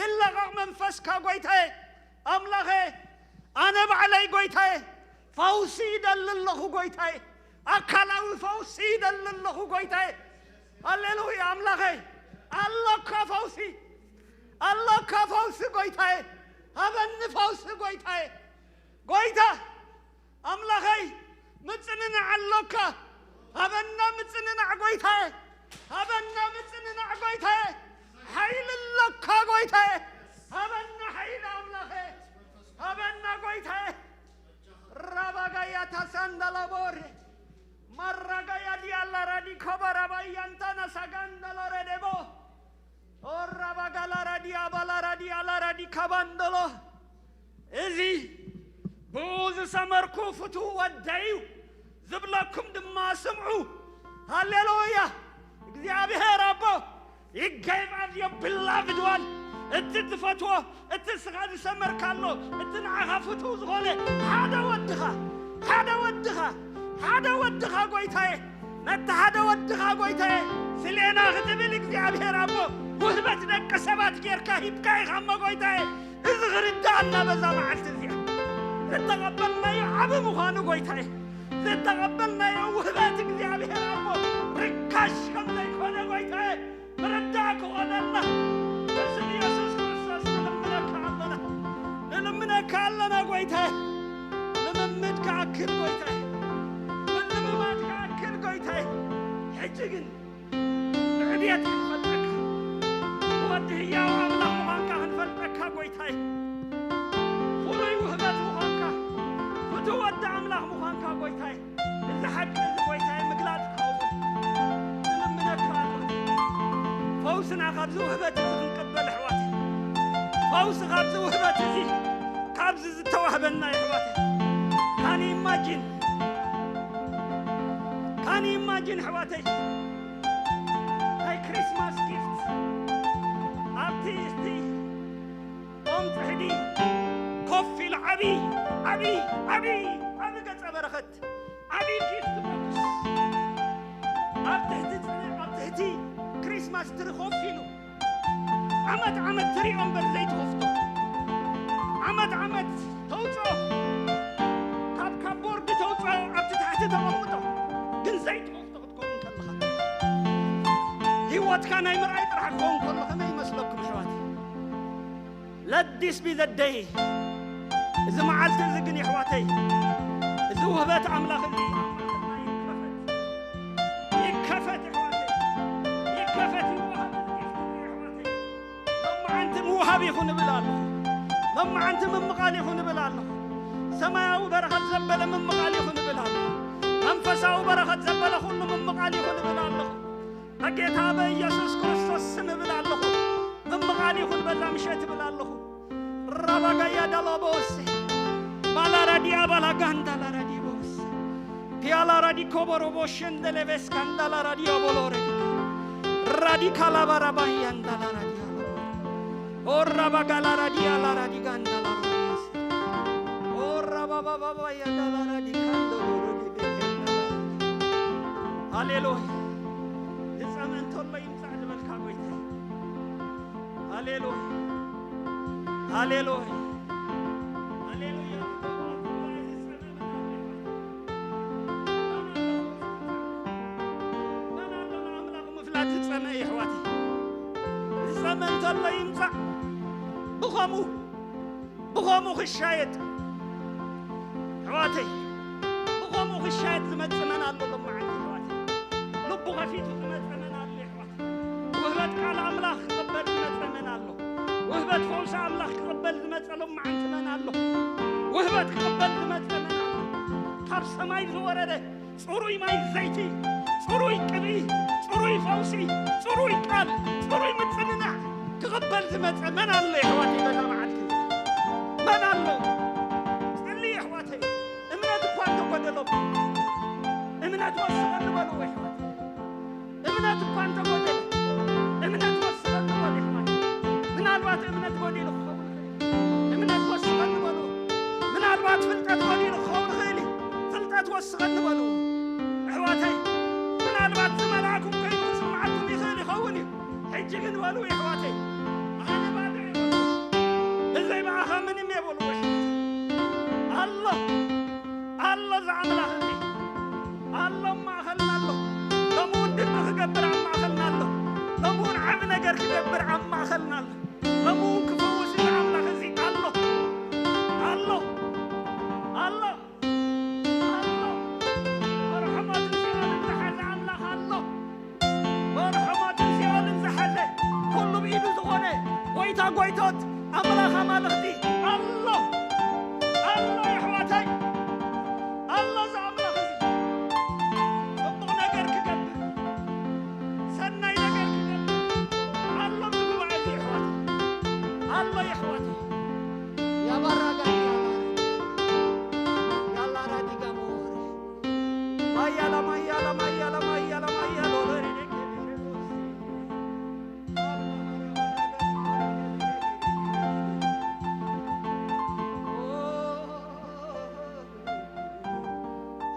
ይለቐቕ መንፈስካ ጎይታየ ኣምላኸ። ኣነ ባዕለይ ጎይታየ ፈውሲ ይደሊ ኣለኹ ጎይታየ። ኣካላዊ ፈውሲ ይደሊ ኣለኹ ጎይታየ። ሃሌሉያ ኣምላኸይ። ኣሎካ ፈውሲ፣ ኣሎካ ፈውሲ ጎይታየ። ሃበኒ ፈውሲ ጎይታየ። ጎይታ ኣምላኸይ ምጽንናዕ ኣሎካ። ሃበና ምጽንናዕ ጎይታየ። ሃበና ምጽንናዕ ጎይታየ። ሓይሊ ኣሎካ ጎይታየ። ሃበና ሓይሊ ኣምላኸ። ሃበና ጎይታየ። ራባጋያ ታሳንዳላቦሬ ማራጋያ ዲያላ ራዲ ኮባራባያንታና ሳጋንዳሎሬ ደቦ ኦራባጋላራዲ ኣባላራዲ ኣላራዲ ካባንዶሎ። እዚ ብኡ ዝሰመርኩ ፍቱው ወደይ እዩ ዝብለኩም ድማ ስምዑ። ሃሌሉያ! እግዚኣብሔር ኣቦ ይገይባል የብላ ብድዋል። እቲ ትፈትዎ፣ እቲ ስኻ ዝሰመርካሎ፣ እቲ ንዓኻ ፍቱው ዝኾነ ሓደ ወድኻ፣ ሓደ ወድኻ፣ ሓደ ወድኻ ጎይታየ፣ ነቲ ሓደ ወድኻ ጎይታየ፣ ስሌና ክትብል እግዚኣብሔር ኣቦ ውህበት ደቂ ሰባት ጌርካ ሂብካ ኢኻ እሞ ጎይታየ፣ እዚ ክርድኣና በዛ መዓልቲ እዚኣ። ዝተቐበልናዮ ዓቢ ምዃኑ ጎይታየ፣ ዝተቐበልናዮ ውህበት እግዚኣብሔር ኣቦ ርካሽ ከም ዘይኮነ ጎይታየ፣ ምርዳእ ክኾነልና በስም ኢየሱስ ክርስቶስ ንልምነካ ኣለና። ንልምነካ ኣለና ጎይታየ። ልምምድ ክኣክል ጎይታየ። ምልምማድ ክኣክል ጎይታየ። ሕጂ ግን ንዕብየት ክንፈልጠካ፣ ወዲ ህያው ኣምላኽ ምዃንካ ክንፈልጠካ ጎይታይ፣ ፍሉይ ውህበት ምዃንካ፣ ፍቱው ወዲ ኣምላኽ ምዃንካ ጎይታይ፣ እዚ ሓቂ እዚ ጎይታይ ምግላጽ ክኸውን ንልምነካ ኣለኹ። ፈውስና ካብዚ ውህበት እዚ ክንቅበል ኣሕዋት፣ ፈውሲ ካብዚ ውህበት እዚ፣ ካብዚ ዝተዋህበና ኣሕዋት። ካን ኢማጂን፣ ካን ኢማጂን ኣሕዋተይ፣ ናይ ክሪስማስ ጊፍት ኣብቲ፣ እቲ ኦም ጽሕዲ ኮፍ ኢሉ ዓቢ፣ ዓቢ፣ ዓቢ፣ ዓቢ ገጸ በረኸት፣ ዓቢ ጊፍት ቦክስ ኣብ ትሕቲ ጽ-፣ ኣብ ትሕቲ ክሪስማስ ትሪ ኮፍ ኢሉ ዓመት ዓመት ትሪኦ እምበር ዘይትኸፍቶ። ዓመት ዓመት ተውጽኦ። ካብ፣ ካብ ቦርድ ተውጽኦ ኣብቲ ታሕቲ ተቐምጦ። ግን ዘይትኸፍቶ ክትከውን ከለኻ። ህይወትካ ናይ ምርኣይ ጥራሕ ክኸውን ከሎ ከመይ ይመስለኩም ኣሕዋት? Let this be the day። እዚ መዓልቲ እዚ ግን የሕዋተይ፣ እዚ ውህበት ኣምላኽ እዚ ኣብ ማእከልና ይከፈት። ይከፈት የሕዋተይ። ይከፈት ይወሃብ እዚ ጊፍት እዚ የሕዋተይ። ሎማዓንቲ ምውሃብ ይኹን እብል ኣለኹ። ሎማዓንቲ ምምቓል ይኹን እብል ኣለኹ። ሰማያዊ በረኸት ዘበለ ምምቓል ይኹን እብል ኣለኹ። መንፈሳዊ በረኸት ዘበለ ኩሉ ምምቓል ይኹን እብል ኣለኹ። በጌታ በኢየሱስ ክርስቶስ ስም እብል ኣለኹ። ምምቓል ይኹን በዛ ምሸት እብል ኣለኹ። ራባጋያ ዳላቦስ ባላራዲያ ባላጋንዳ ላራዲቦስ ፒያላ ራዲ ኮቦሮ ቦሸንደሌ ቬስካንዳ ላራዲያ ቦሎሬ ራዲካላ ባራባያ እንዳ ላራዲያ ኦራ ባጋላ ራዲያ ላራዲጋንዳ ላራዲስ ኦራ ባባባባያ ዳላ ራዲካንዶ ሎሮዲ ቤቴንዳ ላራዲ። ሃሌሉያ። ዝጸመ እንተሎ ይምጻእ ዝበልካ ጎይታ። ሃሌሉያ። ሃሌሉያ። ሃሌሉያ። መን ኣሎ ንኣምላኹ ምፍላጥ ዝጸመ የሕዋተይ? ዝጸመ እንተሎ ይምጻእ። ብኸምኡ፣ ብኸምኡ ክሻየጥ። ኣሕዋተይ፣ ብኸምኡ ክሻየጥ ዝመጽእ መን ኣሎ ሎማዓንቲ ኣሕዋተይ? ልቡ ከፊቱ ዝመጽእ መን ኣሎ ኣሕዋተይ? ውህበት ቃል ኣምላኽ ክቕበል ዝመጸ መን ኣሎ? ውህበት ፈውሲ ኣምላኽ ክቕበል ዝመጸ ሎማዓንቲ መን ኣሎ? ውህበት ክቕበል ዝመጸ መን ኣሎ? ካብ ሰማይ ዝወረደ ጽሩይ ማይ ዘይቲ፣ ጽሩይ ቅብኢ፣ ጽሩይ ፈውሲ፣ ጽሩይ ቃል፣ ጽሩይ ምጽንናዕ ክቕበል ዝመጸ መን ኣሎ? የሕዋተይ በዛ መዓልቲ መን ኣሎ? ጸልይ የሕዋተይ። እምነት እኳ እንተጎደለኩም፣ እምነት ወስኸኒ በልዎ የሕዋተይ። እምነት እኳ እንተጎደለ፣ እምነት ወስኸኒ በሉ የሕዋተይ። ምናልባት እምነት ጎዲሉ ክኸውን ይኽእል እዩ። እምነት ወስኸኒ በልዎ። ምናልባት ፍልጠት ጎዲሉ ክኸውን ይኽእል እዩ። ፍልጠት ወስኸኒ በልዎ። ኣሕዋተይ፣ ምናልባት ዝመልኣኩም ኮይኑ ክስምዓኩም ይኽእል ይኸውን እዩ። ሕጂ ግን በሉ የሕዋተይ፣ ኣነ ባዶ እየ። ምንም የበሉ ኣሎ ኣሎ ዝኣምላኽ እዚ ኣሎ ኣብ ማእኸልና ኣሎ። ሎሚ እውን ድንቂ ክገብር ኣብ ማእኸልና ኣሎ። ሎሚ እውን ዓቢ ነገር ክገብር ኣብ ማእኸልና ኣሎ። ሎሚ እውን ክፈውስ እዚ ኣምላኽ እዚ ኣሎ ኣሎ ኣሎ ኣሎ። መርሖማትን ሲኦልን ዝሓዘ ኣምላኽ ኣሎ። መርሖማትን ሲኦልን ዝሓዘ ኩሉ ብኢዱ ዝኾነ ጎይታ ጎይቶት ኣምላኽ ኣማልኽቲ ኣሎ ኣሎ። የሕዋተይ ኣሎ እዚ ኣምላኽ እዚ ጽቡቕ ነገር ክገብር ሰናይ ነገር ክገብር ኣሎ እዚ ጉባኤ እዚ የሕዋተይ ኣሎ የሕዋተይ። ያባራጋ ያላራ ያላራ ዲጋ ሞሪ ማያላ ማያላ ማያላ ማያላ ማያላ ሎሬ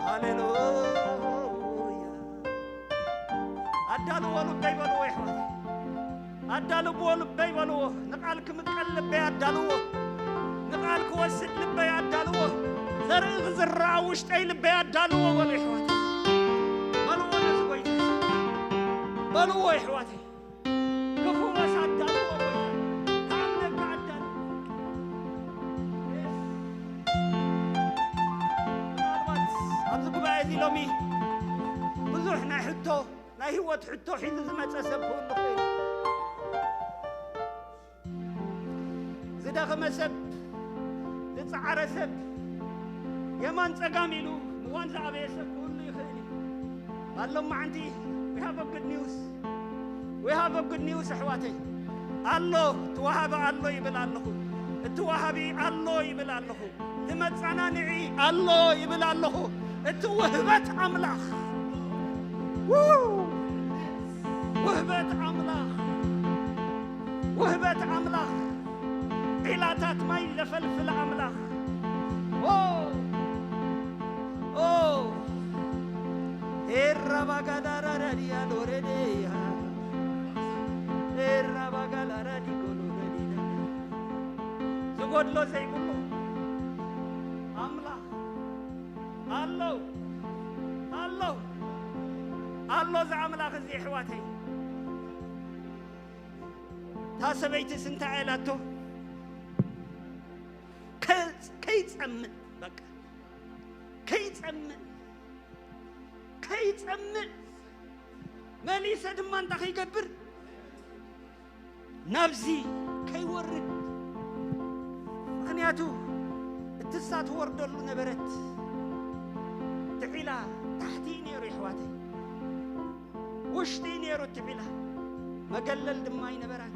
ሃሌሉያ። ኣዳልዎ ልበይ በልዎ ይሕዋት ኣዳልዎ ልበይ በልዎ። ንቓል ክምቀል ልበይ ኣዳልዎ። ንቓል ክወስድ ልበይ ኣዳልዎ። ዘርኢ ክዝራእ ውሽጠይ ልበይ ኣዳልዎ በሉ ይሕዋት። በልዎ ነዚ ጎይታ በልዎ ይሕዋት። ክፍወስ ኣዳልዎ ጎይታ። ክኣምነካ ኣዳልዎ። ምናልባት ኣብዚ ጉባኤ እዚ ሎሚ ብዙሕ ናይ ሕቶ ናይ ህይወት ሕቶ ሒዙ ዝመጸ ሰብ ክህሉ ይኽእል። ዝደኸመ ሰብ፣ ዝጸዓረ ሰብ፣ የማን ጸጋም ኢሉ ምዃን ዝኣበየ ሰብ ክህሉ ይኽእል እዩ። ኣሎም መዓንቲ we have a good news. We have a good news ኣሕዋተይ። ኣሎ፣ እቲ ወሃቢ ኣሎ ይብል ኣለኹ። እቲ ወሃቢ ኣሎ ይብል ኣለኹ። እቲ መጸናንዒ ኣሎ ይብል ኣለኹ። እቲ ውህበት ኣምላኽ፣ ው! ውህበት ኣምላኽ፣ ውህበት ኣምላኽ፣ ዒላታት ማይ ዘፈልፍል ኣምላኽ። ኦ! ኦ! ኤራ ባጋዳራ ዳዲያ ሎሬዴያ። ኤራ ባጋላራ ዲጎ ሎሬዲዳ። ዝጎድሎ ዘይብሉ ኣምላኽ ኣሎ፣ ኣሎ፣ ኣሎ። እዚ ኣምላኽ እዚ፣ የሕዋተይ፣ እታ ሰበይትስ እንታይ ኢላቶ? ከ-፣ ከይጸምእ፣ በቃ፣ ከይጸምእ፣ ከይጸምእ፣ መሊሰ ድማ እንታይ ከይገብር? ናብዚ ከይወርድ። ምኽንያቱ፣ እቲ እሳ ትወርደሉ ነበረት። እቲ ዒላ ታሕቲ እዩ ነይሩ፣ የሕዋተይ። ውሽጢ እዩ ነይሩ እቲ ዒላ። መገለል ድማ ኣይነበራን።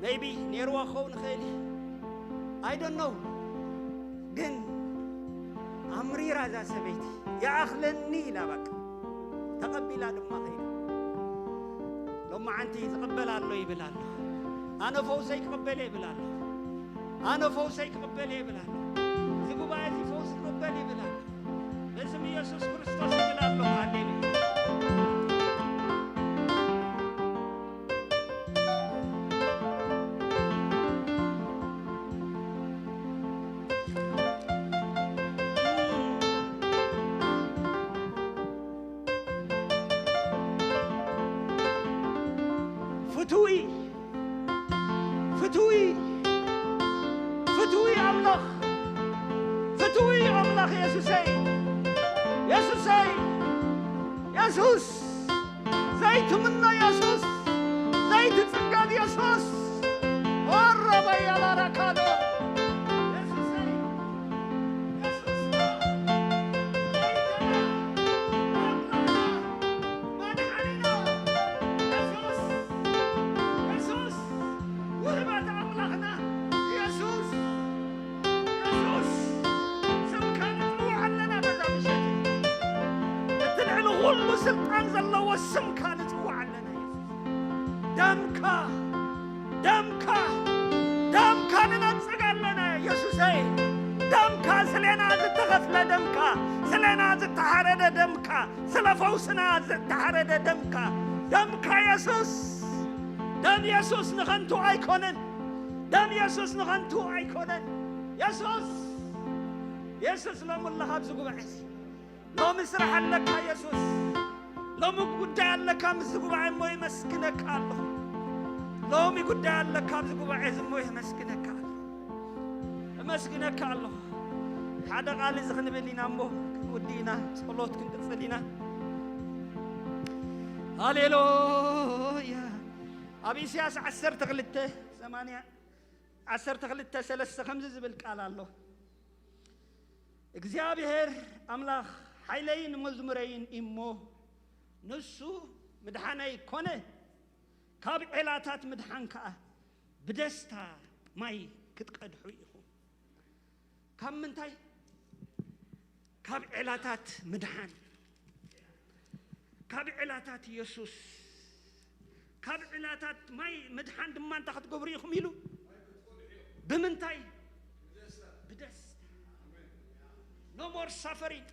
Maybe ነይርዋ ክኸውን ይኽእል እዩ። I don't know። ግን ኣምሪራ እዛ ሰበይቲ፣ "ይኣኽለኒ" ኢላ በቃ ተቐቢላ ድማ ኸይዳ። ሎማዓንቲ ዝቕበል ኣሎ ይብል ኣሎ። ኣነ ፈውሰይ ክቕበል እየ ይብል ኣሎ። ኣነ ፈውሰይ ክቕበል እየ ይብል ኣሎ። እዚ ጉባኤ እዚ ፈውስ ክቕበል ይብል ኣሎ። በስም ኢየሱስ ክርስቶስ ይብል ኣሎ። ሃሌሉያ። ፍትዊ፣ ፍትዊ፣ ፍትዊ ኣምላኽ፣ ፍትዊ ኣምላኽ የሱሰይ፣ የሱሰይ፣ የሱስ። ዘይትምኖ የሱስ፣ ዘይትጽገብ የሱስ። ኦረበያ ላራካዶ የሱሰይ፣ የሱስና፣ ጎይታና፣ ኣምላኽና፣ መድሓኒና፣ የሱስ፣ የሱስ፣ ውህበት ኣምላኽና፣ የሱስ። የሱስ፣ ስምካ ንጽውዕ ኣለና በዛ ምሸት። እቲ ልዕሊ ኩሉ ስልጣን ዘለዎ ስምካ ንጽውዕ ኣለና የሱስ። ደምካ፣ ደምካ፣ ደምካ ንነጽግ ኣለና የሱሰይ። ደምካ፣ ስሌና ዝተኸፍለ ደምካ፣ ስሌና ዝተሓረደ ደምካ፣ ስለ ፈውስና ዝተሓረደ ደምካ፣ ደምካ የሱስ። ደም የሱስ ንኸንቱ ኣይኮነን። ደም የሱስ ንኸንቱ ኣይኮነን። የሱስ፣ የሱስ ሎሚ ኣለኻ ኣብዚ ጉባኤ እዚ። ሎሚ ስራሕ ኣለካ የሱስ። ሎሚ ጉዳይ ኣለካ ኣብዚ ጉባኤ እሞ የመስግነካ ኣለኹ። ሎሚ ጉዳይ ኣለካ ኣብዚ ጉባኤ እዚ እሞ የመስግነካ ኣለኹ። የመስግነካ ኣለኹ። ሓደ ቃል እዚ ክንብል ኢና እሞ ክንውዲ ኢና። ጸሎት ክንቅጽል ኢና። ሃሌሉያ። ኣብ ኢሳያስ ዓሰርተ ክልተ ሰማንያ፣ ዓሰርተ ክልተ ሰለስተ ከምዚ ዝብል ቃል ኣሎ። እግዚኣብሔር ኣምላኽ ሓይለይን መዝሙረይን እሞ፣ ንሱ ምድሓነይ ኮነ፣ ካብ ዔላታት ምድሓን ከኣ ብደስታ ማይ ክትቀድሑ ኢኹም። ካብ ምንታይ? ካብ ዔላታት ምድሓን፣ ካብ ዔላታት የሱስ፣ ካብ ዔላታት ማይ ምድሓን ድማ እንታይ ክትገብሩ ኢኹም ኢሉ? ብምንታይ? ብደስታ። No more suffering,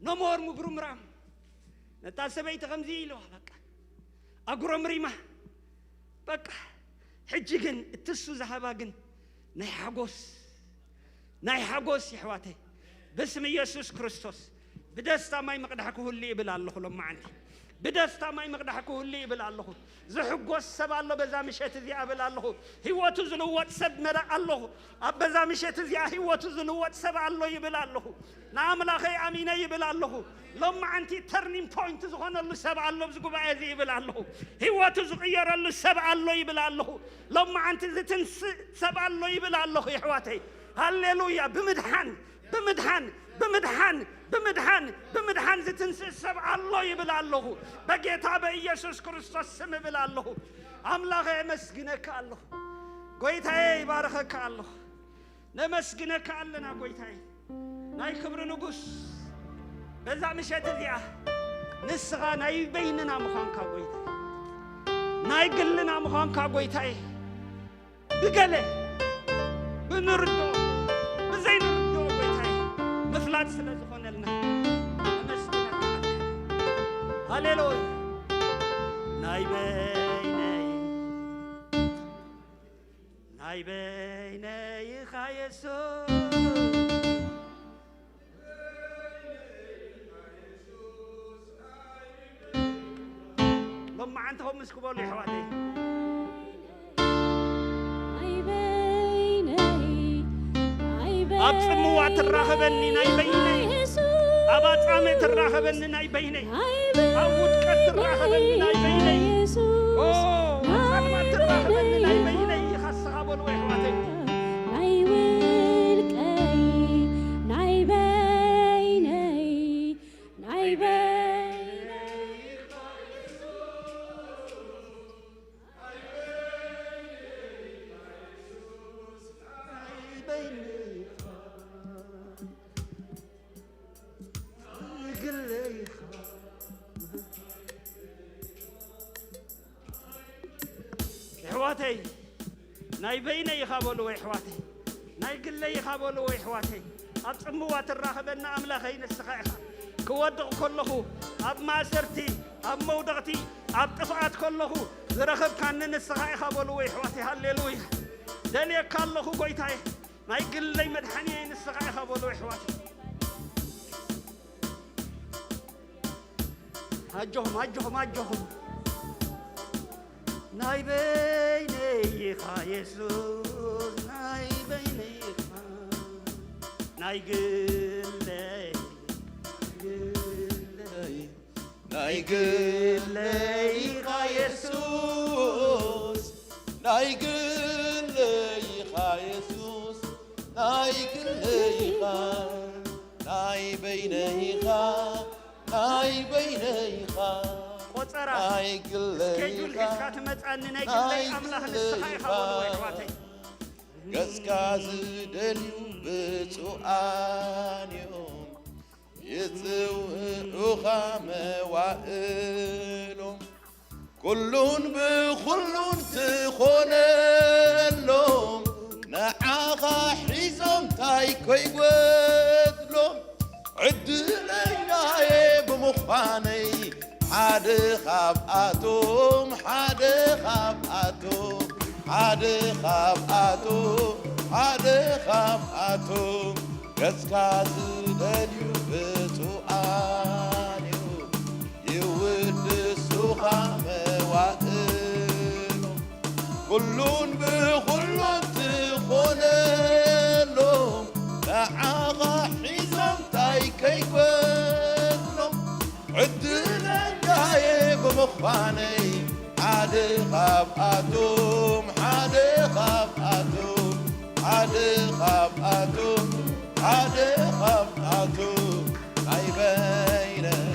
no more ምጉርምራም። ነታ ሰበይቲ ከምዚ ኢልዋ፣ በቃ ኣጉረምሪማ። በቃ ሕጂ ግን እቲ እሱ ዝሃባ ግን ናይ ሓጎስ፣ ናይ ሓጎስ የሕዋተይ፣ ብስም ኢየሱስ ክርስቶስ ብደስታ ማይ ምቕዳሕ ክህሉ ይብል ኣለኹ። ሎማዓንቲ ብደስታ ማይ ምቕዳሕ ክህሉ ይብል ኣለኹ። ዝሕጎስ ሰብ ኣሎ በዛ ምሸት እዚኣ እብል ኣለኹ። ህይወቱ ዝልወጥ ሰብ መዳ ኣለኹ። ኣብ በዛ ምሸት እዚኣ ህይወቱ ዝልወጥ ሰብ ኣሎ ይብል ኣለኹ። ንኣምላኸይ ኣሚነ ይብል ኣለኹ። ሎማዓንቲ ተርኒንግ ፖይንት ዝኾነሉ ሰብ ኣሎ ኣብዚ ጉባኤ እዚ ይብል ኣለኹ። ህይወቱ ዝቕየረሉ ሰብ ኣሎ ይብል ኣለኹ። ሎማዓንቲ ዝትንስእ ሰብ ኣሎ ይብል ኣለኹ። የሕዋተይ፣ ሃሌሉያ። ብምድሓን፣ ብምድሓን፣ ብምድሓን፣ ብምድሓን፣ ብምድሓን ዝትንስእ ሰብ ኣሎ ይብል ኣለኹ። በጌታ በኢየሱስ ክርስቶስ ስም እብል ኣለኹ። ኣምላኸ የመስግነካ ኣለኹ። ጎይታየ ይባርኸካ ኣለኹ። ነመስግነካ ኣለና ጎይታይ፣ ናይ ክብሪ ንጉስ። በዛ ምሸት እዚኣ ንስኻ ናይ በይንና ምዃንካ ጎይታይ፣ ናይ ግልና ምዃንካ ጎይታይ፣ ብገለ ብንርድኦ ብዘይንርድኦ ጎይታይ ምፍላጥ ስለ ዝኾነልና ነመስግነካ ኣለና። ሃሌሉያ። ናይ በይነይ ናይ በይነይ ኢኻ የሱስ። ሎማዓንቲ ከምኡ ምስ ክበሉ የሕዋተይ። ናይ በይነይ፣ ናይ ኣብ ጽምዋ በይነይ ትራኸበኒ ናይ በይነይ፣ የሱስ። ኣብ ኣጻምእ ትራኸበኒ ናይ በይነይ፣ ናይ ኣብ ውድቀት ትራኸበኒ ናይ በይነይ፣ የሱስ። ኦ፣ ኣብ ጸልማት ትራኸበኒ ናይ በይነይ ኢኻ ንስኻ በልዎ የሕዋተይ። ናይ ውልቀይ፣ ናይ በይነይ፣ ናይ በይነይ። የሕዋተይ፣ ናይ በይነይ ኢኻ በልዎ የሕዋተይ፣ ናይ ግለይ ኢኻ በልዎ የሕዋተይ። ኣብ ጽምዋ ትራኸበና ኣምላኸይ ንስኻ ኢኻ። ክወድቕ ከለኹ፣ ኣብ ማእሰርቲ፣ ኣብ መውደቕቲ፣ ኣብ ጥፍኣት ከለኹ ዝረኸብካኒ ንስኻ ኢኻ በልዎ የሕዋተይ። ሃሌሉያ። ደልየካ ኣለኹ ጎይታየ፣ ናይ ግለይ መድሓኒየይ ንስኻ ኢኻ በልዎ የሕዋተይ። ኣጆኹም፣ ኣጆኹም፣ ኣጆኹም። ናይ በይነይ ኢኻ የሱስ፣ ናይ በይነይ ኢኻ። ናይ ግለይ፣ ግለይ፣ ናይ ግለይ ኢኻ የሱስ፣ ናይ ግለይ ኢኻ የሱስ፣ ናይ ግለይ ኢኻ፣ ናይ በይነይ ኢኻ፣ ናይ በይነይ ኢኻ፣ ቆጸራ ናይ ግለይ ስኬጁል ኢኻ፣ ሒዝካ ትመጻኒ ናይ ግለይ ናይ ኣምላኽ ንስኻ ኢኻ ግለይ በልዎ ኢኻ። ኣሕዋተይ። ገጽካ ዝደልዩ ብፁዓን እዮም፣ ይጽውዑኻ መዋእሎም። ኩሉን ብኹሉን ትኾነሎም፣ ንዓኻ ሒዞም ታይ ኮይጎድሎም። ዕድለኛየ ብምዃነይ ሓደ ካብኣቶም፣ ሓደ ካብኣቶም፣ ሓደ ካብኣቶም ሓደ ካብኣቶም ገጽካ ዝደልዩ ብፁዓን እዩ። ይውድሱኻ መዋእሎም ኩሉን ብኹሉን ትኾነሎም ንዓኻ ሒዞም ታይ ከይጎድሎም ዕድለኛየ ብምዃነይ ሓደ ካብኣቶም ሓደ ካብኣቶም ሓደ ካብኣቶም ሓደ ካብኣቶም ናይ በይነይ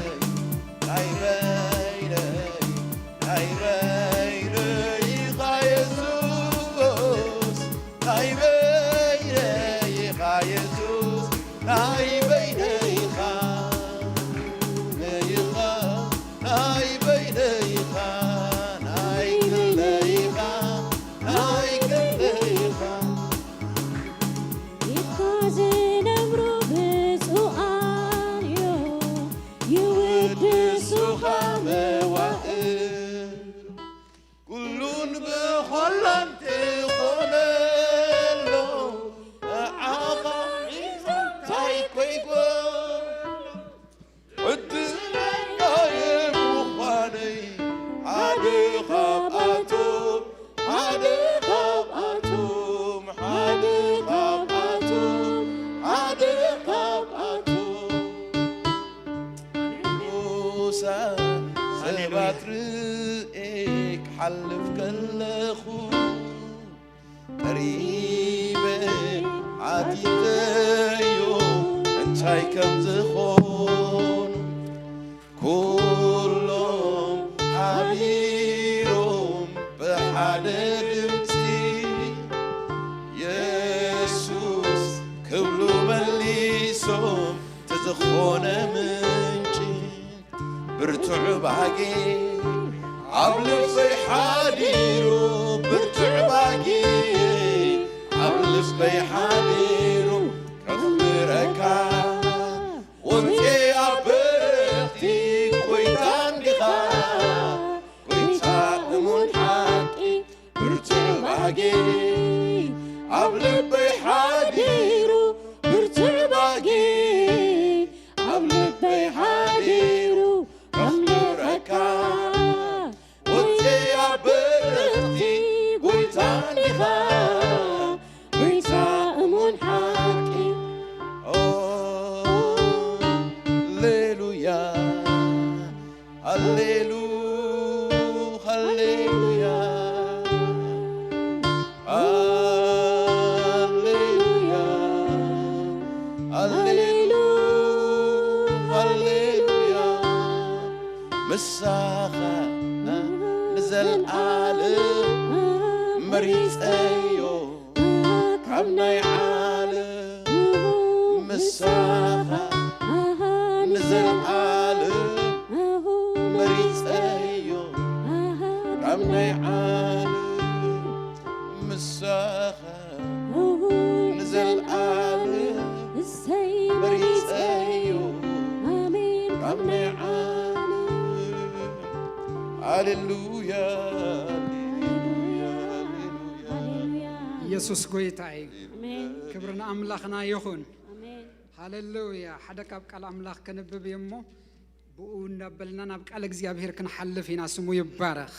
ናይ በይነይ ናይ በይነይ ኢኻ የሱስ ናይ በይነይ ኢኻ የሱስ ናይ በይነይ ኢኻ ኢኻ ናይ በይነይ ኢኻ ናይ ግለይ ኢኻ ናይ ግለይ ኢኻ ኢኻ ዝነብሩ ብፁዓን እዮም ይውድሱኻ መዋእል ኩሉን ብኾላን ትኾነሎም ንዓኻ ሒዞም ታይ ኮይጎ ዕድለኛየ ምዃነይ ሓደ ካብኣቶም ሓደ ካብኣቶም ሓደ ካብኣቶም ሓደ ካብኣቶም ቅዱሳን ሃሌሉያ። ሰባት ርእየ ክሓልፍ ከለኹ ቀሪበ ሓቲተዮ እንታይ ከም ዝኾኑ ኩሎም ሓቢሮም ብሓደ ድምፂ የሱስ ክብሉ መሊሶም ተዝኾነ ምንጭ ብርቱዕ ባጌ ኣብ ልበይ ሓዲሩ ብርቱዕ ባጌ ኣብ ልበይ ሓዲሩ ከኽብረካ ወንዜ ኣብ በረኽቲ ጎይታ እንዲኻ ጎይታ እሙን ሓቂ ብርቱዕ ባጌ ኣብ ልበይ ሓዲሩ ብርቱዕ ባጌ ኣብ ልበይ ሓዲሩ ከኽብረካ ወንዜ ኣብ በረኽቲ ጎይታ እንዲኻ ጎይታ እሙን ሓቂ ኦ፣ ሃሌሉያ ሃሌሉ ሃሌሉያ ሃሌሉያ ሃሌሉ ሃሌሉያ ምሳኻ ንዘልኣለም መሪጸዮ ካብ ናይ ዓለም ምሳኻ ንዘልኣለም መሪጸዮ ካብ ናይ ዓለም ምሳኻ ንዘልኣለም እሰይ መሪጸዮ ኣሜን ካብ ናይ ዓለም ሃሌሉያ ሃሌሉያ ሃሌሉያ ሃሌሉያ ኢየሱስ ጎይታ እዩ። ኣሜን። ክብሪ ንኣምላኽና ይኹን። ኣሜን። ሃሌሉያ። ሓደ ካብ ቃል ኣምላኽ ከንብብ እየ እሞ ብኡ እንዳበልና ናብ ቃል እግዚኣብሔር ክንሓልፍ ኢና። ስሙ ይባረኽ።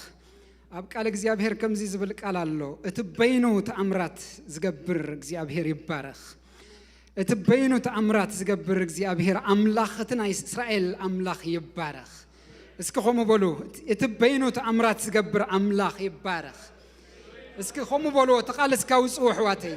ኣብ ቃል እግዚኣብሔር ከምዚ ዝብል ቃል ኣሎ፣ እቲ በይኑ ተኣምራት ዝገብር እግዚኣብሔር ይባረኽ። እቲ በይኑ ተኣምራት ዝገብር እግዚኣብሔር ኣምላኽ እቲ ናይ እስራኤል ኣምላኽ ይባረኽ። እስኪ ከምኡ በሉ፣ እቲ በይኑ ተኣምራት ዝገብር ኣምላኽ ይባረኽ። እስኪ ከምኡ በልዎ፣ እቲ ቃል እስኪ ኣውፅኡ ኣሕዋተይ።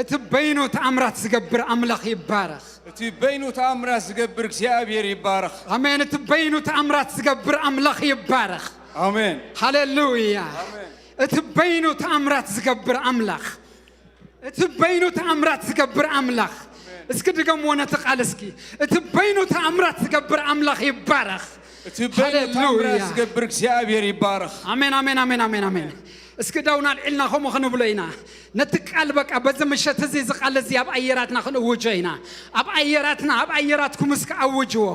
እቲ በይኑ ተኣምራት ዝገብር ኣምላኽ ይባረኽ። እቲ በይኑ ተኣምራት ዝገብር እግዚኣብሔር ይባረኽ። ኣሜን። እቲ በይኑ ተኣምራት ዝገብር ኣምላኽ ይባረኽ። ኣሜን። ሃሌሉያ። ኣሜን። እቲ በይኑ ተኣምራት ዝገብር ኣምላኽ እቲ በይኑ ተኣምራት ዝገብር ኣምላኽ። እስኪ ድገምዎ ነቲ ቃል እስኪ። እቲ በይኑ ተኣምራት ዝገብር ኣምላኽ ይባረኽ። እቲ በይኑ ሃሌሉያ። ተኣምራት ዝገብር እግዚኣብሔር ይባረኽ። ኣሜን፣ ኣሜን፣ ኣሜን፣ ኣሜን፣ ኣሜን። እስኪ ዳውና ኣልዒልና ከምኡ ክንብሎ ኢና። ነቲ ቃል በቃ በዚ ምሸት እዚ፣ እዚ ቃል እዚ ኣብ ኣየራትና ክንእውጆ ኢና። ኣብ ኣየራትና፣ ኣብ ኣየራትኩም እስኪ ኣውጅዎ።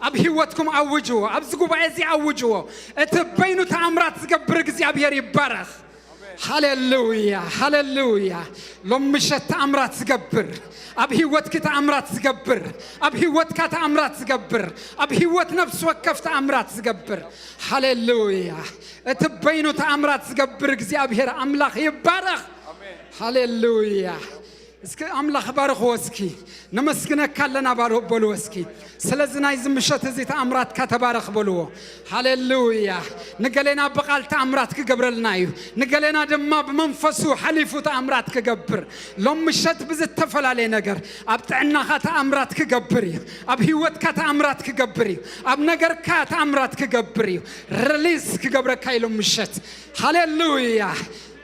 ኣብ ህይወትኩም ኣውጅዎ። ኣብዚ ጉባኤ እዚ ኣውጅዎ። እቲ በይኑ ተኣምራት ዝገብር እግዚኣብሔር ይባረኽ። ሃሌሉያ፣ ሃሌሉያ። ሎም ምሸት ተኣምራት ዝገብር፣ ኣብ ህይወትኪ ተኣምራት ዝገብር፣ ኣብ ህይወትካ ተኣምራት ዝገብር፣ ኣብ ህይወት ነፍሲ ወከፍ ተኣምራት ዝገብር። ሃሌሉያ። እቲ በይኑ ተኣምራት ዝገብር እግዚኣብሔር ኣምላኽ ይባረኽ። ሃሌሉያ። እስኪ ኣምላኽ ባርኽዎ እስኪ። ነመስግነካ ኣለና ባሮ-፣ በልዎ እስኪ። ስለዚ ናይዚ ምሸት እዚ ተኣምራትካ ተባረኽ በልዎ። ሃሌሉያ። ንገሌና ብቓል ተኣምራት ክገብረልና እዩ። ንገሌና ድማ ብመንፈሱ ሓሊፉ ተኣምራት ክገብር። ሎም ምሸት ብዝተፈላለየ ነገር ኣብ ጥዕናኻ ተኣምራት ክገብር እዩ። ኣብ ህይወትካ ተኣምራት ክገብር እዩ። ኣብ ነገርካ ተኣምራት ክገብር እዩ። ሪሊዝ ክገብረካ እዩ ሎም ምሸት። ሃሌሉያ።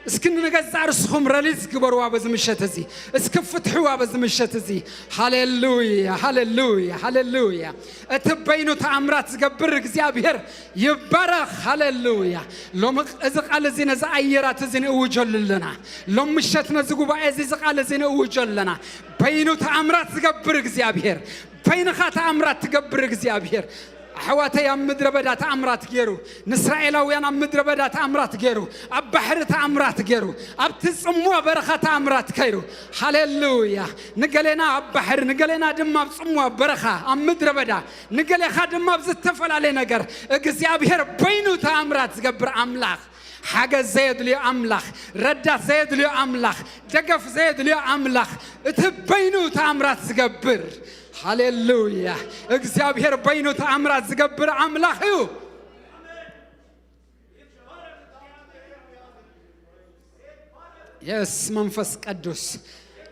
እስኪ ንገዛእ ርስኹም ሪሊዝ ግበርዋ በዚ ምሸት እዚ። እስኪ ፍትሕዋ በዚ ምሸት እዚ። ሃሌሉያ፣ ሃሌሉያ፣ ሃሌሉያ። እቲ በይኑ ተኣምራት ዝገብር እግዚኣብሔር ይባረኽ። ሃሌሉያ። ሎም እዚ ቃል እዚ ነዚ ኣየራት እዚ ንእውጀሉ ኣለና። ሎም ምሸት ነዚ ጉባኤ እዚ እዚ ቃል እዚ ንእውጀሉ ኣለና። በይኑ ተኣምራት ዝገብር እግዚኣብሔር፣ በይንኻ ተኣምራት ትገብር እግዚኣብሔር። ኣሕዋተይ ኣብ ምድረ በዳ ተኣምራት ገይሩ፣ ንእስራኤላውያን ኣብ ምድረ በዳ ተኣምራት ገይሩ፣ ኣብ ባሕሪ ተኣምራት ገይሩ፣ ኣብቲ ጽምዋ በረኻ ተኣምራት ከይሩ። ሃሌሉያ። ንገሌና ኣብ ባሕሪ፣ ንገሌና ድማ ኣብ ጽምዋ በረኻ፣ ኣብ ምድረ በዳ፣ ንገሌኻ ድማ ኣብ ዝተፈላለየ ነገር እግዚኣብሔር በይኑ ተኣምራት ዝገብር ኣምላኽ። ሓገዝ ዘየድልዮ ኣምላኽ፣ ረዳት ዘየድልዮ ኣምላኽ፣ ደገፍ ዘየድልዮ ኣምላኽ፣ እቲ በይኑ ተኣምራት ዝገብር። ሃሌሉያ። እግዚኣብሔር በይኑ ተኣምራት ዝገብር ኣምላኽ እዩ። የስ መንፈስ ቅዱስ።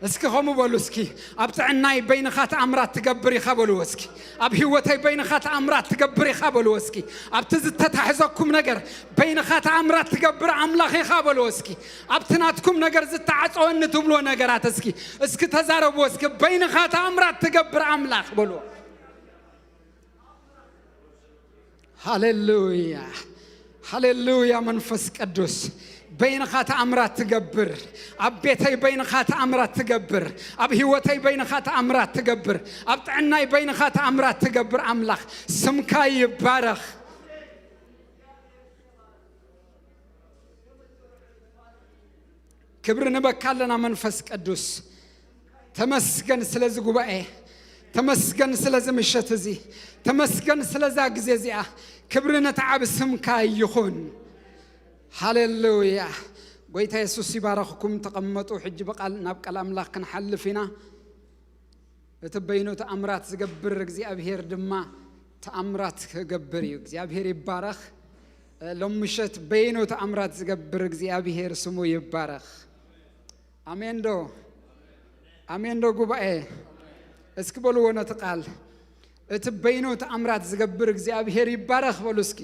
እስኪ ከምኡ በሉ እስኪ። ኣብ ጥዕናይ በይንኻ ተኣምራት ትገብር ኢኻ በልዎ እስኪ። ኣብ ህይወተይ በይንኻ ተኣምራት ትገብር ኢኻ በልዎ እስኪ። ኣብቲ ዝተታሕዘኩም ነገር በይንኻ ተኣምራት ትገብር ኣምላኽ ኢኻ በልዎ እስኪ። ኣብቲ ናትኩም ነገር ዝተዓጸወኒ ትብልዎ ነገራት እስኪ፣ እስኪ ተዛረብዎ እስኪ። በይንኻ ተኣምራት ትገብር ኣምላኽ በልዎ። ሃሌሉያ፣ ሃሌሉያ። መንፈስ ቅዱስ በይንኻ ተኣምራት ትገብር። ኣብ ቤተይ በይንኻ ተኣምራት ትገብር። ኣብ ህይወተይ በይንኻ ተኣምራት ትገብር። ኣብ ጥዕናይ በይንኻ ተኣምራት ትገብር ኣምላኽ ስምካ ይባረኽ። ክብሪ ንበካ ኣለና መንፈስ ቅዱስ። ተመስገን ስለዚ ጉባኤ፣ ተመስገን ስለዚ ምሸት እዚ፣ ተመስገን ስለዛ ግዜ እዚኣ። ክብሪ ነቲ ዓቢ ስምካ ይኹን። ሃሌሉያ። ጎይታ የሱስ ይባረኽኩም። ተቐመጡ። ሕጂ ብቓል ናብ ቃል ኣምላኽ ክንሓልፍ ኢና። እቲ በይኑ ተኣምራት ዝገብር እግዚኣብሔር ድማ ተኣምራት ክገብር እዩ። እግዚኣብሔር ይባረኽ። ሎም ምሸት በይኑ ተኣምራት ዝገብር እግዚኣብሔር ስሙ ይባረኽ። ኣሜን ዶ? ኣሜን ዶ ጉባኤ? እስኪ በልዎ ነቲ ቃል። እቲ በይኑ ተኣምራት ዝገብር እግዚኣብሔር ይባረኽ በሉ እስኪ።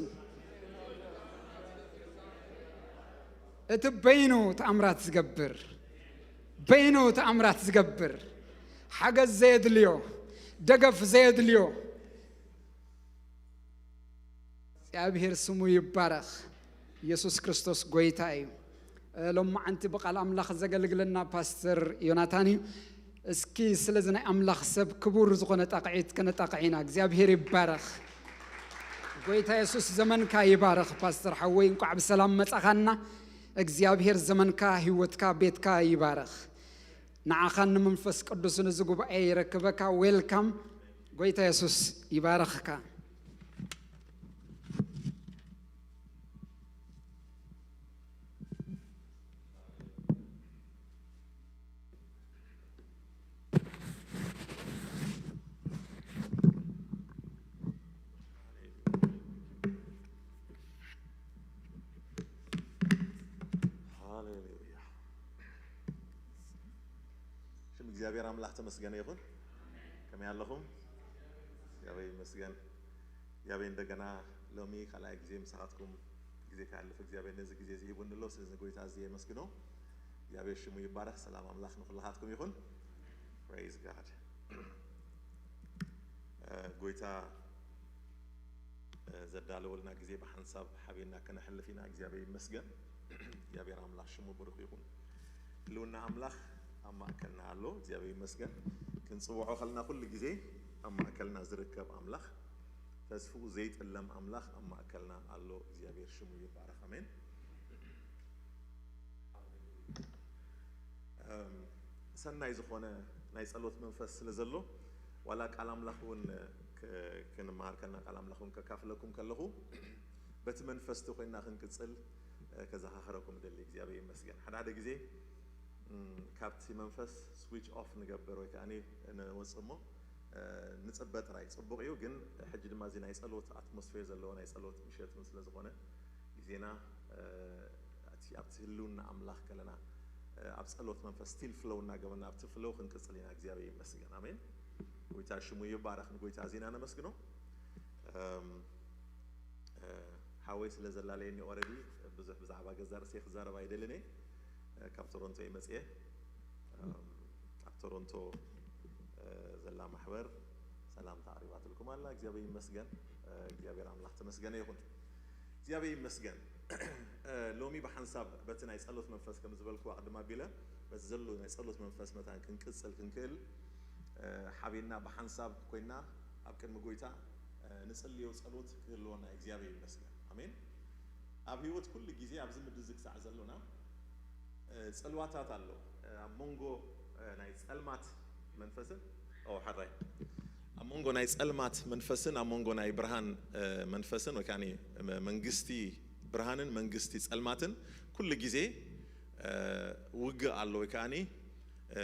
እቲ በይኑ ተኣምራት ዝገብር፣ በይኑ ተኣምራት ዝገብር፣ ሓገዝ ዘየድልዮ፣ ደገፍ ዘየድልዮ፣ እግዚኣብሔር ስሙ ይባረኽ። ኢየሱስ ክርስቶስ ጎይታ እዩ። እ፣ ሎማዓንቲ ብቓል ኣምላኽ ዘገልግለና ፓስተር ዮናታን እዩ። እስኪ ስለዚ ናይ ኣምላኽ ሰብ ክቡር ዝኾነ ጣቕዒት ከነጣቕዕ ኢና። እግዚኣብሔር ይባረኽ። ጎይታ የሱስ ዘመንካ ይባረኽ ፓስተር ሓወይ፣ እንቋዕ ብሰላም መጻኻና። እግዚኣብሔር ዘመንካ፣ ህይወትካ፣ ቤትካ ይባረኽ። ንዓኻን ንመንፈስ ቅዱስን እዚ ጉባኤ ይረክበካ። ዌልካም። ጎይታ የሱስ ይባረኽካ። ሃሌሉያ። ሽም እግዚኣብሔር ኣምላኽ ተመስገነ ይኹን። ከመይ ኣለኹም? እግዚኣብሔር ይመስገን። እግዚኣብሔር እንደገና ሎሚ ካልኣይ ግዜ ምሳኻትኩም ግዜ ከሕልፍ እግዚኣብሔር ነዚ ግዜ እዚ ሂቡኒ ኣሎ። ስለዚ ንጎይታ ኣዝየ የመስግኖ። እግዚኣብሔር ሽሙ ይባረኽ። ሰላም ኣምላኽ ንኹላኻትኩም ይኹን። Praise God። እ፣ ጎይታ ዘዳለወልና ግዜ ብሓንሳብ ሓቢርና ከነሕልፍ ኢና። እግዚኣብሔር ይመስገን። እግዚኣብሔር ኣምላኽ ሽሙ ብሩኽ ይኹን። ህልውና ኣምላኽ ኣብ ማእከልና ኣሎ። እግዚኣብሔር ይመስገን። ክንጽውዖ ከለና ኩሉ ግዜ ኣብ ማእከልና ዝርከብ ኣምላኽ፣ ተስፍኡ ዘይጥለም ኣምላኽ ኣብ ማእከልና ኣሎ። እግዚኣብሔር ሽሙ ይባረኽ። ኣሜን። ሰናይ ዝኾነ ናይ ጸሎት መንፈስ ስለ ዘሎ፣ ዋላ ቃል ኣምላኽ እውን ክ-፣ ክንመሃር ከለና፣ ቃል ኣምላኽ እውን ከካፍለኩም ከለኹ፣ በቲ መንፈስ እቲ ኮይና ክንቅጽል፣ እ፣ ከዘኻኽረኩም እደሊ። እግዚኣብሔር ይመስገን። ሓደ ሓደ ግዜ፣ እም፣ ካብቲ መንፈስ ስዊች ኦፍ ንገብር ወይ ከኣ ንወጽእ እሞ፣ እ፣ ንጽበ ጥራይ። ጽቡቕ እዩ፣ ግን ሕጂ ድማ እዚ ናይ ጸሎት ኣትሞስፌር ዘለዎ ናይ ጸሎት ምሸት እውን ስለ ዝኾነ፣ ግዜና፣ እ፣ እቲ ኣብቲ ህልውና ኣምላኽ ከለና፣ እ፣ ኣብ ጸሎት መንፈስ ስቲል ፍሎው እናገበርና ኣብቲ ፍሎው ክንቅጽል ኢና። እግዚኣብሔር ይመስገን። ኣሜን። ጎይታ ሽሙ ይባረኽ። ንጎይታ እዚና ነመስግኖ። እም፣ እ፣ ሓወይ ስለ ዘላለየኒ ኦረዲ ብዙሕ ብዛዕባ ገዛ ርእሰይ ክዛረብ ኣይደልን እየ። እ፣ ካብ ቶሮንቶ እየ መጽየ። እም፣ ኣብ ቶሮንቶ፣ እ፣ ዘላ ማሕበር ሰላምታ ኣቕሪባትልኩም ኣላ። እግዚኣብሔር ይመስገን። እ፣ እግዚኣብሔር ኣምላኽ ተመስገነ ይኹን። እግዚኣብሔር ይመስገን። እ፣ ሎሚ ብሓንሳብ በቲ ናይ ጸሎት መንፈስ ከም ዝበልኩ ኣቕድም ኣቢለ፣ በቲ ዘሎ ናይ ጸሎት መንፈስ መታን ክንቅጽል ክንክእል፣ እ፣ ሓቢርና ብሓንሳብ ኮይና ኣብ ቅድሚ ጎይታ፣ እ፣ ንጽልዮ ጸሎት ክህልወና እግዚኣብሔር ይመስገን። ኣሜን። ኣብ ህይወት ኩሉ ግዜ ኣብዚ ምድሪ እዚ ክሳዕ ዘሎና፣ እ፣ ጽልዋታት ኣሎ። እ፣ ኣብ መንጎ፣ እ፣ ናይ ጸልማት መንፈስን፣ ኦ፣ ሓራይ፣ ኣብ መንጎ ናይ ጸልማት መንፈስን ኣብ መንጎ ናይ ብርሃን፣ እ፣ መንፈስን ወይ ከኣ መ-፣ መንግስቲ ብርሃንን መንግስቲ ጸልማትን ኩሉ ግዜ፣ እ፣ ውግእ ኣሎ ወይ ከኣ፣ እ፣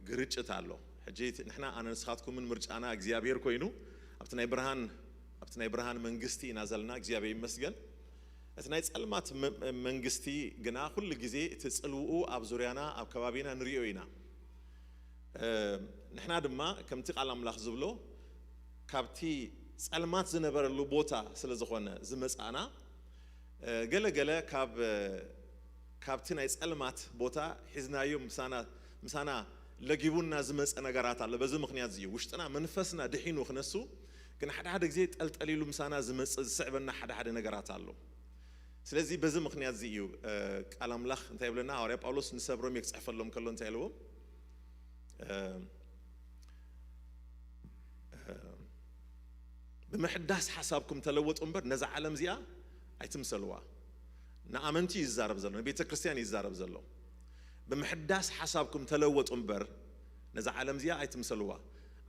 ግርጭት ኣሎ። ሕጂ እቲ ንሕና ኣነ ንስኻትኩምን ምርጫና እግዚኣብሔር ኮይኑ ኣብቲ ናይ ብርሃን፣ ኣብቲ ናይ ብርሃን መንግስቲ ኢና ዘለና። እግዚኣብሔር ይመስገን። እቲ ናይ ጸልማት መ-፣ መንግስቲ ግና ኩሉ ግዜ እቲ ጽልውኡ ኣብ ዙርያና ኣብ ከባቢና ንርእዮ ኢና። እ፣ ንሕና ድማ ከምቲ ቃል ኣምላኽ ዝብሎ ካብቲ ጸልማት ዝነበረሉ ቦታ ስለ ዝኾነ ዝመጻና፣ እ፣ ገለ ገለ ካብ፣ እ፣ ካብቲ ናይ ጸልማት ቦታ ሒዝናዮ ምሳና፣ ምሳና ለጊቡና ዝመጸ ነገራት ኣሎ። በዚ ምኽንያት እዚ እዩ ውሽጥና መንፈስና ድሒኑ ክነሱ፣ ግን ሓደ ሓደ ግዜ ጠልጠሊሉ ምሳና ዝመጽእ ዝስዕበና ሓደ ሓደ ነገራት ኣሎ። ስለዚ በዚ ምኽንያት እዚ እዩ፣ እ፣ ቃል ኣምላኽ እንታይ ይብለና? ሃዋርያ ጳውሎስ ንሰብ ሮሜ ክጽሕፈሎም ከሎ እንታይ ኢልዎም? እ፣ እ፣ ብምሕዳስ ሓሳብኩም ተለወጡ እምበር ነዛ ዓለም እዚኣ ኣይትምሰልዋ። ንኣመንቲ እዩ ዝዛረብ ዘሎ፣ ንቤተ ክርስቲያን እዩ ዝዛረብ ዘሎ። ብምሕዳስ ሓሳብኩም ተለወጡ እምበር ነዛ ዓለም እዚኣ ኣይትምሰልዋ።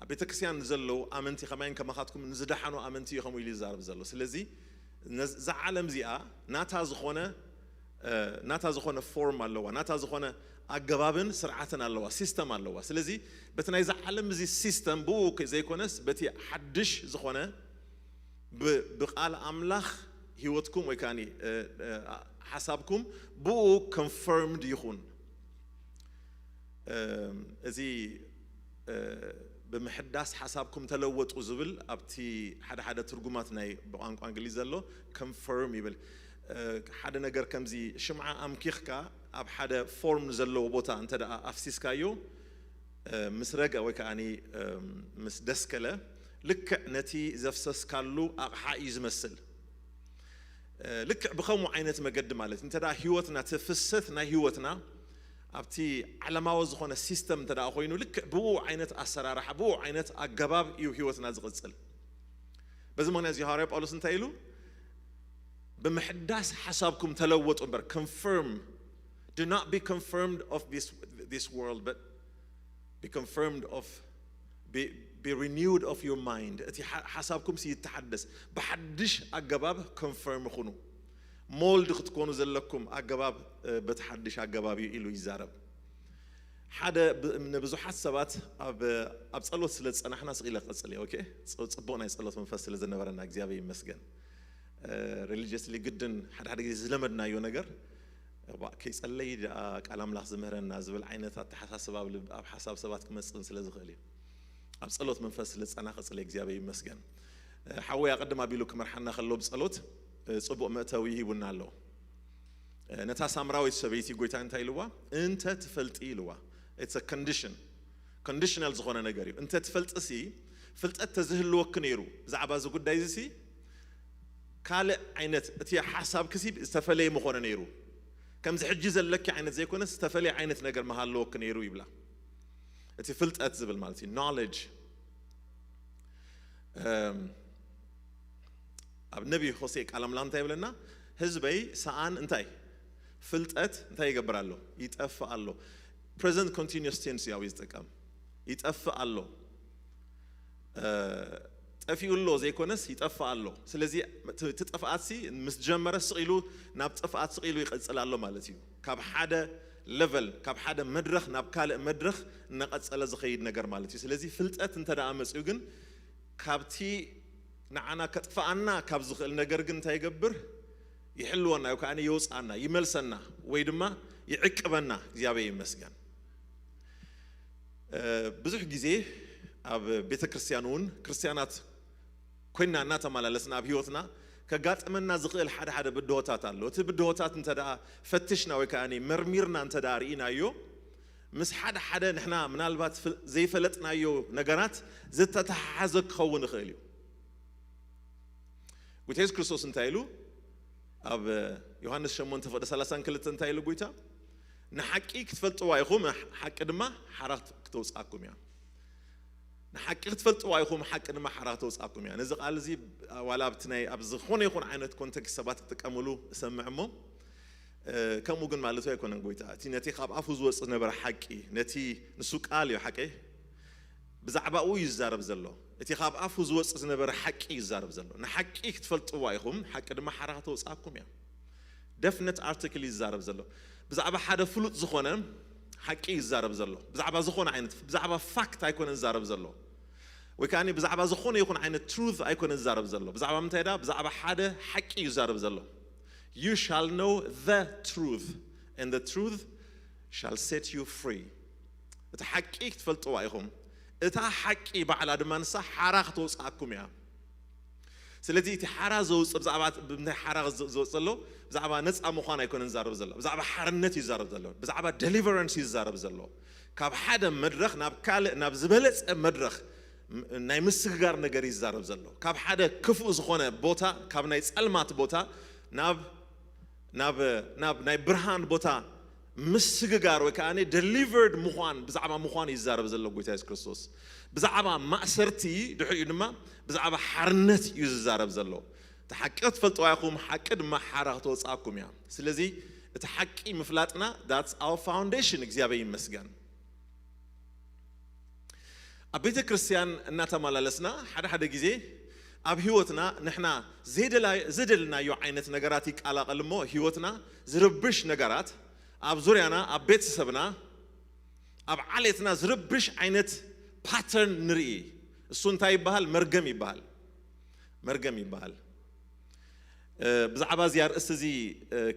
ኣብ ቤተ ክርስቲያን ንዘለዉ ኣመንቲ ከማይን ከማኻትኩም ንዝደሓኑ ኣመንቲ እዩ ከምኡ ኢሉ ይዛረብ ዘሎ። ስለዚ ነዝ-፣ እዛ ዓለም እዚኣ ናታ ዝኾነ፣ እ፣ ናታ ዝኾነ ፎርም ኣለዋ፣ ናታ ዝኾነ ኣገባብን ስርዓትን ኣለዋ፣ ሲስተም ኣለዋ። ስለዚ በቲ ናይዛ ዓለም እዚ ሲስተም ብኡ ከ-፣ ዘይኮነስ በቲ ሓድሽ ዝኾነ ብ-፣ ብቃል ኣምላኽ ህይወትኩም ወይ ከኣ፣ እ፣ እ፣ ሓሳብኩም ብኡ ኮንፈርምድ ይኹን። እም፣ እዚ፣ እ፣ ብምሕዳስ ሓሳብኩም ተለወጡ ዝብል ኣብቲ ሓደ ሓደ ትርጉማት ናይ ብቋንቋ እንግሊዝ ዘሎ ኮንፈርም ይብል። እ፣ ሓደ ነገር ከምዚ ሽምዓ ኣምኪኽካ ኣብ ሓደ ፎርም ዘለዎ ቦታ እንተ ደኣ ኣፍሲስካዮ፣ እ፣ ምስ ረግአ ወይ ከኣ፣ እም፣ ምስ ደስከለ ልክዕ ነቲ ዘፍሰስካሉ ኣቕሓ እዩ ዝመስል። እ፣ ልክዕ ብኸምኡ ዓይነት መገዲ ማለት እንተ ደኣ ህይወትና፣ እቲ ፍሰት ናይ ህይወትና ኣብቲ ዓለማዊ ዝኾነ ሲስተም እንተ ደኣ ኮይኑ፣ ልክዕ ብኡ ዓይነት ኣሰራርሓ፣ ብኡ ዓይነት ኣገባብ እዩ ህይወትና ዝቕጽል። በዚ ምኽንያት እዚ ሃዋርያ ጳውሎስ እንታይ ኢሉ? "ብምሕዳስ ሓሳብኩም ተለወጡ እምበር"፣ confirm፣ "Do not be confirmed of this, this world, but be confirmed of, be, be renewed of your mind." እቲ ሓ-፣ ሓሳብኩም ሲ ይተሓደስ፣ ብሓድሽ ኣገባብ ኮንፈርም ኩኑ። ሞልድ ክትኮኑ ዘለኩም ኣገባብ፣ እ፣ በቲ ሓድሽ ኣገባብ እዩ ኢሉ ይዛረብ። ሓደ ብ-፣ ንብዙሓት ሰባት ኣብ፣ ኣብ ጸሎት ስለ ዝጸናሕና ስቕ ኢለ ክቕጽል እየ። ኦኬ? ጽ-፣ ጽቡቕ ናይ ጸሎት መንፈስ ስለ ዝነበረና እግዚኣብሔር ይመስገን። እ፣ ሪሊጅየስሊ ግድን ሓደ ሓደ ግዜ ዝለመድናዮ ነገር፣ እባ ከይጸለይ ደኣ ቃል ኣምላኽ ዝምህረና ዝብል ዓይነት ኣተሓሳስባ ኣብ ልብ-፣ ኣብ ሓሳብ ሰባት ክመጽእን ስለ ዝኽእል እዩ። ኣብ ጸሎት መንፈስ ስለ ዝጸናኸ ጽለ እግዚኣብሔር ይመስገን። እ፣ ሓወይ ኣቐድም ኣቢሉ ክመርሓና ከሎ ብጸሎት፣ እ፣ ጽቡቕ መእተዊ ሂቡና ኣሎ። እ፣ ነታ ሳምራዊት ሰበይቲ ጎይታ እንታይ ኢልዋ? "እንተ ትፈልጢ" ኢልዋ። It's a condition። ኮንዲሽናል ዝኾነ ነገር እዩ። "እንተ ትፈልጥሲ፣ ፍልጠት ተዝህልወኪ ነይሩ ብዛዕባ እዚ ጉዳይ እዚ ሲ፣ ካልእ ዓይነት እቲ ሓሳብኪ ሲ ዝተፈለየ ምኾነ ነይሩ። ከምዚ ሕጂ ዘለኪ ዓይነት ዘይኮነስ ዝተፈለየ ዓይነት ነገር ምሃለወኪ ነይሩ" ይብላ። እቲ ፍልጠት ዝብል ማለት እዩ፣ ኖሌጅ። እም፣ ኣብ ነቢይ ሆሴዕ ቃል ኣምላኽ እንታይ ይብለና? "ህዝበይ ሰኣን እንታይ? ፍልጠት እንታይ ይገብር ኣሎ? ይጠፍእ ኣሎ። present continuous tense እዩ ዝጥቀም። ይጠፍእ ኣሎ። ጠፊኡ ኣሎ ዘይኮነስ ይጠፍእ ኣሎ። ስለዚ እቲ ጥፍኣትሲ ምስ ጀመረ ስቕ ኢሉ ናብ ጥፍኣት ስቕ ኢሉ ይቐጽል ኣሎ ማለት እዩ። ካብ ሓደ level፣ ካብ ሓደ መድረኽ ናብ ካልእ መድረኽ እናቐጸለ ዝኸይድ ነገር ማለት እዩ። ስለዚ ፍልጠት እንተ ደኣ መጺኡ ግን ካብቲ ንዓና ከጥፍኣና ካብ ዝኽእል ነገር ግን እንታይ ይገብር? ይሕልወና እዩ፣ ከኣ የውፅኣና፣ ይመልሰና ወይ ድማ ይዕቅበና። እግዚኣብሔር ይመስገን። ብዙሕ ግዜ ኣብ ቤተ ክርስቲያን እውን ክርስቲያናት ኮይና እናተመላለስና ኣብ ህይወትና ከጋጥመና ዝኽእል ሓደ ሓደ ብድሆታት ኣሎ። እቲ ብድሆታት እንተ ደኣ ፈትሽና ወይ ከዓ መርሚርና እንተ ደኣ ርኢናዮ፣ ምስ ሓደ ሓደ ንሕና ምናልባት ዘይፈለጥናዮ ነገራት ዝተተሓሓዘ ክኸውን ይኽእል እዩ። ጎይታ የሱስ ክርስቶስ እንታይ ኢሉ? ኣብ ዮሃንስ ሸሞንተ ፍቕዲ ሰላሳን ክልተ እንታይ ኢሉ ጎይታ? ንሓቂ ክትፈልጥዋ ኢኹም፣ ሓቂ ድማ ሓራ ክተውፅኣኩም እያ። ንሓቂ ክትፈልጥዋ ኢኹም፣ ሓቂ ድማ ሓራ ክተውፅኣኩም እያ። ነዚ ቃል እዚ ዋላ ኣብቲ ናይ ኣብ ዝኾነ ይኹን ዓይነት ኮንቴክስት ሰባት ክጥቀምሉ እሰምዕ እሞ፣ ከምኡ ግን ማለቱ ኣይኮነን ጎይታ። እቲ ነቲ ካብ ኣፉ ዝወፅእ ዝነበረ ሓቂ፣ ነቲ ንሱ ቃል እዩ ሓቂ፣ ብዛዕባኡ እዩ ዝዛረብ ዘሎ። እቲ ካብ ኣፉ ዝወፅእ ዝነበረ ሓቂ እዩ ዝዛረብ ዘሎ። ንሓቂ ክትፈልጥዋ ኢኹም፣ ሓቂ ድማ ሓራ ክተውፅኣኩም እያ። ደፍነት ኣርቲክል እዩ ዝዛረብ ዘሎ። ብዛዕባ ሓደ ፍሉጥ ዝኾነ ሓቂ እዩ ዝዛረብ ዘሎ። ብዛዕባ ዝኾነ ዓይነት፣ ብዛዕባ ፋክት ኣይኮነን ዝዛረብ ዘሎ። ወይ ከዓ ብዛዕባ ዝኾነ ይኹን ዓይነት ትሩዝ ኣይኮነን ዝዛረብ ዘሎ። ብዛዕባ ምንታይ ዳ? ብዛዕባ ሓደ ሓቂ እዩ ዝዛረብ ዘሎ። You shall know the truth, and the truth shall set you free. እቲ ሓቂ ክትፈልጥዋ ኢኹም፣ እታ ሓቂ ባዕላ ድማ ንሳ ሓራ ክተውፅኣኩም እያ። ስለዚ እቲ ሓራ ዘውፅእ ብዛዕባ ብምንታይ ሓራ ዝወፅእ ዘሎ? ብዛዕባ ነፃ ምዃን ኣይኮነን ዝዛረብ ዘሎ፣ ብዛዕባ ሓርነት እዩ ዝዛረብ ዘሎ፣ ብዛዕባ ደሊቨረንስ እዩ ዝዛረብ ዘሎ። ካብ ሓደ መድረኽ ናብ ካልእ ናብ ዝበለፀ መድረኽ ናይ ምስግጋር ነገር እዩ ዝዛረብ ዘሎ። ካብ ሓደ ክፉእ ዝኾነ ቦታ፣ ካብ ናይ ፀልማት ቦታ ናብ ናብ ናብ ናይ ብርሃን ቦታ ምስግጋር ወይ ከዓ ደሊቨርድ ምዃን፣ ብዛዕባ ምዃን እዩ ዝዛረብ ዘሎ ጎይታ የሱስ ክርስቶስ። ብዛዕባ ማእሰርቲ ድሕሪኡ ድማ ብዛዕባ ሓርነት እዩ ዝዛረብ ዘሎ። እቲ ሓቂ ክትፈልጥዋ ኢኹም፣ ሓቂ ድማ ሓራ ክተውፅኣኩም እያ። ስለዚ እቲ ሓቂ ምፍላጥና that's our foundation። እግዚኣብሔር ይመስገን። ኣብ ቤተ ክርስቲያን እናተመላለስና ሓደ ሓደ ግዜ ኣብ ህይወትና ንሕና ዘይደላ- ዘይደልናዮ ዓይነት ነገራት ይቀላቀል እሞ ህይወትና ዝርብሽ ነገራት ኣብ ዙርያና፣ ኣብ ቤተሰብና፣ ኣብ ዓሌትና ዝርብሽ ዓይነት ፓተርን ንርኢ። እሱ እንታይ ይበሃል? መርገም ይበሃል። መርገም ይበሃል። ብዛዕባ እዚ ኣርእስቲ እዚ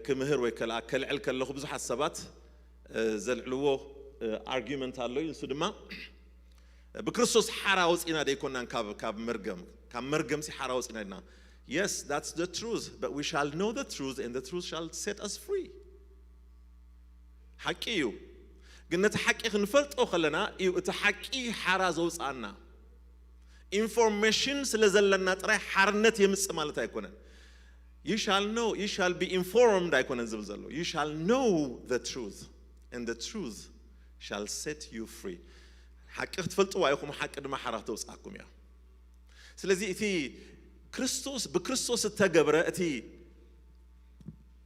ክምህር ወይ ከልኣ ከልዕል ከለኹ ብዙሓት ሰባት ዘልዕልዎ ኣርጊመንት ኣሎ እዩ። ንሱ ድማ ብክርስቶስ ሓራ ወፂና ደይኮናን ካብ ካብ መርገም ካብ መርገም ሲ ሓራ ወፂና ዲና? Yes, that's the truth, but we shall know the truth and the truth shall set us free. ሓቂ እዩ። ግን ነቲ ሓቂ ክንፈልጦ ከለና እዩ እቲ ሓቂ ሓራ ዘውፅኣና። ኢንፎርሜሽን ስለ ዘለና ጥራይ ሓርነት የምፅእ ማለት ኣይኮነን። You shall know, you shall be informed ኣይኮነን ዝብል ዘሎ። You shall know the truth, and the truth shall set you free. ሓቂ ክትፈልጥዋ ኢኹም፣ ሓቂ ድማ ሓራ ክተውፅኣኩም እያ። ስለዚ እቲ ክርስቶስ ብክርስቶስ እተገብረ እቲ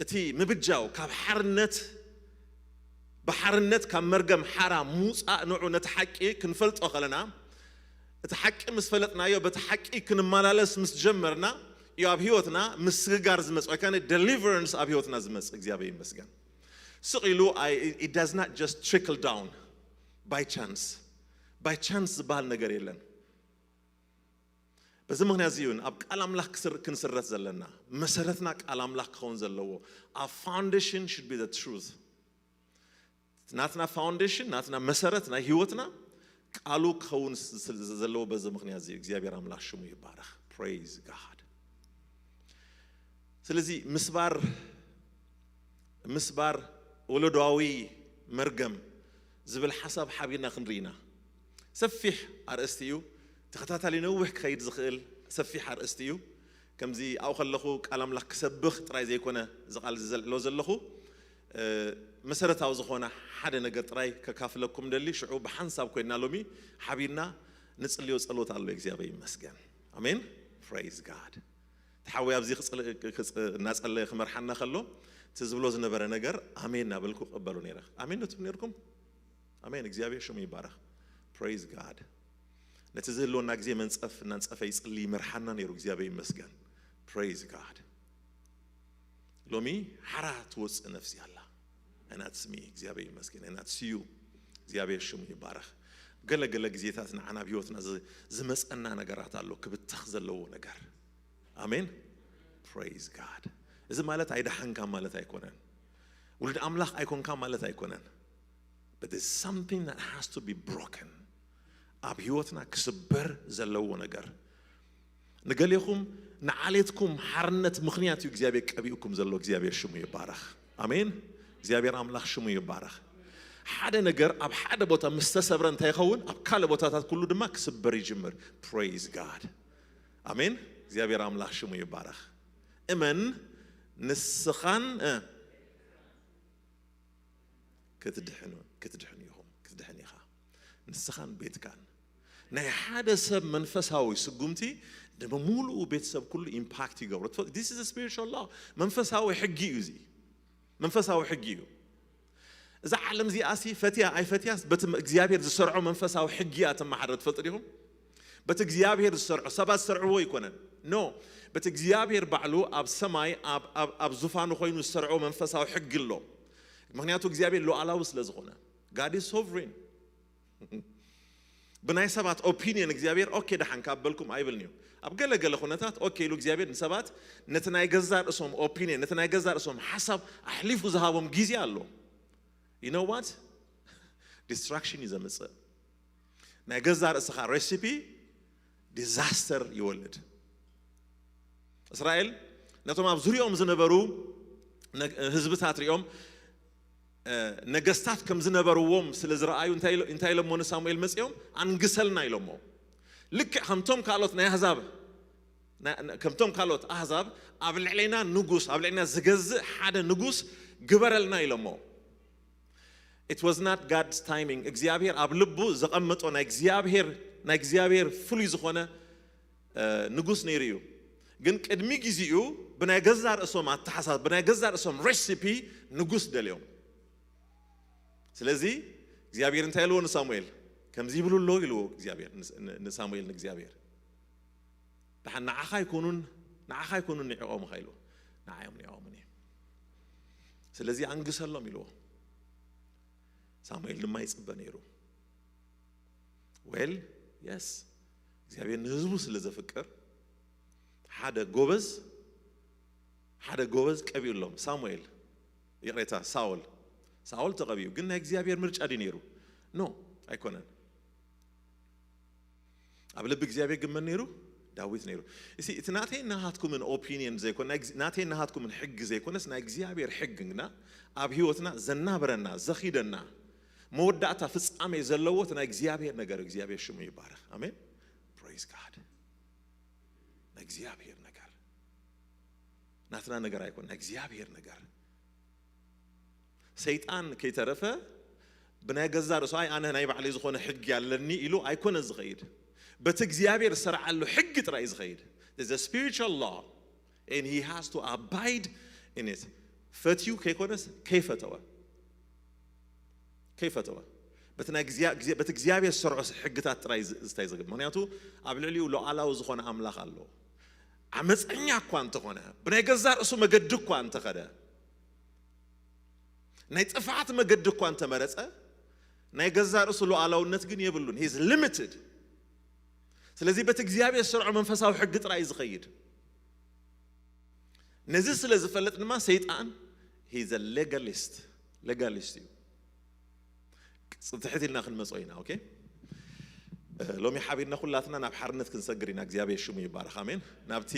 እቲ ምብጃው ካብ ሓርነት ብሓርነት ካብ መርገም ሓራ ምውፃእ ንዑ ነቲ ሓቂ ክንፈልጦ ከለና እቲ ሓቂ ምስ ፈለጥናዮ በቲ ሓቂ ክንመላለስ ምስ ጀመርና እዩ ኣብ ህይወትና ምስግጋር ዝመፅእ ወይ ከዓ ደሊቨረንስ ኣብ ህይወትና ዝመፅእ። እግዚኣብሔር ይመስገን። ስቕ ኢሉ it does not just trickle down by chance. By chance ዝበሃል ነገር የለን። በዚ ምክንያት እዚ እውን ኣብ ቃል ኣምላኽ ክንስረት ዘለና መሰረትና ቃል ኣምላኽ ክኸውን ዘለዎ። Our foundation should be the truth. ናትና ፋውንዴሽን ናትና መሰረት ናይ ህይወትና ቃሉ ክኸውን ዘለዎ በዚ ምክንያት እዚ እግዚኣብሔር ኣምላኽ ሽሙ ይባረኽ። Praise God። ስለዚ ምስባር ምስባር ወለዶዊ መርገም ዝብል ሓሳብ ሓቢርና ክንርኢና ሰፊሕ ኣርእስቲ እዩ። ተኸታታሊ ነዊሕ ክኸይድ ዝኽእል ሰፊሕ ኣርእስቲ እዩ። ከምዚ ኣብኡ ከለኹ ቃል ኣምላኽ ክሰብኽ ጥራይ ዘይኮነ እዚ ቃል እዚ ዘልዕሎ ዘለኹ መሰረታዊ ዝኾነ ሓደ ነገር ጥራይ ከካፍለኩም ደሊ። ሽዑ ብሓንሳብ ኮይና ሎሚ ሓቢርና ንጽልዮ ጸሎት ኣሎ። እግዚኣብሔር ይመስገን። ኣሜን። Praise God። ተሓዊ ኣብዚ እናጸለየ ክመርሓና ከሎ እቲ ዝብሎ ዝነበረ ነገር ኣሜን እናበልኩ ቀበሉ ነይረ። ኣሜን ዶ ትብሉ ነርኩም? ኣሜን። እግዚኣብሔር ሽሙ ይባረኽ። Praise God። ነቲ ዝህልወና ግዜ መንጸፍ እናንጸፈ ይጽሊ ይመርሓና ነይሩ። እግዚኣብሔር ይመስገን። Praise God። ሎሚ ሓራ ትወፅእ ነፍሲ ኣላ። ኣይናትስሚ። እግዚኣብሔር ይመስገን። ኣይናትስዩ። እግዚኣብሔር ሽሙ ይባረኽ። ገለገለ ግዜታት ንዓና ኣብ ህይወትና ዝ- ዝመፀና ነገራት ኣሎ፣ ክብተኽ ዘለዎ ነገር። ኣሜን። Praise God። እዚ ማለት ኣይደሓንካ ማለት ኣይኮነን። ውሉድ ኣምላኽ ኣይኮንካ ማለት ኣይኮነን። But there's something that has to be broken። ኣብ ህይወትና ክስበር ዘለዎ ነገር። ንገሌኹም ንዓሌትኩም ሓርነት ምኽንያት እዩ እግዚኣብሔር ቀቢኡኩም ዘሎ። እግዚኣብሔር ሽሙ ይባረኽ። ኣሜን። እግዚኣብሔር ኣምላኽ ሽሙ ይባረኽ። ሓደ ነገር ኣብ ሓደ ቦታ ምስ ተሰብረ እንታይ ይኸውን? ኣብ ካልእ ቦታታት ኩሉ ድማ ክስበር ይጅምር። Praise God። ኣሜን። እግዚኣብሔር ኣምላኽ ሽሙ ይባረኽ። እመን ንስኻን እ፣ ክትድሕኑ ክትድሕኑ ኢኹም ክትድሕን ኢኻ። ንስኻን ቤትካን። ናይ ሓደ ሰብ መንፈሳዊ ስጉምቲ ንብምሉኡ ቤተሰብ ኩሉ ኢምፓክት ይገብሮ። This is a spiritual law። መንፈሳዊ ሕጊ እዩ። እዚ መንፈሳዊ ሕጊ እዩ። እዛ ዓለም እዚኣሲ ፈትያ ኣይፈትያስ በቲ እግዚኣብሔር ዝሰርዖ መንፈሳዊ ሕጊ እያ ትመሓደር። ትፈልጡ ዲኹም? በቲ እግዚኣብሔር ዝሰርዖ፣ ሰባት ዝሰርዕዎ ኣይኮነን። ኖ፣ በቲ እግዚኣብሔር ባዕሉ ኣብ ሰማይ ኣብ- ኣብ- ኣብ ዙፋኑ ኮይኑ ዝሰርዖ መንፈሳዊ ሕጊ ኣሎ። ምክንያቱ እግዚኣብሔር ሉዓላዊ ስለ ዝኾነ። God is sovereign። ብናይ ሰባት ኦፒኒየን እግዚኣብሔር ኦኬ ደሓን ካብ በልኩም ኣይብልን እዩ። ኣብ ገለገለ ኩነታት ኦኬ ኢሉ እግዚኣብሔር ንሰባት ነቲ ናይ ገዛ ርእሶም ኦፒኒየን፣ ነቲ ናይ ገዛ ርእሶም ሓሳብ ኣሕሊፉ ዝሃቦም ግዜ ኣሎ። You know what? ዲስትራክሽን እዩ ዘምፅእ። ናይ ገዛ ርእስኻ ሬሲፒ ዲዛስተር ይወልድ። እስራኤል ነቶም ኣብ ዙሪኦም ዝነበሩ ነግ- ህዝብታት ሪኦም እ፣ ነገስታት ከም ዝነበርዎም ስለ ዝረኣዩ እንታይ ኢሎ- እንታይ ኢሎሞ ንሳሙኤል መፂኦም? ኣንግሰልና ኢሎሞ። ልክዕ ከምቶም ካልኦት ናይ ኣህዛብ ና- ና- ከምቶም ካልኦት ኣህዛብ ኣብ ልዕሌና ንጉስ፣ ኣብ ልዕሌና ዝገዝእ ሓደ ንጉስ ግበረልና ኢሎሞ። It was not God's timing። እግዚኣብሔር ኣብ ልቡ ዘቐመጦ ናይ እግዚኣብሔር ናይ እግዚኣብሔር ፍሉይ ዝኾነ እ፣ ንጉስ ነይሩ እዩ። ግን ቅድሚ ግዜኡ ብናይ ገዛ ርእሶም ኣተሓሳስ ብናይ ገዛ ርእሶም ሬሲፒ ንጉስ ደልዮም። ስለዚ እግዚኣብሔር እንታይ ኢልዎ ንሳሙኤል? ከምዚ ይብሉ ኣለዉ ኢልዎ እግዚኣብሔር ንስ- ን- ንሳሙኤል ንእግዚኣብሔር። ደሓን ንዓኻ ኣይኮኑን ንዓኻ ኣይኮኑን ንዕቖምኻ ኢልዎ። ንዓዮም ንዕቖምኒ። ስለዚ ኣንግሰሎም ኢልዎ። ሳሙኤል ድማ ይጽበ ነይሩ። ዌል የስ እግዚኣብሔር ንህዝቡ ስለ ዘፍቅር ሓደ ጎበዝ ሓደ ጎበዝ ቀቢኡሎም። ሳሙኤል ይቕሬታ ሳውል ሳውል ተቐቢኡ። ግን ናይ እግዚኣብሔር ምርጫ ድዩ ነይሩ? ኖ ኣይኮነን። ኣብ ልቢ እግዚኣብሔር ግን መን ነይሩ? ዳዊት ነይሩ። እሲ እቲ ናተይ ናሃትኩምን ኦፒኒየን ዘይኮነ ናይ ግዝ- ናተይ ናሃትኩምን ሕጊ ዘይኮነስ ናይ እግዚኣብሔር ሕጊ ግና ኣብ ህይወትና ዘናበረና ዘኺደና መወዳእታ ፍጻሜ ዘለዎ እቲ ናይ እግዚኣብሔር ነገር እግዚኣብሔር ሽሙ ይባረኽ። ኣሜን። Praise God። ናይ እግዚኣብሔር ነገር ናትና ነገር ኣይኮን ናይ እግዚኣብሔር ነገር። ሰይጣን ከይተረፈ ብናይ ገዛ ርእሱ ኣይ ኣነ ናይ ባዕለይ ዝኾነ ሕጊ ኣለኒ ኢሉ ኣይኮነ ዝኸይድ። በቲ እግዚኣብሔር ዝሰርዓሉ ሕጊ ጥራይ እዩ ዝኸይድ። There's a spiritual law and he has to abide in it። ፈትዩ ከይኮነስ ከይፈተወ ከይፈተወ በቲ ናይ እግዚኣብ- ግዜ- በቲ እግዚኣብሔር ዝሰርዖ ሕግታት ጥራይ ዝ- ዝታይ ዘገብ ምክንያቱ ኣብ ልዕሊኡ ሉዓላዊ ዝኾነ ኣምላኽ ኣሎ። ዓመፀኛ እኳ እንተኾነ ብናይ ገዛ ርእሱ መገዲ እኳ እንተኸደ ናይ ጥፍዓት መገዲ እኳ እንተመረፀ ናይ ገዛ ርእሱ ሉዓላውነት ግን የብሉን። He's limited። ስለዚ በቲ እግዚኣብሔር ዝሰርዖ መንፈሳዊ ሕጊ ጥራይ እዩ ዝኸይድ። ነዚ ስለ ዝፈልጥ ድማ ሰይጣን he's a legalist። Legalist እዩ። ትሕት ኢልና ክንመፅኦ ኢና። ኦኬ ሎሚ ሓቢርና ኩላትና ናብ ሓርነት ክንሰግር ኢና። እግዚኣብሔር ሽሙ ይባረኽ። ኣሜን። ናብቲ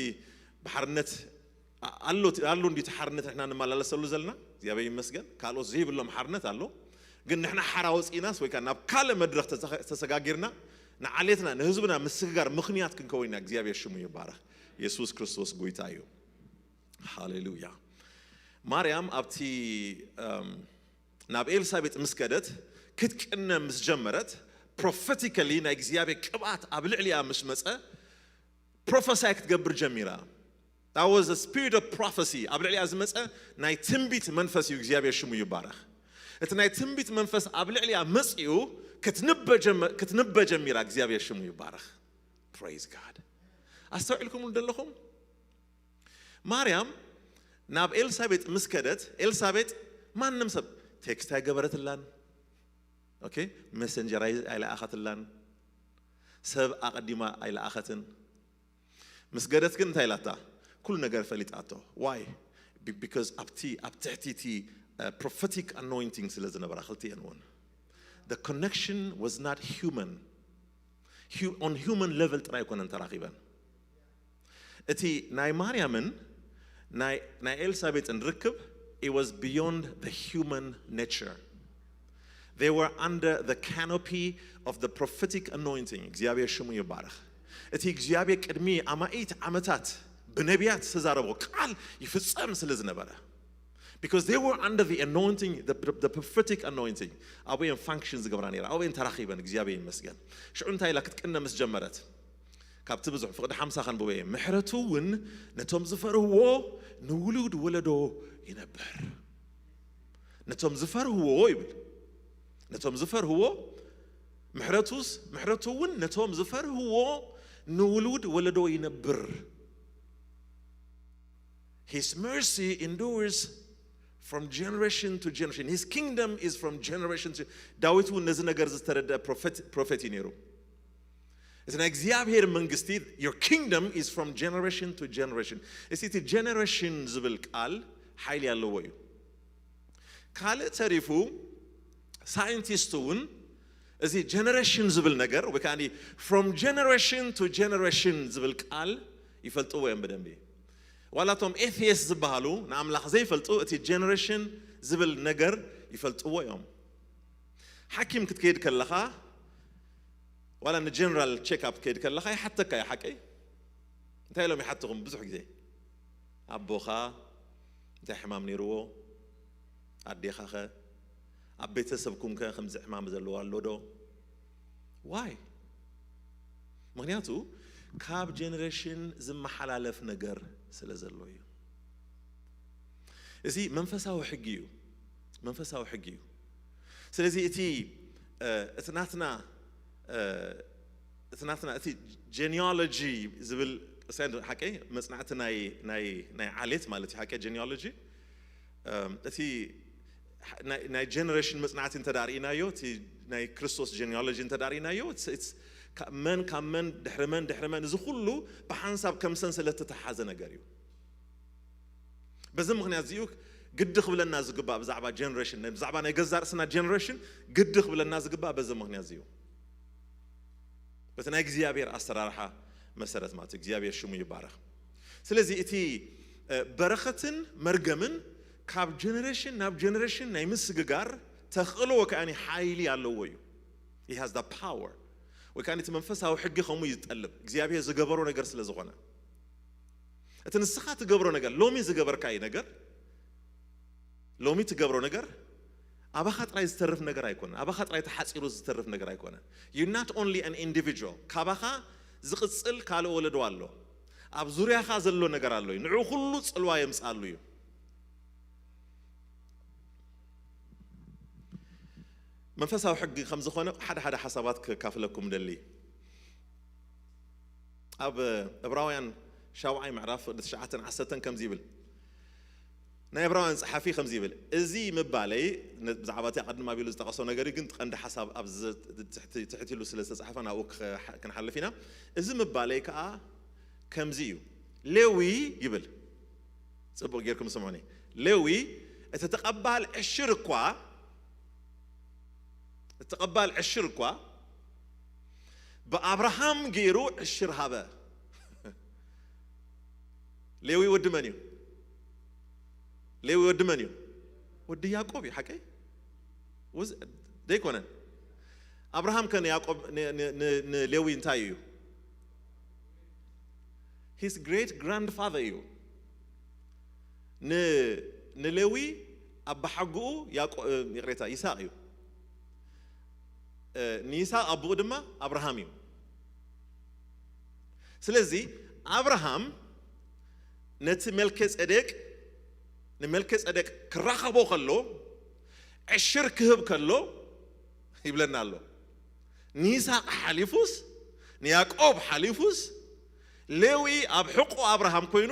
ብሓርነት ኣሎ ኣሎ እንዲቲ ሓርነት ንሕና ንመላለሰሉ ዘለና እግዚኣብሔር ይመስገን። ካልኦት ዘይብሎም ሓርነት ኣሎ። ግን ንሕና ሓራ ወፂእናስ ወይ ከዓ ናብ ካልእ መድረኽ ተሰጋጊርና ንዓሌትና ንህዝብና ምስግጋር ምኽንያት ክንከውን ኢና። እግዚኣብሔር ሽሙ ይባረኽ። የሱስ ክርስቶስ ጎይታ እዩ። ሃሌሉያ። ማርያም ኣብቲ እም፣ ናብ ኤልሳቤጥ ምስ ከደት ክትቅነ ምስ ጀመረት ፕሮፌቲካሊ ናይ እግዚኣብሔር ቅብኣት ኣብ ልዕሊያ ምስ መፀ ፕሮፌሳይ ክትገብር ጀሚራ። That was a spirit of prophecy። ኣብ ልዕሊያ ዝመፀ ናይ ትንቢት መንፈስ እዩ። እግዚኣብሔር ሽሙ ይባረኽ። እቲ ናይ ትንቢት መንፈስ ኣብ ልዕሊያ መጺኡ ክትንበ ጀመ- ክትንበ ጀሚራ። እግዚኣብሔር ሽሙ ይባረኽ። Praise God። ኣስተውዒልኩምሉ ደለኹም? ማርያም ናብ ኤልሳቤጥ ምስ ከደት፣ ኤልሳቤጥ ማንም ሰብ ቴክስት ኣይገበረትላን። ኦኬ፣ ሜሰንጀር ኣይ- ኣይለኣኸትላን። ሰብ ኣቐዲማ ኣይለኣኸትን። ምስ ገደት ግን እንታይ ኢላታ? ኩሉ ነገር ፈሊጣቶ። Why? Be- because ኣብቲ ኣብ ትሕቲ እቲ ፕሮፌቲክ ኣኖይንቲንግ ስለ ዝነበራ፣ ክልቲኤን እውን። The connection was not human. Hu- on human level ጥራይ ኣይኮነን ተራኺበን። እቲ ናይ ማርያምን ናይ ናይ ኤልሳቤጥን ርክብ, it was beyond the human nature. They were under the canopy of the prophetic anointing. እግዚኣብሔር ሽሙ ይባረኽ። እቲ እግዚኣብሔር ቅድሚ ኣማኢት ዓመታት ብነቢያት ዝተዛረቦ ቃል ይፍጸም ስለ ዝነበረ፣ because they were under the anointing, the, the prophetic anointing. ኣብኡ እየን ፋንክሽን ዝገብራ ነይራ፣ ኣብኡ እየን ተራኺበን። እግዚኣብሔር ይመስገን። ሽዑ እንታይ ኢላ ክትቅነ ምስ ጀመረት፣ ካብቲ ብዙሕ ፍቕዲ ሓምሳ ከንብቦ እየ። ምሕረቱ እውን ነቶም ዝፈርህዎ ንውሉድ ወለዶ ይነብር። ነቶም ዝፈርህዎ ይብል። ነቶም ዝፈርህዎ ምሕረቱስ፣ ምሕረቱ እውን ነቶም ዝፈርህዎ ንውሉድ ወለዶ ይነብር። His mercy endures from generation to generation. His kingdom is from generation to. ዳዊት እውን ነዚ ነገር ዝተረድአ ፕሮፌት እዩ ነይሩ። እቲ ናይ እግዚኣብሔር መንግስቲ, your kingdom is from generation to generation. እስቲ እቲ ጀነሬሽን ዝብል ቃል ሓይሊ ኣለዎ እዩ። ካልእ ተሪፉ ሳይንቲስት እውን እዚ ጀነሬሽን ዝብል ነገር ወይ ከዓ from generation to generation ዝብል ቃል ይፈልጥዎ እዮም ብደንቢ። ዋላ እቶም ኤቲየስት ዝበሃሉ ንኣምላኽ ዘይፈልጡ እቲ ጀነሬሽን ዝብል ነገር ይፈልጥዎ እዮም። ሓኪም ክትከይድ ከለኻ ዋላ ንጀነራል ቼክኣፕ ክትከይድ ከለኻ ይሓተካ እዩ ሓቀይ? እንታይ ኢሎም ይሓትኹም ብዙሕ ግዜ? ኣቦኻ እንታይ ሕማም ነይርዎ? ኣዴኻኸ? ኣብ ቤተሰብኩምከ ከምዚ ሕማም ዘለዎ ኣሎ ዶ? ዋይ? ምክንያቱ ካብ ጀነሬሽን ዝመሓላለፍ ነገር ስለ ዘሎ እዩ። እዚ መንፈሳዊ ሕጊ እዩ። መንፈሳዊ ሕጊ እዩ። ስለዚ እቲ እቲ ናትና እቲ ናትና እቲ ጀኒኦሎጂ ዝብል ሳይንስ ሓቀይ መጽናዕቲ ናይ ናይ ናይ ዓሌት ማለት እዩ። ሓቀይ ጀኒኦሎጂ እቲ ናይ ጀነሬሽን መጽናዕቲ እንተ ርኢናዮ፣ እቲ ናይ ክርስቶስ ጀኒኦሎጂ እንተ ርኢናዮ፣ መን ካብ መን ድሕሪ መን ድሕሪ መን፣ እዚ ኩሉ ብሓንሳብ ከም ሰንሰለት ዝተተሓዘ ነገር እዩ። በዚ ምክንያት እዚኡ ግዲ ክብለና ዝግባእ ብዛዕባ ጀነሬሽን፣ ብዛዕባ ናይ ገዛ ርእስና ጀነሬሽን ግዲ ክብለና ዝግባእ በዚ ምክንያት እዚኡ። በቲ ናይ እግዚኣብሔር ኣሰራርሓ መሰረት ማለት እዩ። እግዚኣብሔር ሽሙ ይባረኽ። ስለዚ እቲ በረኸትን መርገምን ካብ ጀነሬሽን ናብ ጀነሬሽን ናይ ምስግጋር ተኽእሎ ወይ ከኣ ሓይሊ ኣለዎ እዩ። He has the power። ወይ ከኣ እቲ መንፈሳዊ ሕጊ ከምኡ እዩ ዝጠልብ፣ እግዚኣብሔር ዝገበሮ ነገር ስለ ዝኾነ። እቲ ንስኻ ትገብሮ ነገር፣ ሎሚ ዝገበርካዩ ነገር፣ ሎሚ ትገብሮ ነገር ኣባኻ ጥራይ ዝተርፍ ነገር ኣይኮነን። ኣባኻ ጥራይ ተሓጺሩ ዝተርፍ ነገር ኣይኮነን። You're not only an individual። ካባኻ ዝቕጽል ካልእ ወለዶ ኣሎ። ኣብ ዙርያኻ ዘሎ ነገር ኣሎ። ንዑ ኩሉ ጽልዋ የምጽኣሉ እዩ። መንፈሳዊ ሕጊ ከም ዝኾነ ሓደ ሓደ ሓሳባት ከካፍለኩም ደሊ። ኣብ ዕብራውያን ሻውዓይ ምዕራፍ ፍቕዲ ትሽዓተን ዓሰርተን ከምዚ ይብል። ናይ ዕብራውያን ጸሓፊ ከምዚ ይብል፣ እዚ ምባለይ፣ ብዛዕባ እቲ ኣቐድም ኣቢሉ ዝጠቐሶ ነገር እዩ፣ ግን ቀንዲ ሓሳብ ኣብ ትሕት ኢሉ ስለ ዝተጻሕፈ ናብኡ ክንሓልፍ ኢና። እዚ ምባለይ ከኣ ከምዚ እዩ፣ ሌዊ ይብል። ጽቡቕ ጌርኩም ስምዑኒ። ሌዊ እቲ ተቐባል ዕሽር እኳ፣ እቲ ተቐባል ዕሽር እኳ ብኣብርሃም ገይሩ ዕሽር ሃበ። ሌዊ ወዲ መን እዩ? ሌዊ ወዲ መን እዩ? ወዲ ያዕቆብ እዩ። ሓቀይ ደይኮነን? ኣብርሃም ከ ንያዕቆብ ንሌዊ እንታይ እዩ? His great grandfather እዩ። ንሌዊ ኣባሓጉኡ ይቕሬታ ይስሐቅ እዩ። ንይስሐቅ ኣቡኡ ድማ ኣብርሃም እዩ። ስለዚ ኣብርሃም ነቲ መልከ ጼዴቅ ንመልከ ጼዴቅ ክራኸቦ ከሎ ዕሽር ክህብ ከሎ ይብለና ኣሎ። ንይስሐቅ ሓሊፉስ፣ ንያዕቆብ ሓሊፉስ፣ ሌዊ ኣብ ሕቁ ኣብርሃም ኮይኑ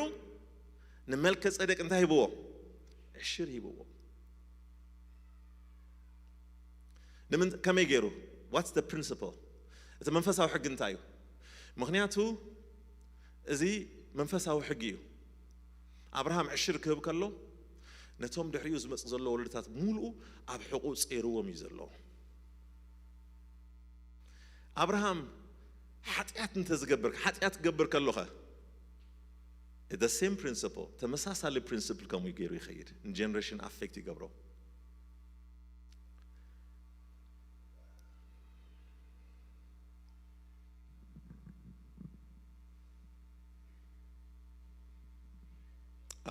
ንመልከ ጸደቅ እንታይ ሂብዎ? ዕሽር ሂብዎ። ንምን ከመይ ገይሩ? What's the principle? እቲ መንፈሳዊ ሕጊ እንታይ እዩ? ምክንያቱ እዚ መንፈሳዊ ሕጊ እዩ። ኣብርሃም ዕሽር ክህብ ከሎ ነቶም ድሕሪኡ ዝመጽእ ዘሎ ወለድታት ሙሉኡ ኣብ ሕቁ ጸይርዎም እዩ ዘሎ። ኣብርሃም ሓጢኣት እንተዝገብር፣ ሓጢኣት ክገብር ከሎኸ? The same principle፣ ተመሳሳሊ ፕሪንስፕል ከምኡ ገይሩ ይኸይድ። ንጀነሬሽን ኣፌክት ይገብሮ።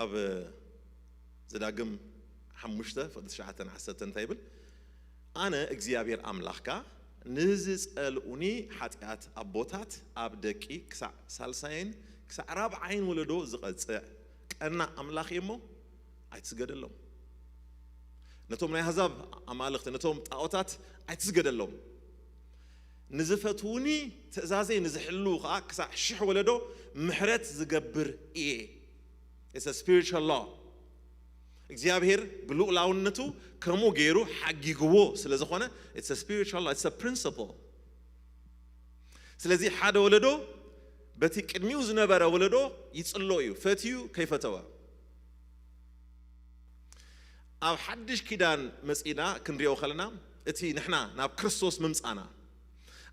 ኣብ ዘዳግም ሓሙሽተ ፍቕዲ ትሽዓተን ዓሰርተን እንታይ ይብል? ኣነ እግዚኣብሔር ኣምላኽካ ንዝጸልኡኒ ሓጢኣት ኣቦታት ኣብ ደቂ ክሳዕ ሳልሳይን ክሳዕ ራብዓይን ወለዶ ዝቐጽዕ ቀና ኣምላኽ እየ እሞ ኣይትስገደሎም። ነቶም ናይ ኣህዛብ ኣማልኽቲ፣ ነቶም ጣዖታት ኣይትስገደሎም። ንዝፈትዉኒ ትእዛዘይ ንዝሕልዉ ኸኣ ክሳዕ ሽሕ ወለዶ ምሕረት ዝገብር እየ። It's a spiritual law። እግዚኣብሔር ብልኡላውነቱ ከምኡ ገይሩ ሓጊግዎ ስለ ዝኾነ it's a spiritual law, it's a principle። ስለዚ ሓደ ወለዶ በቲ ቅድሚኡ ዝነበረ ወለዶ ይጽሎ እዩ፣ ፈትዩ ከይፈተወ። ኣብ ሓድሽ ኪዳን መጺና ክንሪኦ ከለና እቲ ንሕና ናብ ክርስቶስ ምምጻና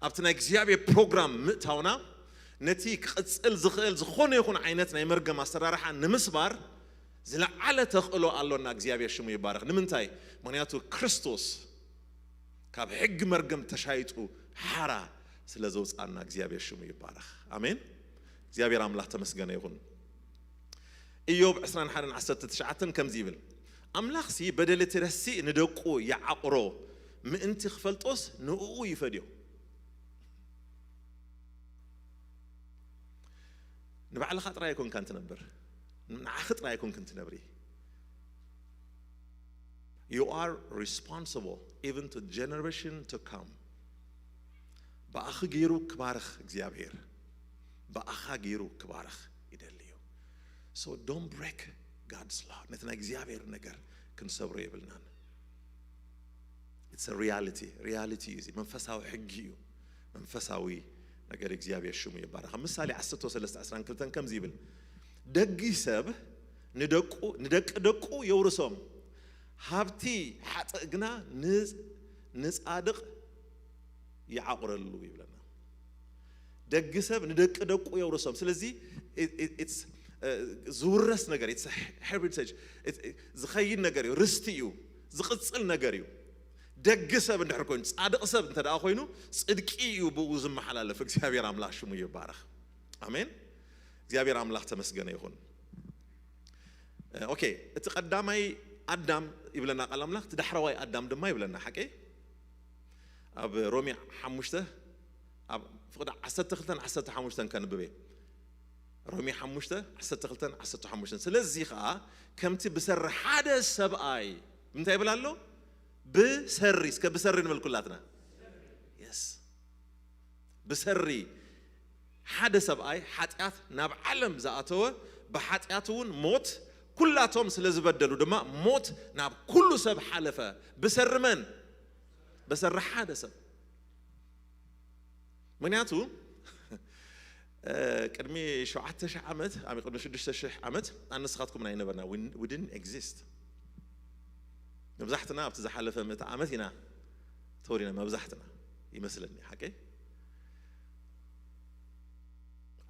ኣብቲ ናይ እግዚኣብሔር ፕሮግራም ምእታውና ነቲ ክቕጽል ዝኽእል ዝኾነ ይኹን ዓይነት ናይ መርገም ኣሰራርሓ ንምስባር ዝለዓለ ተኽእሎ ኣሎና። እግዚኣብሔር ሽሙ ይባረኽ። ንምንታይ? ምኽንያቱ ክርስቶስ ካብ ሕጊ መርገም ተሻይጡ ሓራ ስለ ዘውፅኣና እግዚኣብሔር ሽሙ ይባረኽ። ኣሜን። እግዚኣብሔር ኣምላኽ ተመስገነ ይኹን። ኢዮብ ዕስራን ሓደን ዓሰርተ ትሽዓተን ከምዚ ይብል፣ ኣምላኽሲ በደል እቲ ረሲእ ንደቁ ይዓቕሮ፣ ምእንቲ ክፈልጦስ ንእኡ ይፈድዮ። ንባዕልኻ ጥራይ ኣይኮንካን ትነብር፣ ንዓኺ ጥራይ ኣይኮንክን ትነብሪ። You are responsible even to generation to come። ብኣኺ ገይሩ ክባርኽ እግዚኣብሔር፣ ብኣኻ ገይሩ ክባርኽ ይደሊ እዩ። So don't break God's law። ነቲ ናይ እግዚኣብሔር ነገር ክንሰብሮ የብልናን። It's a reality። ሪያሊቲ እዩ እዚ። መንፈሳዊ ሕጊ እዩ። መንፈሳዊ ነገር እግዚኣብሔር ሽሙ ይባረኽ። ኣብ ምሳሌ ዓሰርተ ሰለስተ ዕስራን ክልተን ከምዚ ይብል፣ ደጊ ሰብ ንደቁ ንደቂ ደቁ የውርሶም፣ ሃብቲ ሓጥእ ግና ን- ንጻድቕ ይዓቑረሉ ይብለና። ደጊ ሰብ ንደቂ ደቁ የውርሶም። ስለዚ it- it- it's፣ እ፣ ዝውረስ ነገር፣ it's a heritage፣ it- it- ዝኸይድ ነገር እዩ፣ ርስቲ እዩ፣ ዝቕጽል ነገር እዩ። ደጊ ሰብ እንድሕር ኮይኑ፣ ጻድቕ ሰብ እንተ ደኣ ኮይኑ፣ ጽድቂ እዩ ብኡ ዝመሓላለፍ። እግዚኣብሔር ኣምላኽ ሽሙ ይባረኽ። ኣሜን። እግዚኣብሔር ኣምላኽ ተመስገነ ይኹን። ኦኬ፣ እቲ ቀዳማይ ኣዳም ይብለና ቃል ኣምላኽ፣ እቲ ዳሕረዋይ ኣዳም ድማ ይብለና። ሓቀይ? ኣብ ሮሜ ሓሙሽተ፣ ኣብ ፍቕዲ ዓሰርተ ክልተን ዓሰርተ ሓሙሽተን ከንብብ እየ። ሮሜ ሓሙሽተ፣ ዓሰርተ ክልተን ዓሰርተ ሓሙሽተን። ስለዚ ኸኣ ከምቲ ብሰሪ ሓደ ሰብኣይ፣ እንታይ ይብል ኣሎ? ብሰሪ፣ እስከ ብሰሪ ንበል ኩላትና። የስ። ብሰሪ ሓደ ሰብኣይ ሓጢኣት ናብ ዓለም ዝኣተወ፣ ብሓጢኣት እውን ሞት፣ ኩላቶም ስለ ዝበደሉ ድማ ሞት ናብ ኩሉ ሰብ ሓለፈ። ብሰሪ መን? ብሰሪ ሓደ ሰብ። ምክንያቱ፣ እ፣ ቅድሚ ሸውዓተ ሽሕ ዓመት፣ ኣብ ቅድሚ ሽዱሽተ ሽሕ ዓመት፣ ኣነ ንስኻትኩምን ኣይነበርና። We- we didn't exist። መብዛሕትና ኣብቲ ዝሓለፈ ምእቲ ዓመት ኢና ተወሊድና፣ መብዛሕትና ይመስለኒ፣ ሓቀይ?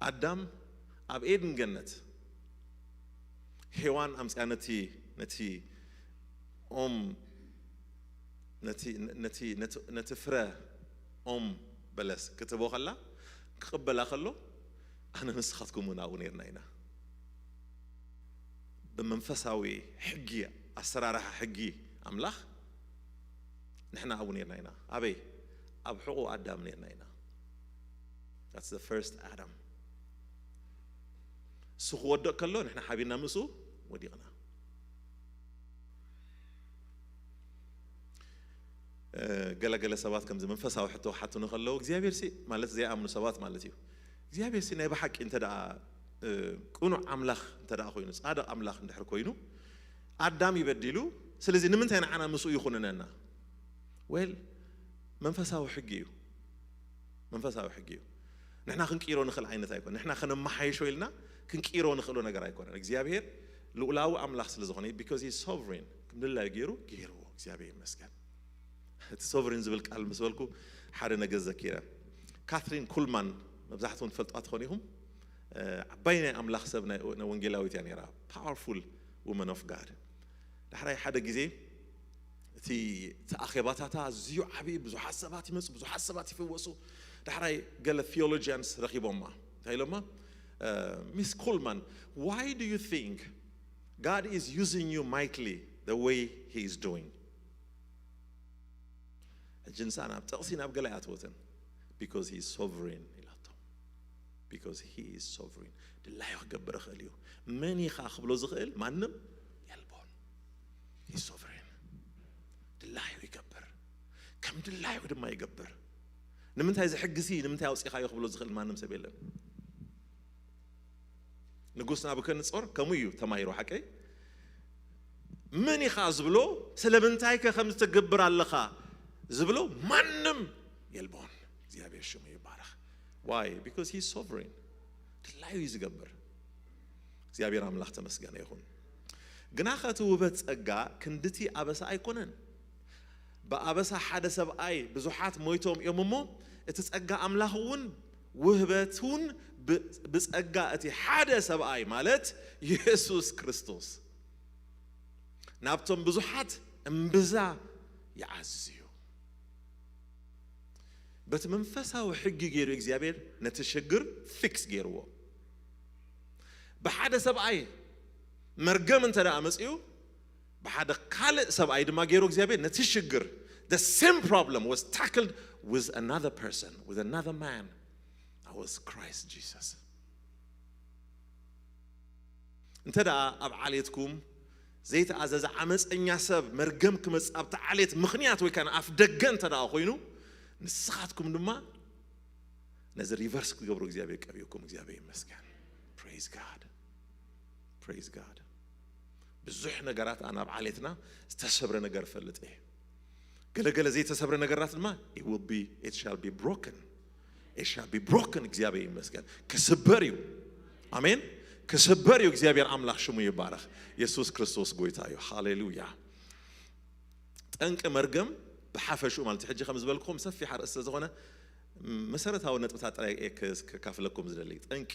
ኣዳም ኣብ ኤድን ገነት ሄዋን ኣምፅያ ነቲ፣ ነቲ ኦም፣ ነቲ፣ ነቲ፣ ነቲ፣ ነቲ ፍረ ኦም በለስ ክትቦ ከላ፣ ክቕበላ ከሎ፣ ኣነ ንስኻትኩም እውን ኣብኡ ነርና ኢና። ብመንፈሳዊ ሕጊ፣ ኣሰራርሓ ሕጊ ኣምላኽ ንሕና ኣብኡ ነርና ኢና። ኣበይ? ኣብ ሕቑ ኣዳም ነርና ኢና። That's the first Adam። እሱ ክወድቕ ከሎ ንሕና ሓቢርና ምስኡ ወዲቕና። ገለገለ ሰባት ከምዚ መንፈሳዊ ሕቶ ክሓቱኒ ከለዉ እግዚኣብሔር ሲ ማለት ዘይኣምኑ ሰባት ማለት እዩ እግዚኣብሔር ሲ ናይ ብሓቂ እንተ ደኣ ቅኑዕ ኣምላኽ እንተ ደኣ ኮይኑ ጻድቕ ኣምላኽ እንድሕር ኮይኑ ኣዳም ይበዲሉ ስለዚ ንምንታይ ንዓና ምስኡ ይኹንነና well መንፈሳዊ ሕጊ እዩ መንፈሳዊ ሕጊ እዩ ንሕና ክንቅይሮ ንኽእል ዓይነት ኣይኮነ ንሕና ከነመሓይሾ ኢልና ክንቅይሮ ንኽእሎ ነገር ኣይኮነን እግዚኣብሔር ልኡላዊ ኣምላኽ ስለ ዝኾነ because he sovereign ከም ድላዩ ገይሩ ገይርዎ እግዚኣብሔር ይመስገን እቲ sovereign ዝብል ቃል ምስ በልኩ ሓደ ነገር ዘኪረ ካትሪን ኩልማን መብዛሕትኩም ትፈልጥዋ ትኾኑ ኢኹም ዓባይ ናይ ኣምላኽ ሰብ ናይ ወንጌላዊት እያ ነራ powerful woman of God ዳሕራይ ሓደ ግዜ እቲ ኣኼባታታ ኣዝዩ ዓብዪ ብዙሓት ሰባት ይመፁ ብዙሓት ሰባት ይፍወሱ ዳሕራይ ገለ theologians ረኺቦማ እንታይ ኢሎማ Miss Coleman why do you think God is using you mightily the way he is doing ሕጂ ንሳ ናብ ጥቕሲ ናብ ገለ ኣይኣተወትን because he is sovereign ኢላቶ because he is sovereign ድላዩ ክገብር ይኽእል እዩ መን ኢኻ ክብሎ ዝኽእል ማንም የልቦን he is sovereign ድላዩ ይገብር ከም ድላዩ ድማ ይገብር ንምንታይ ዝሕግሲ ንምንታይ ኣውፂኻዮ ክብሎ ዝኽእል ማንም ሰብ የለን ንጉስ ናቡከደነፆር ከምኡ እዩ ተማሂሩ ሓቀይ መን ኢኻ ዝብሎ ስለምንታይ ከ ከም ትገብር ኣለኻ ዝብሎ ማንም የልቦን እግዚኣብሔር ሽሙ ይባረኽ why because he sovereign ድላዩ እዩ ዝገብር እግዚኣብሔር ኣምላኽ ተመስገነ ይኹን ግና ከቲ ውበት ጸጋ ክንድቲ ኣበሳ ኣይኮነን ብኣበሳ ሓደ ሰብኣይ ብዙሓት ሞይቶም እዮም እሞ እቲ ጸጋ ኣምላኽ እውን ውህበት እውን ብጸጋ እቲ ሓደ ሰብኣይ ማለት የሱስ ክርስቶስ ናብቶም ብዙሓት እምብዛ ይዓዝዝ እዩ በቲ መንፈሳዊ ሕጊ ገይሩ እግዚኣብሔር ነቲ ሽግር ፊክስ ገይርዎ ብሓደ ሰብኣይ መርገም እንተ ደኣ መፅኡ ብሓደ ካልእ ሰብኣይ ድማ ገይሩ እግዚኣብሔር ነቲ ሽግር the same problem was tackled with another person with another man that was Christ Jesus እንተ ደኣ ኣብ ዓሌትኩም ዘይተኣዘዘ ዓመፀኛ ሰብ መርገም ክመፅእ ኣብቲ ዓሌት ምኽንያት ወይ ከዓ ኣፍ ደገ እንተ ደኣ ኮይኑ ንስኻትኩም ድማ ነዚ ሪቨርስ ክትገብሩ እግዚኣብሔር ቀቢኡኩም እግዚኣብሔር ይመስገን praise God praise God ብዙሕ ነገራት ኣነ ኣብ ዓሌትና ዝተሰብረ ነገር እፈልጥ እየ ገለገለ ዘይተሰብረ ነገራት ድማ it will be it shall be broken it shall be broken እግዚኣብሔር ይመስገን ክስበር እዩ ኣሜን ክስበር እዩ እግዚኣብሔር ኣምላኽ ሽሙ ይባረኽ የሱስ ክርስቶስ ጎይታ እዩ ሃሌሉያ ጠንቂ መርገም ብሓፈሽኡ ማለት ሕጂ ከም ዝበልኩም ሰፊሕ ኣርእስቲ ዝኾነ መሰረታዊ ነጥብታት ጥራይ ከካፍለኩም ዝደሊ ጠንቂ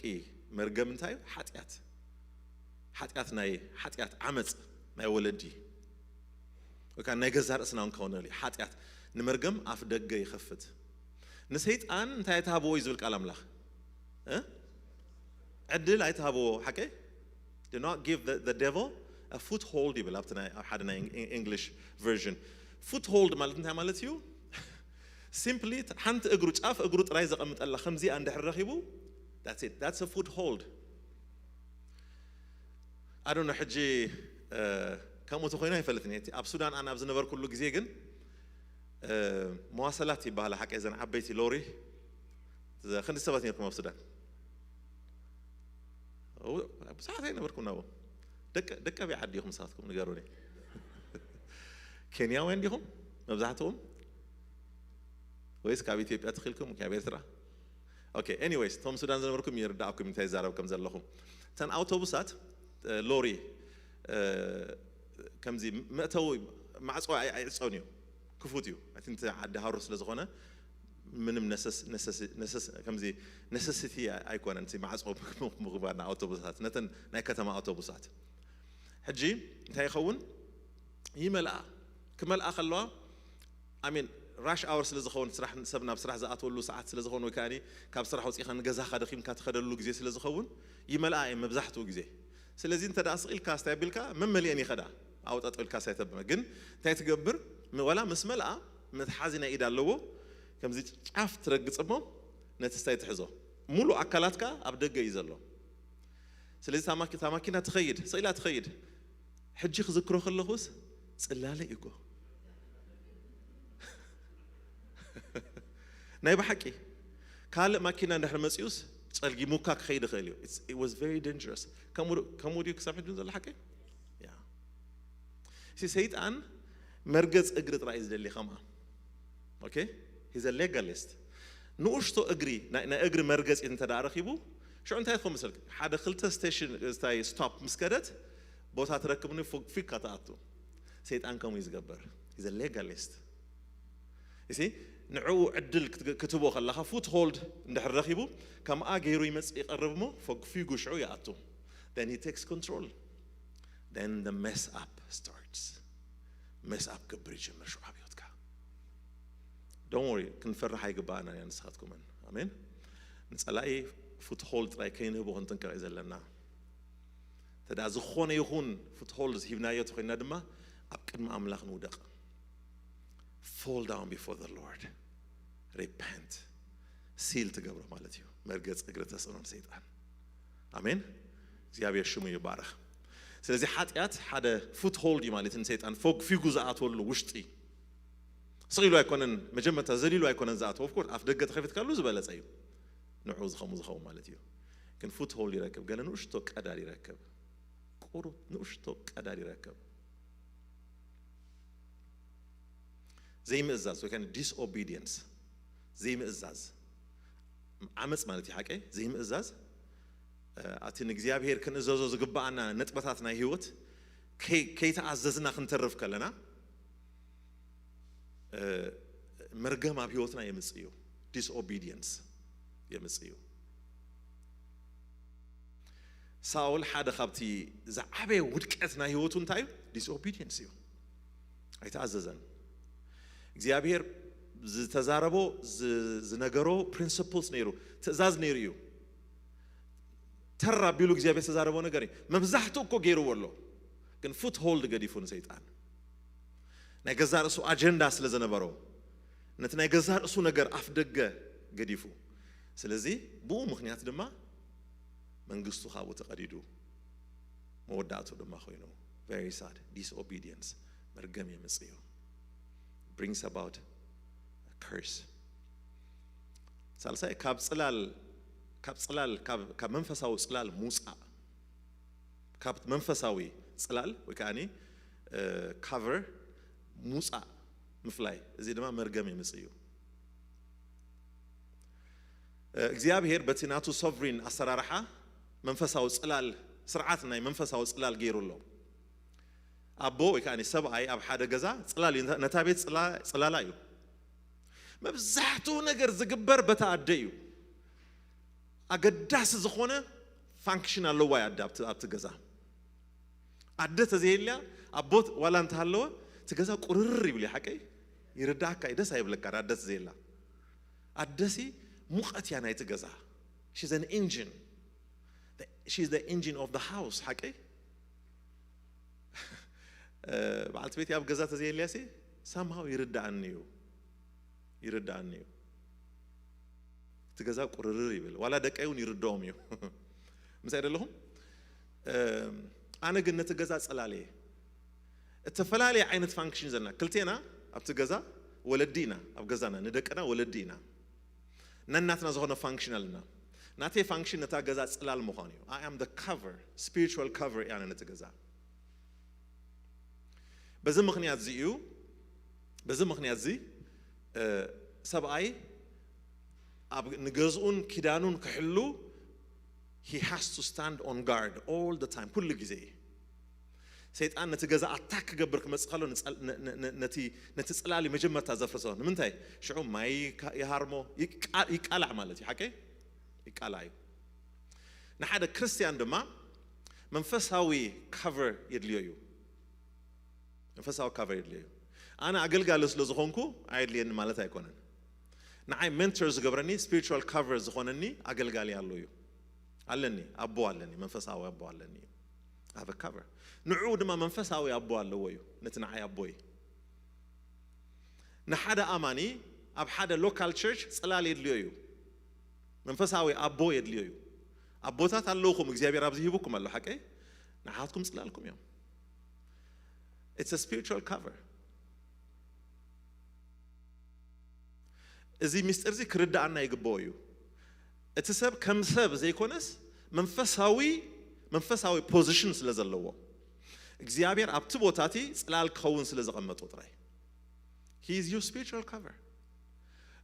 መርገም እንታይ እዩ ሓጢኣት ሓጢኣት ናይ ሓጢኣት ዓመፅ ናይ ወለዲ ወይ ከዓ ናይ ገዛ ርእስና እውን ክኸውን ይኽእል ሓጢኣት ንመርገም ኣፍ ደገ ይኸፍት ንሰይጣን እንታይ ተሃብዎ እዩ ዝብል ቃል ኣምላኽ ዕድል ኣይተሃብዎ ሓቀይ do not give the, the devil a foothold ይብል ኣብቲ ሓደ ናይ English version foothold ማለት እንታይ ማለት እዩ simply ሓንቲ እግሩ ጫፍ እግሩ ጥራይ ዘቐምጠላ ከምዚኣ እንድሕር ረኺቡ that's it that's a foothold ኣዶኖ ሕጂ ከምኡ ተኮይኑ ኣይፈልጥን እቲ ኣብ ሱዳን ኣነ ኣብ ዝነበርኩሉ ግዜ ግን መዋሰላት ይበሃላ ሓቀ ዘን ዓበይቲ ሎሪ ክንዲ ሰባት ነርኩም ኣብ ሱዳን ብዙሓት ኣይነበርኩም ናብኦም ደቂ ኣበይ ዓዲ ኢኹም ንስኻትኩም ንገሩኒ ኬንያውያን ዲኹም መብዛሕትኦም ወይስ ካብ ኢትዮጵያ ተኺልኩም ካብ ኤርትራ okay anyways ቶም ሱዳን ዝነበርኩም ይርዳእኩም እንታይ ይዛረብ ከም ዘለኹም እተን ኣውቶቡሳት ሎሪ ከምዚ መእተዊ ማዕፆ ኣይዕፀን እዩ ክፉት እዩ እቲ ዓዲ ሃሩ ስለ ዝኾነ ምንም ከምዚ ነሰሲቲ ኣይኮነን ማዕፆ ምግባር ኣውቶቡሳት ነተን ናይ ከተማ ኣውቶቡሳት ሕጂ እንታይ ይኸውን ይመልኣ ክመልኣ ከለዋ ኣሜን ራሽ ኣወር ስለ ዝኸውን ስራሕ ሰብ ናብ ስራሕ ዝኣትወሉ ሰዓት ስለ ዝኸውን ወይ ከዓ ካብ ስራሕ ወፂኻ ንገዛኻ ደኺምካ ትኸደሉ ግዜ ስለ ዝኸውን ይመልኣ እየ መብዛሕትኡ ግዜ ስለዚ እንተ ደኣ ስቕ ኢልካ ስታይ ኣቢልካ መመሊአን ይኸዳ ኣውጠጠው ኢልካ ሳይተብመ ግን እንታይ ትገብር ወላ ምስ መልኣ መትሓዚ ናይ ኢድ ኣለዎ ከምዚ ጫፍ ትረግጽ እሞ ነቲ ስታይ ትሕዞ ሙሉእ ኣካላትካ ኣብ ደገ እዩ ዘሎ ስለዚ እታ ማኪና ትኸይድ ስቕ ኢላ ትኸይድ ሕጂ ክዝክሮ ከለኹስ ጽላለ እዩ እኮ ናይ ብሓቂ ካልእ ማኪና እንድሕር መፂኡስ ጸልጊሙካ ክኸይድ ይኽእል እዩ። It's- it was very dangerous። ከምኡ ከምኡ ድዩ ክሳብ ሕጂ ዘሎ ሓቂ? Yeah። ሲ ሰይጣን መርገጽ እግሪ ጥራይ እዩ ዝደሊ ከምኣ። Okay? He's a legalist። ንኡሽቶ እግሪ ናይ ናይ እግሪ መርገጺ እንተ ደኣ ረኺቡ ሽዑ እንታይ ትኸውን መሰልክ? ሓደ ክልተ ስቴሽን እንታይ ስቶፕ ምስ ከደት ቦታ ትረክብኒ ፊካ ትኣቱ። ሰይጣን ከምኡ እዩ ዝገብር። He's a legalist። እሲ ንዕኡ ዕድል ክትብ- ክትቦ ከለኻ ፉት ሆልድ እንድሕር ረኺቡ ከምኣ ገይሩ ይመጽእ ይቐርብ እሞ ፈግፊጉ ሽዑ ይኣቱ። Then he takes control. Then the mess up starts። Mess up ክብር ይጀምር ሽዑ ኣብ ህይወትካ። Don't worry፣ ክንፈርሕ ኣይግባእና እያ ንስኻትኩምን። ኣሜን። ንጸላኢ ፉት ሆልድ ጥራይ ከይንህቦ ክንጥንቀቕ እዩ ዘለና። ተዳ ዝኾነ ይኹን ፉት ሆልድ ሂብናዮ ተኾይና ድማ ኣብ ቅድሚ ኣምላኽ ንውደቕ። Fall down before the Lord። Repent። ሲል ትገብሮ ማለት እዩ። መርገጽ እግሪ ተስእኖን ሰይጣን። ኣሜን። እግዚኣብሔር ሽሙ ይባረኽ። ስለዚ ሓጢኣት ሓደ ፉት ሆልድ እዩ ማለት ንሰይጣን ፈግፊጉ ዝኣትወሉ ውሽጢ ስቕ ኢሉ ኣይኮነን። መጀመርታ ዘሊሉ ኣይኮነን ዝኣትዎ። Of course ኣፍ ደገ ተኸፊትካሉ ዝበለጸ እዩ። ንዑ ዝኸሙ ዝኸውን ማለት እዩ። ግን ፉት ሆልድ ይረክብ። ገለ ንኡሽቶ ቀዳድ ይረክብ። ቁሩብ ንኡሽቶ ቀዳድ ይረክብ። ዘይምእዛዝ ወይ ከነ ዲስኦቢዲየንስ፣ ዘይምእዛዝ ዓመፅ ማለት እዩ። ሓቀይ ዘይምእዛዝ፣ ኣቲ ንእግዚኣብሔር ክንእዘዞ ዝግባኣና ነጥበታት ናይ ህይወት ከይተኣዘዝና ክንተርፍ ከለና መርገም ኣብ ህይወትና የምፅ እዩ። ዲስኦቢዲየንስ የምፅ እዩ። ሳኦል ሓደ ካብቲ ዝዓበየ ውድቀት ናይ ህይወቱ እንታይ እዩ? ዲስኦቢዲየንስ እዩ። ኣይተኣዘዘን። እግዚኣብሔር ዝተዛረቦ ዝነገሮ ፕሪንስፕልስ ነይሩ፣ ትእዛዝ ነይሩ እዩ። ተራ ቢሉ እግዚኣብሔር ዝተዛረቦ ነገር እዩ። መብዛሕትኡ እኮ ገይርዎ ኣሎ፣ ግን ፉት ሆልድ ገዲፉ ንሰይጣን። ናይ ገዛ ርእሱ ኣጀንዳ ስለ ዘነበሮ ነቲ ናይ ገዛ ርእሱ ነገር ኣፍ ደገ ገዲፉ። ስለዚ ብኡ ምክንያት ድማ መንግስቱ ካብኡ ተቐዲዱ፣ መወዳእቱ ድማ ኮይኑ። Very sad። ዲስኦቢዲየንስ መርገም የምጽእ እዩ። Brings about curse። ሳልሳይ ካብ ጽላል ካብ ጽላል ካብ መንፈሳዊ ጽላል ሙጻእ። ካብ መንፈሳዊ ጽላል ወይ ከዓኒ ካቨር ሙጻእ ምፍላይ፣ እዚ ድማ መርገም የምጽእ እዩ። እግዚኣብሔር በቲ ናቱ ሶቭሪን ኣሰራርሓ መንፈሳዊ ጽላል፣ ስርዓት ናይ መንፈሳዊ ጽላል ገይሩ ኣሎ። ኣቦ ወይ ከዓኒ ሰብኣይ ኣብ ሓደ ገዛ ጽላል እዩ። ነታ ቤት ጽላላ እዩ። መብዛሕትኡ ነገር ዝግበር በታ ኣደ እዩ። ኣገዳሲ ዝኾነ ፋንክሽን ኣለዋ እያ ኣደ ኣብቲ ገዛ። ኣደ ተዘየልያ ኣቦት ዋላ እንተሃለወ እቲ ገዛ ቁርር ይብል እዩ። ሓቀይ ይርዳእካ እዩ። ደስ ኣይብለካ ኣደ ተዘየላ። ኣደሲ ሙቐት እያ ናይቲ ገዛ። She's an engine። She's the engine of the house። ሓቀይ በዓልቲ ቤት ኣብ ገዛ ተዘየልያ ሲ ሳምሃው ይርዳእኒ እዩ። ይርዳእኒ እዩ። እቲ ገዛ ቁርርር ይብል። ዋላ ደቀይ እውን ይርድኦም እዩ። ምሳይ ደለኹም? ኣነ ግን ነቲ ገዛ ጸላለየ። እተፈላለየ ዓይነት ፋንክሽን ዘለና ክልቴና ኣብቲ ገዛ ወለዲ ኢና። ኣብ ገዛና ንደቅና ወለዲ ኢና። ነናትና ዝኾነ ፋንክሽን ኣለና። ናተይ ፋንክሽን ነታ ገዛ ጽላል ምዃን እዩ። I am the cover, spiritual cover እያ ነቲ ገዛ። በዚ ምክንያት እዚ እዩ በዚ ምክንያት እዚ ሰብኣይ ኣብ ንገዝኡን ኪዳኑን ክሕሉ he has to stand on guard all the time። ኩሉ ግዜ ሰይጣን ነቲ ገዛ ኣታክ ክገብር ክመፅእ ከሎ ነቲ ፅላል መጀመርታ ዘፍርሶ ንምንታይ? ሽዑ ማይ ይሃርሞ ይቃላዕ ማለት እዩ። ሓቀይ ይቃላዕ እዩ። ንሓደ ክርስትያን ድማ መንፈሳዊ ካቨር የድልዮ እዩ። መንፈሳዊ ካቨር የድልዮ እዩ። ኣነ ኣገልጋሊ ስለ ዝኾንኩ ኣየድልየኒ ማለት ኣይኮነን። ንዓይ ሜንተር ዝገብረኒ ስፒሪቹዋል ካቨር ዝኾነኒ ኣገልጋሊ ኣሎ እዩ። ኣለኒ፣ ኣቦ ኣለኒ፣ መንፈሳዊ ኣቦ ኣለኒ እዩ። I have a cover። ንዕኡ ድማ መንፈሳዊ ኣቦ ኣለዎ እዩ ነቲ ንዓይ ኣቦይ። ንሓደ ኣማኒ ኣብ ሓደ ሎካል ቸርች ጽላል የድልዮ እዩ። መንፈሳዊ ኣቦ የድልዮ እዩ። ኣቦታት ኣለውኹም፣ እግዚኣብሔር ኣብዚ ሂቡኩም ኣሎ። ሓቀይ ንሓትኩም ጽላልኩም እዮም። It's a spiritual cover። እዚ ምስጢር እዚ ክርዳኣና ይግብኦ እዩ። እቲ ሰብ ከም ሰብ ዘይኮነስ መንፈሳዊ መንፈሳዊ position ስለ ዘለዎ እግዚኣብሔር ኣብቲ ቦታ እቲ ጽላል ክኸውን ስለ ዘቐመጦ ጥራይ። He is your spiritual cover።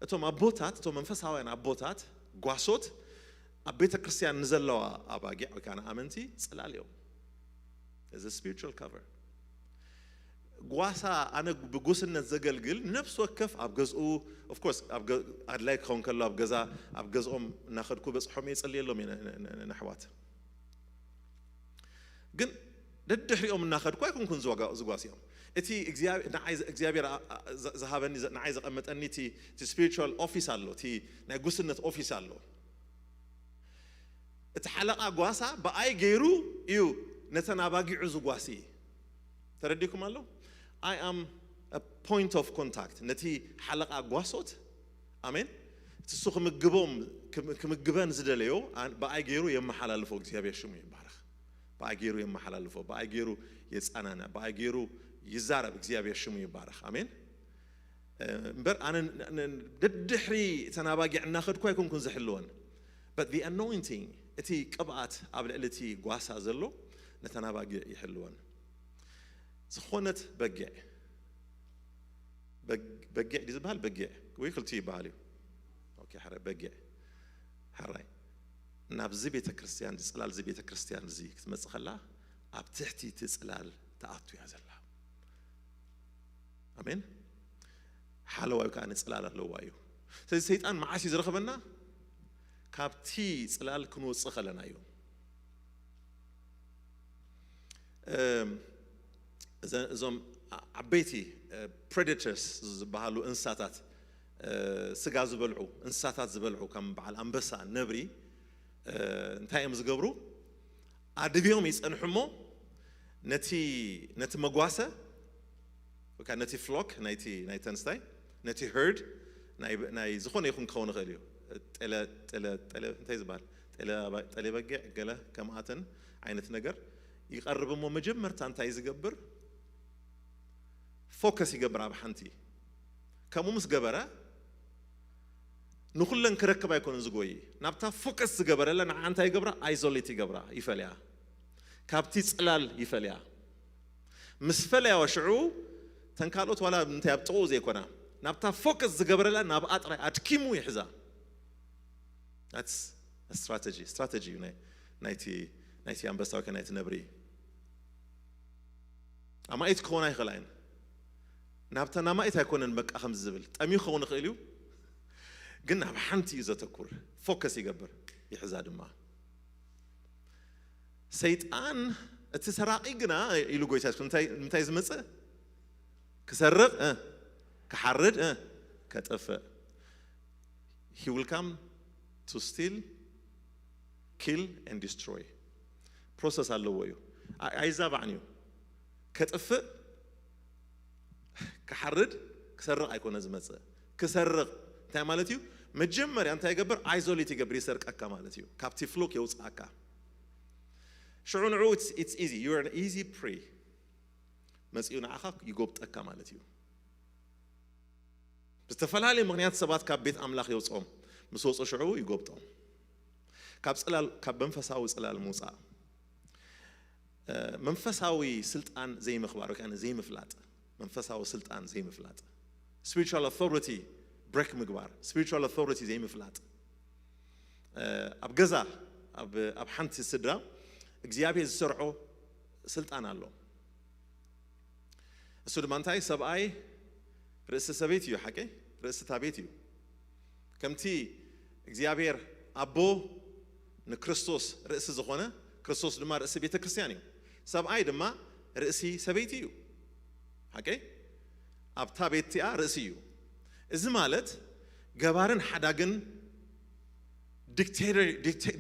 እቶም ኣቦታት እቶም መንፈሳውያን ኣቦታት ጓሶት ኣብ ቤተ ክርስቲያን ንዘለዋ ኣባጊዕ ወይ ከዓ ንኣመንቲ ጽላል እዮም። እዚ spiritual cover ጓሳ ኣነ ብጉስነት ዘገልግል ነፍሲ ወከፍ ኣብ ገዝኡ of course ኣብ ገ- ኣድላይ ክኸውን ከሎ ኣብ ገዛ ኣብ ገዝኦም እናኸድኩ በፅሖም እየ ጸልየሎም እየ ን- ን- ን- ንኣሕዋት ግን ደድሕሪኦም እናኸድኩ ኣይኮንኩን ዝዋጋ- ዝጓስዮም እቲ እግዚኣብ- ንዓይ ዘ- እግዚኣብሔር ኣ- ኣ- ዘ- ዝሃበኒ ዘ- ንዓይ ዘቐመጠኒ እቲ እቲ spiritual office ኣሎ እቲ ናይ ጉስነት office ኣሎ እቲ ሓለቓ ጓሳ ብኣይ ገይሩ እዩ ነተን ኣባጊዑ ዝጓሲ ተረዲኩም ኣሎ I am a point of contact ነቲ ሓለቓ ጓሶት ኣሜን እቲ እሱ ክምግቦም ክም- ክምግበን ዝደለዮ ኣን- ብኣይ ገይሩ የመሓላልፎ እግዚኣብሔር ሽሙ ይባረኽ ብኣይ ገይሩ የመሓላልፎ ብኣይ ገይሩ የፃናንዕ ብኣይ ገይሩ ይዛረብ እግዚኣብሔር ሽሙ ይባረኽ ኣሜን እምበር ኣነ ን- ን- ደድሕሪ ተናባጊዕ እናኸድኩ ኣይኮንኩን ዝሕልወን but the anointing እቲ ቅብኣት ኣብ ልዕሊ እቲ ጓሳ ዘሎ ነተናባጊዕ ይሕልወን ዝኾነት በጊዕ በግ- በጊዕ ድዩ ዝበሃል በጊዕ ወይ ክልቲኡ ይበሃል እዩ ኦኬ፣ ሕረ በጊዕ ሕራይ ናብዚ ቤተ ክርስቲያን ጽላል እዚ ቤተ ክርስቲያን እዚ ክትመጽእ ከላ ኣብ ትሕቲ እቲ ጽላል ትኣቱ እያ ዘላ ኣሜን ሓለዋዩ ከዓ ንፅላል ኣለዋ እዩ ስለዚ ሰይጣን መዓስ እዩ ዝረኽበና ካብቲ ፅላል ክንወፅእ ከለና እዩ እም፣ እዘ- እዞም ዓ- ዓበይቲ predators ዝበሃሉ እንስሳታት እ፣ ስጋ ዝበልዑ እንስሳታት ዝበልዑ ከም በዓል ኣንበሳ ነብሪ እ፣ እንታይ እዮም ዝገብሩ ኣድብዮም ይጸንሑ እሞ ነቲ ነቲ መጓሰ ወይ ከዓ ነቲ flock ናይቲ ናይ ተንስታይ ነቲ herd ናይ ናይ ዝኾነ ይኹን ክኸውን ይኽእል እዩ ጤለ ጤለ ጤለ እንታይ ዝበሃል ጤለ ኣባ- ጤለ በጊዕ ገለ ከምኣተን ዓይነት ነገር ይቐርብ እሞ መጀመርታ እንታይ ዝገብር focus ይገብር ኣብ ሓንቲ ከምኡ ምስ ገበረ ንኹለን ክረክብ ኣይኮነን ዝጎይ ናብታ focus ዝገበረላ ንዓ እንታይ ይገብራ isolate ይገብራ ይፈልያ ካብቲ ፅላል ይፈልያ ምስ ፈለያዋ ሽዑ ተን ካልኦት ዋላ እንታይ ኣብ ጥቕኡ ዘይኮና ናብታ focus ዝገበረላ ናብኣ ጥራይ ኣድኪሙ ይሕዛ That's strategy strategy እዩ ናይ- ናይቲ ናይቲ ኣንበሳ ወይ ከ ናይቲ ነብሪ ኣማኢት ክኾና ይኽእላ እየን ናብተን ኣማኢት ኣይኮነን በቃ ከምዚ ዝብል ጠምዩ ክኸውን ይኽእል እዩ ግን ናብ ሓንቲ እዩ ዘተኩር focus ይገብር ይሕዛ ድማ ሰይጣን እቲ ሰራቂ ግና ኢሉ ጎይታ የሱስ እንታይ ዝመፅእ ክሰርቕ እ፣ ክሓርድ እ፣ ከጥፍእ he will come to steal kill and destroy process ኣለዎ እዩ ኣይ- ኣይዛባዕን እዩ ከጥፍእ ክሓርድ ክሰርቕ ኣይኮነ ዝመፅእ ክሰርቕ እንታይ ማለት እዩ መጀመርያ እንታይ ይገብር isolate ይገብር ይሰርቀካ ማለት እዩ ካብቲ flock የውፅኣካ ሽዑ ንዑ it's easy you're an easy prey መፂኡ ንዓኻ ይጎብጠካ ማለት እዩ ብዝተፈላለየ ምክንያት ሰባት ካብ ቤት ኣምላኽ የውፅኦም ምስ ወፁ ሽዑ ይጎብጦም ካብ ፅላል ካብ መንፈሳዊ ፅላል ምውፃእ መንፈሳዊ ስልጣን ዘይምኽባር ወይ ከዓ ዘይምፍላጥ መንፈሳዊ ስልጣን ዘይምፍላጥ spiritual authority break ምግባር spiritual authority ዘይምፍላጥ ኣብ ገዛ ኣብ ሓንቲ ስድራ እግዚኣብሔር ዝሰርዖ ስልጣን ኣሎ እሱ ድማ እንታይ ሰብኣይ ርእሲ ሰበይቲ እዩ ሓቀይ ርእሲ እታ ቤት እዩ ከምቲ እግዚኣብሔር ኣቦ ንክርስቶስ ርእሲ ዝኾነ ክርስቶስ ድማ ርእሲ ቤተ ክርስቲያን እዩ ሰብኣይ ድማ ርእሲ ሰበይቲ እዩ ሓቀይ ኣብታ ቤት እቲኣ ርእሲ እዩ እዚ ማለት ገባርን ሓዳግን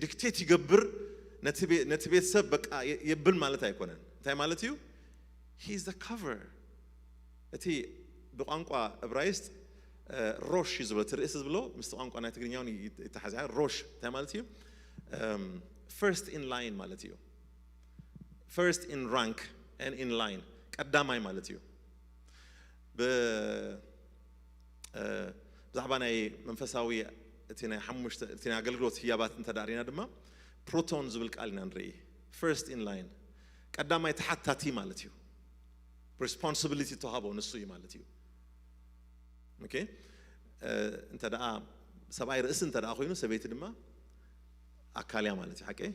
ዲክቴት ይገብር ነቲ ቤተሰብ በቃ የብል ማለት ኣይኮነን እንታይ ማለት እዩ he is the cover እቲ ብቋንቋ እብራይስጥ ሮሽ እዩ ዝብሎ እቲ ርእሲ ዝብሎ ምስቲ ቋንቋ ናይ ትግርኛውን ይተሓዚያ ሮሽ እንታይ ማለት እዩ first in line ማለት እዩ first in rank and in line ቀዳማይ ማለት እዩ ብዛዕባ ናይ መንፈሳዊ እቲ ናይ ሓሙሽተ እቲ ናይ ኣገልግሎት ህያባት እንተ ዳሪና ድማ ፕሮቶን ዝብል ቃል ኢና ንርኢ። First in line፣ ቀዳማይ ተሓታቲ ማለት እዩ። ሪስፖንሲቢሊቲ ተዋህቦ ንሱ እዩ ማለት እዩ። ኦኬ፣ እንተ ደኣ ሰብኣይ ርእሲ እንተ ደኣ ኮይኑ ሰበይቲ ድማ ኣካል እያ ማለት እዩ። ሓቀይ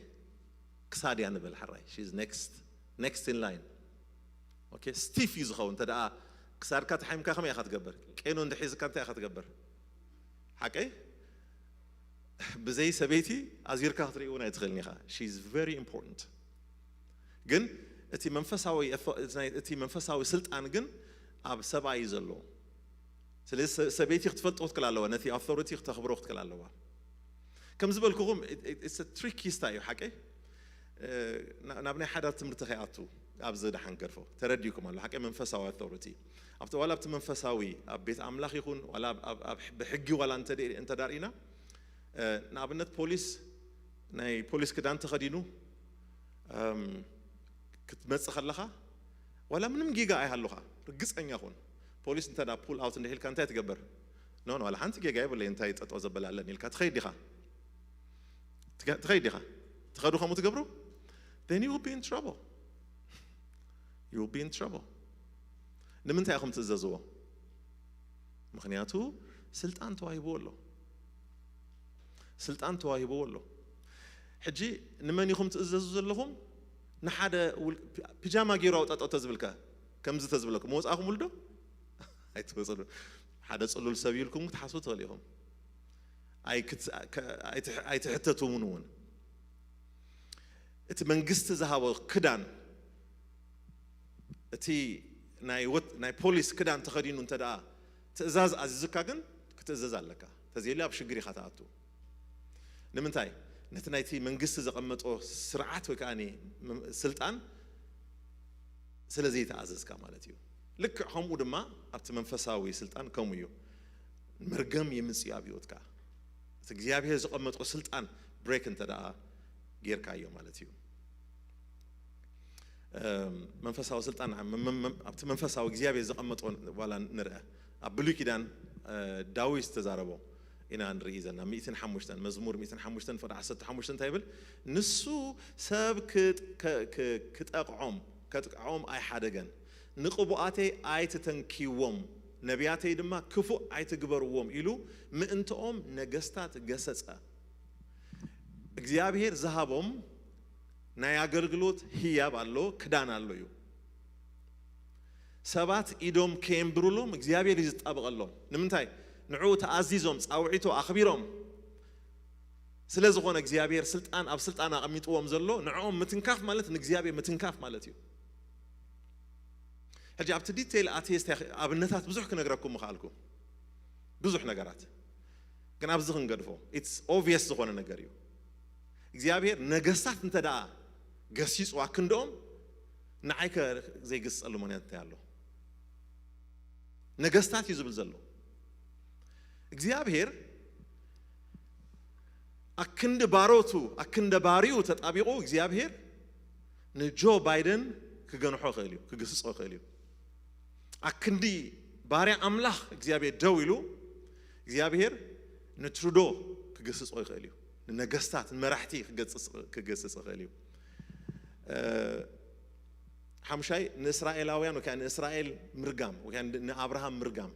ክሳድ እያ ንበል። ሓራይ she is next next in line። ኦኬ፣ ስቲፍ እዩ ዝኸውን። እንተ ደኣ ክሳድካ ተሓሚምካ ከመይ ኢኻ ትገብር? ቄኖ እንድሒዝካ እንታይ ኢኻ ትገብር? ሓቀይ ብዘይ ሰበይቲ ኣዚርካ ክትርኢ እውን ኣይትኽእልን ኢኻ። She is very important። ግን እቲ መንፈሳዊ እቲ መንፈሳዊ ስልጣን ግን ኣብ ሰብኣይ እዩ ዘሎ። ስለዚ ሰበይቲ ክትፈልጦ ክትክል ኣለዋ፣ ነቲ ኣውቶሪቲ ክተኽብሮ ክትክል ኣለዋ። ከም ዝበልኩኹም ትሪክ ኪስታ እዩ ሓቀይ። ናብ ናይ ሓዳር ትምህርቲ ከይኣቱ ኣብዚ ደሓን ገርፎ ተረዲእኩም ኣሎ ሓቀይ መንፈሳዊ ኣውቶሪቲ ኣብቲ ዋላ ኣብቲ መንፈሳዊ ኣብ ቤት ኣምላኽ ይኹን ዋላ ብሕጊ ዋላ እንተዳርኢና ንኣብነት ፖሊስ ናይ ፖሊስ ክዳን ተኸዲኑ ክትመጽእ ከለኻ ዋላ ምንም ጌጋ ኣይሃሉኻ ርግጸኛ ኹን። ፖሊስ እንተ ዳ ፑል ኣውት እንድሒልካ እንታይ ትገብር? ኖ ኖ ዋላ ሓንቲ ጌጋ የብለይ እንታይ ጠጦ ዘበላለን ኢልካ ትኸይድ ዲኻ? ትኸይድ ዲኻ? ትኸዱ ከምኡ ትገብሩ? Then you will be in trouble. You will be in trouble. ንምንታይ ኢኹም ትእዘዝዎ? ምኽንያቱ ስልጣን ተዋሂብዎ ኣሎ። ስልጣን ተዋሂብዎ ኣሎ። ሕጂ ንመን ኢኹም ትእዘዙ ዘለኹም? ንሓደ ፒጃማ ገይሩ ኣውጣጦ ተዝብልካ ከምዚ ተዝብለኩም መወፃእኹም ውልዶ ኣይትወፅሉ። ሓደ ፅሉል ሰብ ኢልኩም ክትሓስቡ ትኽእል ኢኹም። ኣይትሕተቱምን እውን። እቲ መንግስቲ ዝሃቦ ክዳን እቲ ናይ ፖሊስ ክዳን ተኸዲኑ እንተ ደኣ ትእዛዝ ኣዚዙካ ግን ክትእዘዝ ኣለካ። ተዘየለ ኣብ ሽግር ኢኻ ትኣቱ። ንምንታይ? ነቲ ናይቲ መንግስቲ ዘቐመጦ ስርዓት ወይ ከዓ ስልጣን ስለ ዘይተኣዘዝካ ማለት እዩ። ልክዕ ከምኡ ድማ ኣብቲ መንፈሳዊ ስልጣን ከምኡ እዩ። መርገም የምፅእ ኣብ ህይወትካ። እቲ እግዚኣብሔር ዘቐመጦ ስልጣን ብሬክ እንተ ደኣ ጌርካዮ ማለት እዩ። መንፈሳዊ ስልጣን ኣብቲ መንፈሳዊ እግዚኣብሔር ዘቐመጦ ዋላ ንርአ ኣብ ብሉይ ኪዳን ዳዊት ዝተዛረቦ ኢና ንርኢ ዘለና። ሚእትን ሓሙሽተን መዝሙር ሚእትን ሓሙሽተን ፍቕዲ ዓሰርተ ሓሙሽተ እንታይ ይብል? ንሱ ሰብ ክጠቕዖም ከጥቅዖም ኣይሓደገን። ንቕቡኣተይ ኣይትተንኪዎም፣ ነቢያተይ ድማ ክፉእ ኣይትግበርዎም ኢሉ ምእንትኦም ነገስታት ገሰጸ። እግዚኣብሔር ዝሃቦም ናይ ኣገልግሎት ህያብ ኣሎ፣ ክዳን ኣሎ እዩ። ሰባት ኢዶም ከየንብሩሎም እግዚኣብሔር እዩ ዝጣበቐሎም። ንምንታይ? ንዕኡ ተኣዚዞም፣ ፃውዒቶ ኣኽቢሮም ስለ ዝኾነ እግዚኣብሔር ስልጣን ኣብ ስልጣን ኣቐሚጥዎም ዘሎ ንዕኦም ምትንካፍ ማለት ንእግዚኣብሔር ምትንካፍ ማለት እዩ። ሕጂ ኣብቲ ዲቴይል ኣትየ ኣብነታት ብዙሕ ክነግረኩም ምኽኣልኩ ብዙሕ ነገራት ግን ኣብዚ ክንገድፎ ኢትስ ኦብቪየስ ዝኾነ ነገር እዩ። እግዚኣብሔር ነገስታት እንተ ደኣ ገሲጹ ኣክንድኦም ንዓይከ ዘይግስጸሉ ምክንያት እንታይ ኣሎ? ነገስታት እዩ ዝብል ዘሎ እግዚኣብሔር ኣክንዲ ባሮቱ ኣክንደ ባሪኡ ተጣቢቑ እግዚኣብሔር ንጆ ባይደን ክገንሖ ይኽእል እዩ፣ ክግስጾ ይኽእል እዩ። ኣክንዲ ባርያ ኣምላኽ እግዚኣብሔር ደው ኢሉ እግዚኣብሔር ንትሩዶ ክግስጾ ይኽእል እዩ። ንነገስታት ንመራሕቲ ክገስጽ ይኽእል እዩ። ሓሙሻይ ንእስራኤላውያን ወይ ንእስራኤል ምርጋም ወይ ንኣብርሃም ምርጋም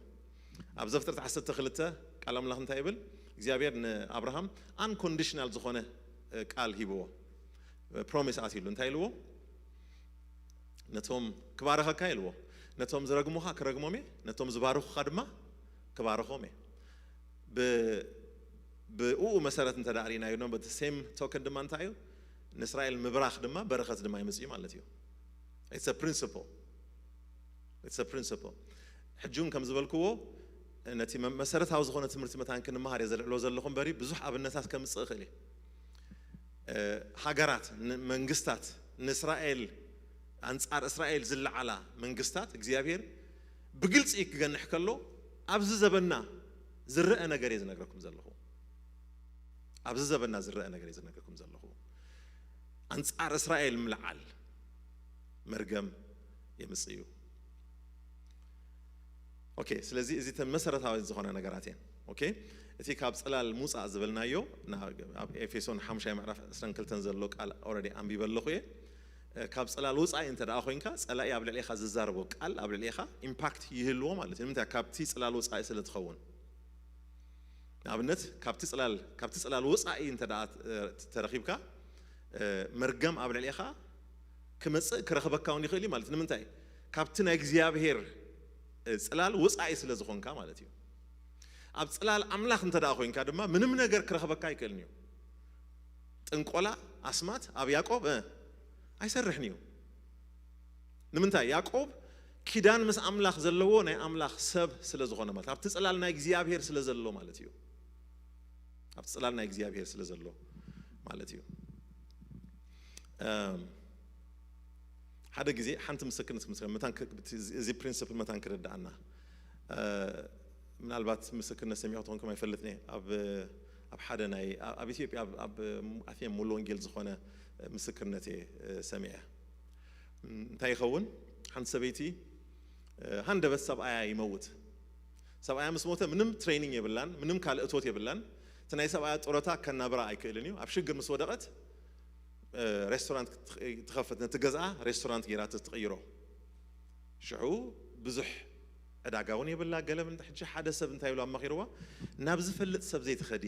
ኣብ ዘፍጥረት ዓሰርተ ክልተ ቃል ኣምላኽ እንታይ ይብል? እግዚኣብሔር ንኣብርሃም ኣንኮንዲሽናል ዝኾነ ቃል ሂብዎ፣ ፕሮሚስ ኣትይሉ እንታይ ኢልዎ? ነቶም ክባረኸካ ኢልዎ። ነቶም ዝረግሙኻ ክረግሞም እየ፣ ነቶም ዝባርኹኻ ድማ ክባርኾም እየ። ብእኡ መሰረት እንተ ርኢናዮ ኖ በቲ ሴም ቶከን ድማ እንታይ እዩ? ንእስራኤል ምብራኽ ድማ በረኸት ድማ ይምፅእ ማለት እዩ። It's a principle. It's a principle. ሕጂ እውን ከም ዝበልክዎ ነቲ መሰረታዊ ዝኾነ ትምህርቲ መታን ክንመሃር እየ ዘልዕሎ ዘለኹ እምበሪ ብዙሕ ኣብነታት ከምፅእ እኽእል እየ። ሃገራት መንግስታት ንእስራኤል ኣንጻር እስራኤል ዝለዓላ መንግስታት እግዚኣብሔር ብግልፂ ክገንሕ ከሎ ኣብዚ ዘበና ዝረአ ነገር እየ ዝነግረኩም ዘለኹ። ኣብዚ ዘበና ዝረአ ነገር እየ ዝነግረኩም ዘለኹ። ኣንጻር እስራኤል ምልዓል መርገም የምፅእ እዩ። ኦኬ፣ ስለዚ እዚ ተን መሰረታዊ ዝኾነ ነገራት እየን። ኦኬ፣ እቲ ካብ ጽላል ምውጻእ ዝበልናዮ፣ ና- ኣብ ኤፌሶን ሓሙሻይ ምዕራፍ ዕስራን ክልተን ዘሎ ቃል ኦልሬዲ ኣንቢበ ኣለኹ እየ። እ፣ ካብ ጽላል ወጻኢ እንተ ደኣ ኮይንካ፣ ጸላኢ ኣብ ልዕሌኻ ዝዛረቦ ቃል ኣብ ልዕሌኻ ኢምፓክት ይህልዎ ማለት እዩ። ንምንታይ? ካብቲ ጽላል ወጻኢ ስለ ትኸውን። ንኣብነት፣ ካብቲ ጽላል ካብቲ ጽላል ወጻኢ እንተ ደኣ እ፣ ተረኺብካ፣ እ፣ መርገም ኣብ ልዕሌኻ ክመጽእ ክረኽበካ እውን ይኽእል እዩ ማለት። ንምንታይ? ካብቲ ናይ እግዚኣብሔር እ፣ ጽላል ወጻኢ ስለ ዝኾንካ ማለት እዩ። ኣብ ጽላል ኣምላኽ እንተ ደኣ ኮይንካ ድማ ምንም ነገር ክረኽበካ ኣይክእልን እዩ። ጥንቆላ፣ ኣስማት ኣብ ያዕቆብ እ፣ ኣይሰርሕን እዩ። ንምንታይ? ያዕቆብ ኪዳን ምስ ኣምላኽ ዘለዎ ናይ ኣምላኽ ሰብ ስለ ዝኾነ ማለት ኣብቲ ጽላል ናይ እግዚኣብሔር ስለ ዘሎ ማለት እዩ። ኣብቲ ጽላል ናይ እግዚኣብሔር ስለ ዘሎ ማለት እዩ። እም፣ ሓደ ግዜ ሓንቲ ምስክርነት ክምስከር መታን ክ- እቲ- እዚ ፕሪንስፕል መታን ክርድኣና እ፣ ምናልባት ምስክርነት ሰሚዑ ትኾንኩም ኣይፈልጥን እየ። ኣብ ኣብ ሓደ ናይ ኣብ ኢትዮጵያ ኣብ- ኣብ ኣትየ ሙሉ ወንጌል ዝኾነ ምስክርነት እየ እ፣ ሰሚዐ። እም፣ እንታይ ይኸውን? ሓንቲ ሰበይቲ እ፣ ሃንደበት ሰብኣያ ይመውት። ሰብኣያ ምስ ሞተ ምንም ትሬኒንግ የብላን፣ ምንም ካልእ እቶት የብላን። እቲ ናይ ሰብኣያ ጡረታ ከናብራ ኣይክእልን እዩ። ኣብ ሽግር ምስ ወደቐት እ፣ ሬስቶራንት ትኸፍት፣ ነቲ ገዝኣ ሬስቶራንት ገይራ ትቕይሮ። ሽዑ ብዙሕ ዕዳጋ እውን የብላ። ገለ ምን ሕጂ ሓደ ሰብ እንታይ ኢሉ ኣማኺርዋ? ናብ ዝፈልጥ ሰብ ዘይትኸዲ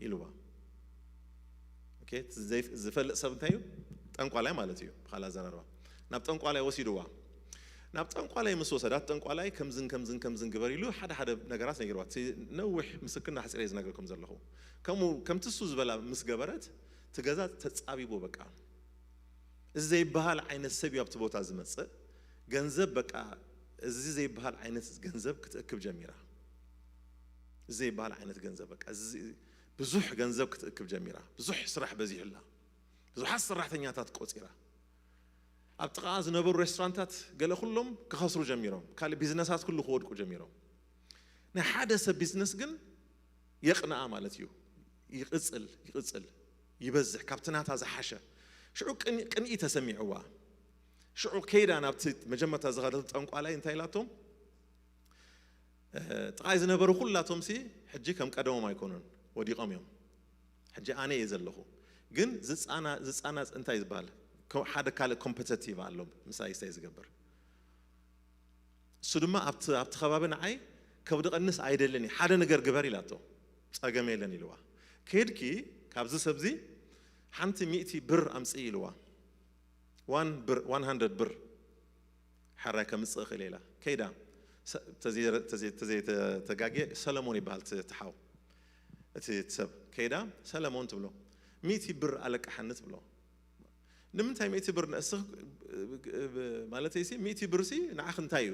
ኢልዋ። ኦኬ፣ እቲ ዘይፍ- ዝፈልጥ ሰብ እንታይ እዩ? ጠንቋላይ ማለት እዩ ብኻልእ ኣዘራርባ። ናብ ጠንቋላይ ወሲድዋ። ናብ ጠንቋላይ ምስ ወሰዳት ጠንቋላይ ከምዝን ከምዝን ከምዝን ግበር ኢሉ ሓደ ሓደ ነገራት ነጊርዋ። እቲ ነዊሕ ምስክርና ኣሕፂረ ዝነግረኩም ዘለኹ። ከምኡ ከምቲ እሱ ዝበላ ምስ ገበረት እቲ ገዛ ተፃቢቡ በቃ። እዚ ዘይበሃል ዓይነት ሰብ እዩ ኣብቲ ቦታ ዝመፅእ። ገንዘብ በቃ እዚ ዘይበሃል ዓይነት ገንዘብ ክትእክብ ጀሚራ። እዚ ዘይበሃል ዓይነት ገንዘብ በቃ እዚ ብዙሕ ገንዘብ ክትእክብ ጀሚራ። ብዙሕ ስራሕ በዚሑላ። ብዙሓት ሰራሕተኛታት ቆፂራ። ኣብ ጥቓ ዝነበሩ ሬስቶራንታት ገለ ኩሎም ክኸስሩ ጀሚሮም። ካልእ ቢዝነሳት ኩሉ ክወድቁ ጀሚሮም። ናይ ሓደ ሰብ ቢዝነስ ግን የቕንኣ ማለት እዩ። ይቕጽል ይቕጽል ይበዝሕ ካብቲ ናታ ዝሓሸ። ሽዑ ቅን- ቅንኢ ተሰሚዕዋ። ሽዑ ከይዳ ናብቲ መጀመርታ ዝኸደቱ ጠንቋላይ እንታይ ኢላቶም? እ፣ ጥቓይ ዝነበሩ ኩላቶም ሲ ሕጂ ከም ቀደሞም ኣይኮኑን፣ ወዲቖም እዮም። ሕጂ ኣነ እየ ዘለኹ። ግን ዝፃና ዝፃና እንታይ ዝበሃል ኮ- ሓደ ካልእ ኮምፐተቲቭ ኣሎ ምሳይ ስታይ ዝገብር። እሱ ድማ ኣብቲ ኣብቲ ከባቢ ንዓይ ከብዲ ቀንስ ኣይደልን እዩ፣ ሓደ ነገር ግበር ኢላቶ። ጸገም የለን ኢልዋ። ከይድኪ ካብዚ ሰብዚ ሓንቲ ሚእቲ ብር ኣምጽኢ ኢልዋ። ዋን ብር ዋን ሃንድረድ ብር ሓራይ ከምጽእ እኽእል ኢላ ከይዳ። ሰ- ተዘይ- ተዘይ- ተዘይተጋግየ ሰለሞን ይበሃል እቲ እቲ ሓው እቲ እቲ ሰብ ከይዳ ሰለሞን ትብሎ። ሚእቲ ብር ኣለቃሓኒ ትብሎ። ንምንታይ ሚእቲ ብር ንእስኽ ማለት ሲ ሚእቲ ብር ሲ ንዓኽ እንታይ እዩ?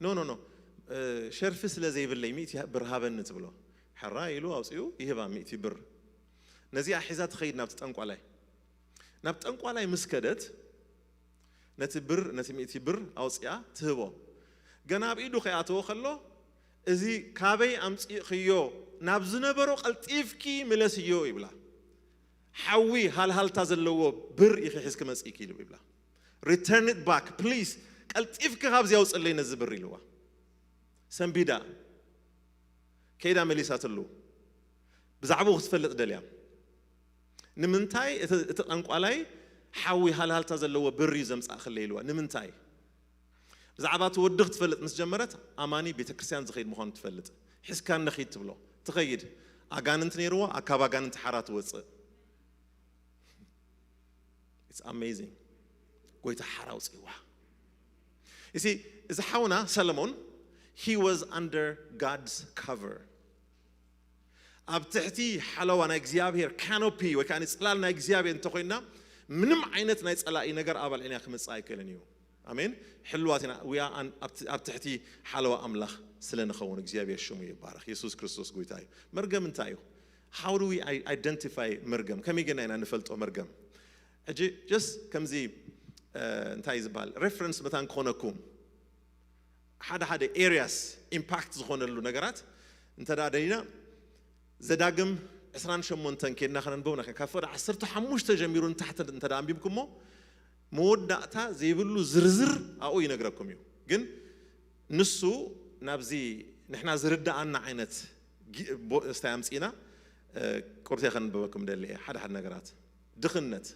ኖ ኖ ኖ ሸርፊ ስለ ዘይብለይ ሚእቲ ብር ሃበኒ ትብሎ። ሕራ ኢሉ ኣውፅኡ ይህባ ሚእቲ ብር። ነዚኣ ሒዛ ትኸይድ ናብቲ ጠንቋላይ። ናብ ጠንቋላይ ምስ ከደት ነቲ ብር ነቲ ሚእቲ ብር ኣውፅኣ ትህቦ። ገና ኣብ ኢዱ ከይኣተወ ከሎ እዚ ካበይ ኣምፂእኽዮ ናብ ዝነበሮ ቀልጢፍኪ ምለስዮ ይብላ። ሓዊ ሃልሃልታ ዘለዎ ብር ኢኺ ሒዝኪ መፂእኪ ኢሉ ይብላ። Return it back please፣ ቀልጢፍኪ ካብዚ ኣውፅለይ ነዚ ብር ኢልዋ። ሰንቢዳ ከይዳ መሊሳትሉ። ብዛዕባኡ ክትፈልጥ ደልያ። ንምንታይ እቲ እቲ ጠንቋላይ ሓዊ ሃልሃልታ ዘለዎ ብር እዩ ዘምፃእክለይ ኢልዋ? ንምንታይ? ብዛዕባ እቲ ወዲ ክትፈልጥ ምስ ጀመረት ኣማኒ ቤተክርስትያን ዝኸይድ ምዃኑ ትፈልጥ። ሒዝካኒ ኺድ ትብሎ። ትኸይድ። ኣጋንንቲ ነይርዎ፣ ካብ ኣጋንንቲ ሓራ ትወፅእ። It's amazing። ጎይታ ሓራ ኣውፅእዋ። You see፣ እዚ ሓውና ሰለሞን he was under God's cover። ኣብ ትሕቲ ሓለዋ ናይ እግዚኣብሔር ካኖፒ ወይ ከዓ ፅላል ናይ እግዚኣብሔር እንተኮይንና ምንም ዓይነት ናይ ፀላኢ ነገር ኣብ ልዕሌና ክመፅእ ኣይክእልን እዩ። ኣሜን። ሕልዋት ኢና we are ኣብ ትሕቲ ሓለዋ ኣምላኽ ስለ ንኸውን እግዚኣብሔር ሽሙ ይባረኽ። የሱስ ክርስቶስ ጎይታ እዩ። መርገም እንታይ እዩ? How do we identify መርገም? ከመይ ጌርና ኢና ንፈልጦ መርገም? ሕጂ just ከምዚ እንታይ ዝበሃል ሬፈረንስ መታን ክኾነኩም ሓደ ሓደ ኤርያስ ኢምፓክት ዝኾነሉ ነገራት እንተ ደኣ ደሊና ዘዳግም ዕስራን ሸሞንተን ኬድና ከነንብቦ ንኽእል። ካብ ፍቕዲ ዓሰርተ ሓሙሽተ ጀሚሩ ንታሕቲ እንተ ደኣ ኣንቢብኩሞ መወዳእታ ዘይብሉ ዝርዝር ኣብኡ ይነግረኩም እዩ። ግን ንሱ ናብዚ ንሕና ዝርዳኣና ዓይነት ጊ- ቦ- እስታይ ኣምፂና ቁርቴ ከንብበኩም ደሊ እየ። ሓደ ሓደ ነገራት ድኽነት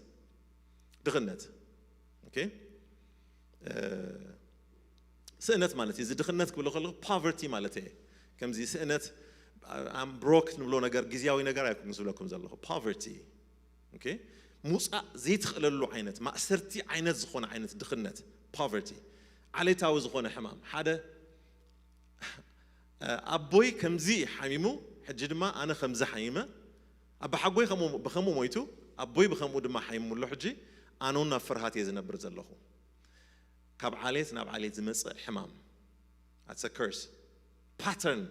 ድኽነት okay ስእነት ማለት እዩ። እዚ ድኽነት ክብሎ ከለኹ ፖቨርቲ ማለት እየ። ከምዚ ስእነት ኣም ብሮክ ንብሎ ነገር ግዝያዊ ነገር ኣይኮንኩን ዝብለኩም ዘለኹ። ፖቨርቲ okay ሙፃእ ዘይትኽእለሉ ዓይነት ማእሰርቲ ዓይነት ዝኾነ ዓይነት ድኽነት ፖቨርቲ ዓሌታዊ ዝኾነ ሕማም ሓደ ኣቦይ ከምዚ ሓሚሙ ሕጂ ድማ ኣነ ከምዚ ሓሚመ ኣባሓጎይ ብኸምኡ ሞይቱ ኣቦይ ብኸምኡ ድማ ሓሚሙ ኣሎ ሕጂ ኣነ እውን ናብ ፍርሃት እየ ዝነብር ዘለኹ። ካብ ዓሌት ናብ ዓሌት ዝመፅእ ሕማም ኣትሰ ከርስ ፓተርን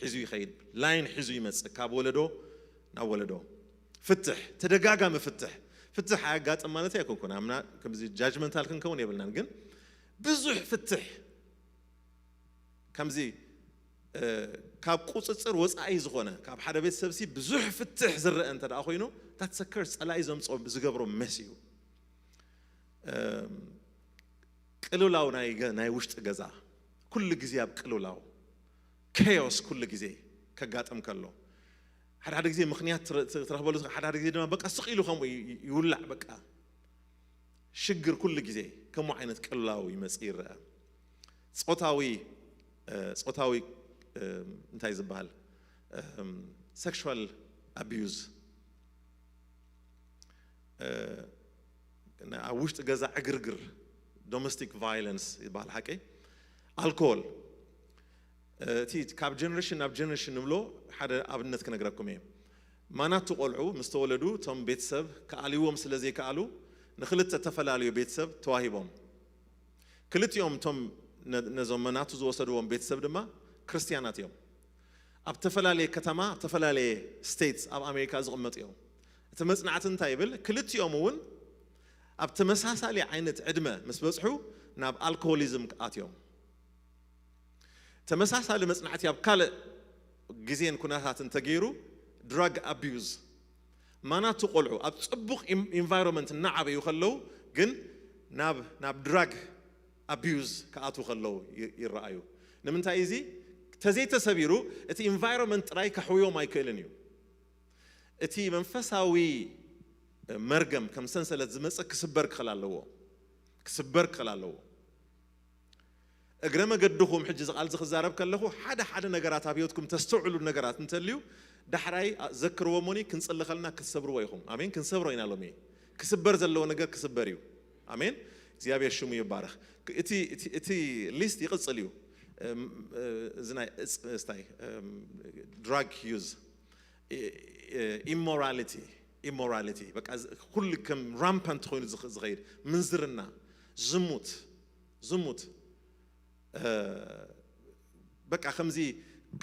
ሒዙ ይኸይድ። ላይን ሒዙ ይመፅእ ካብ ወለዶ ናብ ወለዶ። ፍትሕ ተደጋጋሚ ፍትሕ ፍትሕ ኣያጋጥም ማለት ኣይኮንኩን ኣምና ከምዚ ጃጅመንታል ክንከውን የብልናን ግን ብዙሕ ፍትሕ ከምዚ ካብ ቁፅፅር ወፃኢ ዝኾነ ካብ ሓደ ቤተሰብ ሲ ብዙሕ ፍትሕ ዝረአ እንተ ደኣ ኮይኑ that's a curse ጸላኢ ዘምፅኦ ዝገብሮ መስ እዩ። ቅልውላው ናይ ውሽጢ ገዛ ኩሉ ግዜ ኣብ ቅልውላው ኬዮስ ኩሉ ግዜ ከጋጥም ከሎ ሓደ ሓደ ግዜ ምክንያት ትረኽበሉ ሓደ ሓደ ግዜ ድማ በቃ ስቕ ኢሉ ከምኡ ይውላዕ በቃ ሽግር ኩሉ ግዜ ከምኡ ዓይነት ቅልውላው ይመፅእ ይረአ። ፆታዊ ፆታዊ እንታይ ዝበሃል sexual abuse ኣብ ውሽጢ ገዛ ዕግርግር domestic violence ይበሃል ሓቀይ። ኣልኮል እቲ ካብ ጀነሬሽን ናብ ጀነሬሽን ንብሎ ሓደ ኣብነት ክነግረኩም እየ። ማናቱ ቆልዑ ምስ ተወለዱ እቶም ቤተሰብ ክኣልይዎም ስለ ዘይከኣሉ ንክልተ ተፈላለዩ ቤተሰብ ተዋሂቦም። ክልቲኦም እቶም ነዞም መናቱ ዝወሰድዎም ቤተሰብ ድማ ክርስትያናት እዮም። ኣብ ተፈላለየ ከተማ ኣብ ተፈላለየ ስቴትስ ኣብ ኣሜሪካ ዝቕመጡ እዮም። እቲ መፅናዕቲ እንታይ ይብል? ክልቲኦም እውን ኣብ ተመሳሳሊ ዓይነት ዕድመ ምስ በፅሑ ናብ ኣልኮሆሊዝም ኣትዮም። ተመሳሳሊ መፅናዕቲ ኣብ ካልእ ግዜን ኩነታት እንተገይሩ ድራግ ኣቢዩዝ ማናቱ ቆልዑ ኣብ ፅቡቕ ኢንቫይሮንመንት እናዓበዩ ከለዉ ግን ናብ ናብ ድራግ ኣቢዩዝ ክኣትዉ ከለዉ ይረኣዩ። ንምንታይ እዚ ተዘይተሰቢሩ እቲ ኢንቫይሮንመንት ጥራይ ከሕውዮም ኣይክእልን እዩ። እቲ መንፈሳዊ መርገም ከም ሰንሰለት ዝመፅእ ክስበር ክኽእል ኣለዎ። ክስበር ክኽእል ኣለዎ። እግረ መገድኹም ሕጂ ዝቓልዚ ክዛረብ ከለኹ ሓደ ሓደ ነገራት ኣብ ህይወትኩም ተስተውዕሉ ነገራት እንተልዩ ዳሕራይ ዘክርዎ ሞኒ ክንፅሊ ከልና ክትሰብርዎ ኢኹም። ኣሜን። ክንሰብሮ ኢና ሎሚ። ክስበር ዘለዎ ነገር ክስበር እዩ። ኣሜን። እግዚኣብሔር ሽሙ ይባረኽ። እቲ ሊስት ይቕፅል እዩ። እዚ ናይ እፅ ስታይ ድራግ ዩዝ ኢሞራሊቲ ኢሞራሊቲ በቃ ኩሉ ከም ራምፓንት ኮይኑ ዝኸይድ ምንዝርና ዝሙት ዝሙት በቃ ከምዚ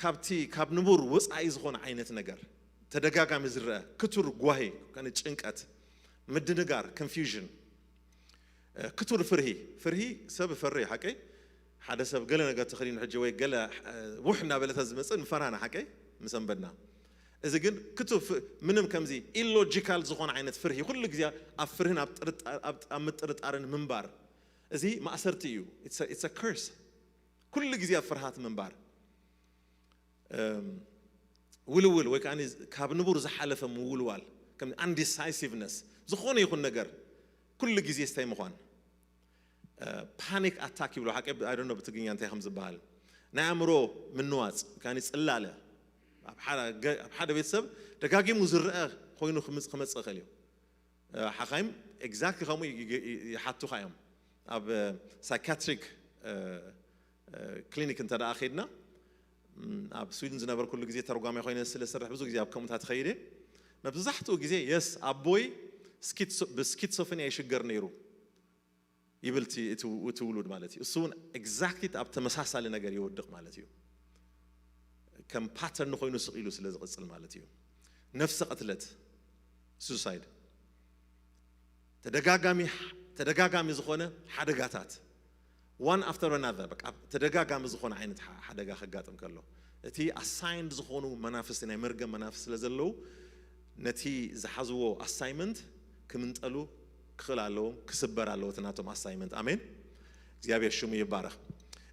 ካብቲ ካብ ንቡር ወፃኢ ዝኾነ ዓይነት ነገር ተደጋጋሚ ዝረአ ክቱር ጓሂ ጭንቀት ምድንጋር ኮንፊውዥን ክቱር ፍርሂ ፍርሂ ሰብ ፈሪ ሓቀይ ሓደ ሰብ ገለ ነገር ተኸዲኑ ሕጂ ወይ ገለ ውሕ እናበለተ ዝመፅእ ንፈራና ሓቀይ ምሰንበድና እዚ ግን ክቱ ምንም ከምዚ ኢሎጂካል ዝኾነ ዓይነት ፍርሂ ኩሉ ግዜ ኣብ ፍርህን ኣብ ምጥርጣርን ምንባር እዚ ማእሰርቲ እዩ። It's a curse ኩሉ ግዜ ኣብ ፍርሃት ምንባር ውልውል ወይ ከዓ ካብ ንቡር ዝሓለፈ ምውልዋል ከም ኣንዲሳይሲቭነስ ዝኾነ ይኹን ነገር ኩሉ ግዜ ስታይ ምዃን ፓኒክ ኣታክ ይብሎ ሓቂ ኣይ ዶንት ኖ ብትግርኛ እንታይ ከም ዝበሃል ናይ ኣእምሮ ምንዋፅ ካኒ ፅላለ ኣብ ሓደ ቤተሰብ ደጋጊሙ ዝረአ ኮይኑ ክመፅእ ይኽእል እዩ። ሓኻይም ኤግዛክትሊ ከምኡ ይሓቱኻ እዮም። ኣብ ሳይካትሪክ ክሊኒክ እንተ ደኣ ከይድና ኣብ ስዊድን ዝነበርኩሉ ግዜ ተርጓሚ ኮይነ ስለ ዝሰርሕ ብዙ ግዜ ኣብ ከምኡታት ይኸይድ እየ። መብዛሕትኡ ግዜ የስ ኣቦይ ብስኪትሶፍርኒያ ይሽገር ነይሩ ይብል እቲ ውሉድ ማለት እዩ። እሱ እውን ኤግዛክትሊ ኣብ ተመሳሳሊ ነገር ይወድቕ ማለት እዩ። ከም ፓተርን ኮይኑ ስቕ ኢሉ ስለ ዝቕፅል ማለት እዩ። ነፍሰ ቅትለት ሱሳይድ ተደጋጋሚ ተደጋጋሚ ዝኾነ ሓደጋታት one after another በቃ ተደጋጋሚ ዝኾነ ዓይነት ሓደጋ ከጋጥም ከሎ እቲ ኣሳይንድ ዝኾኑ መናፍስቲ ናይ መርገም መናፍስቲ ስለ ዘለዉ ነቲ ዝሓዝዎ ኣሳይመንት ክምንጠሉ ክኽእል ኣለዎም ክስበር ኣለዎ እቲ ናቶም ኣሳይመንት። ኣሜን። እግዚኣብሔር ሽሙ ይባረኽ።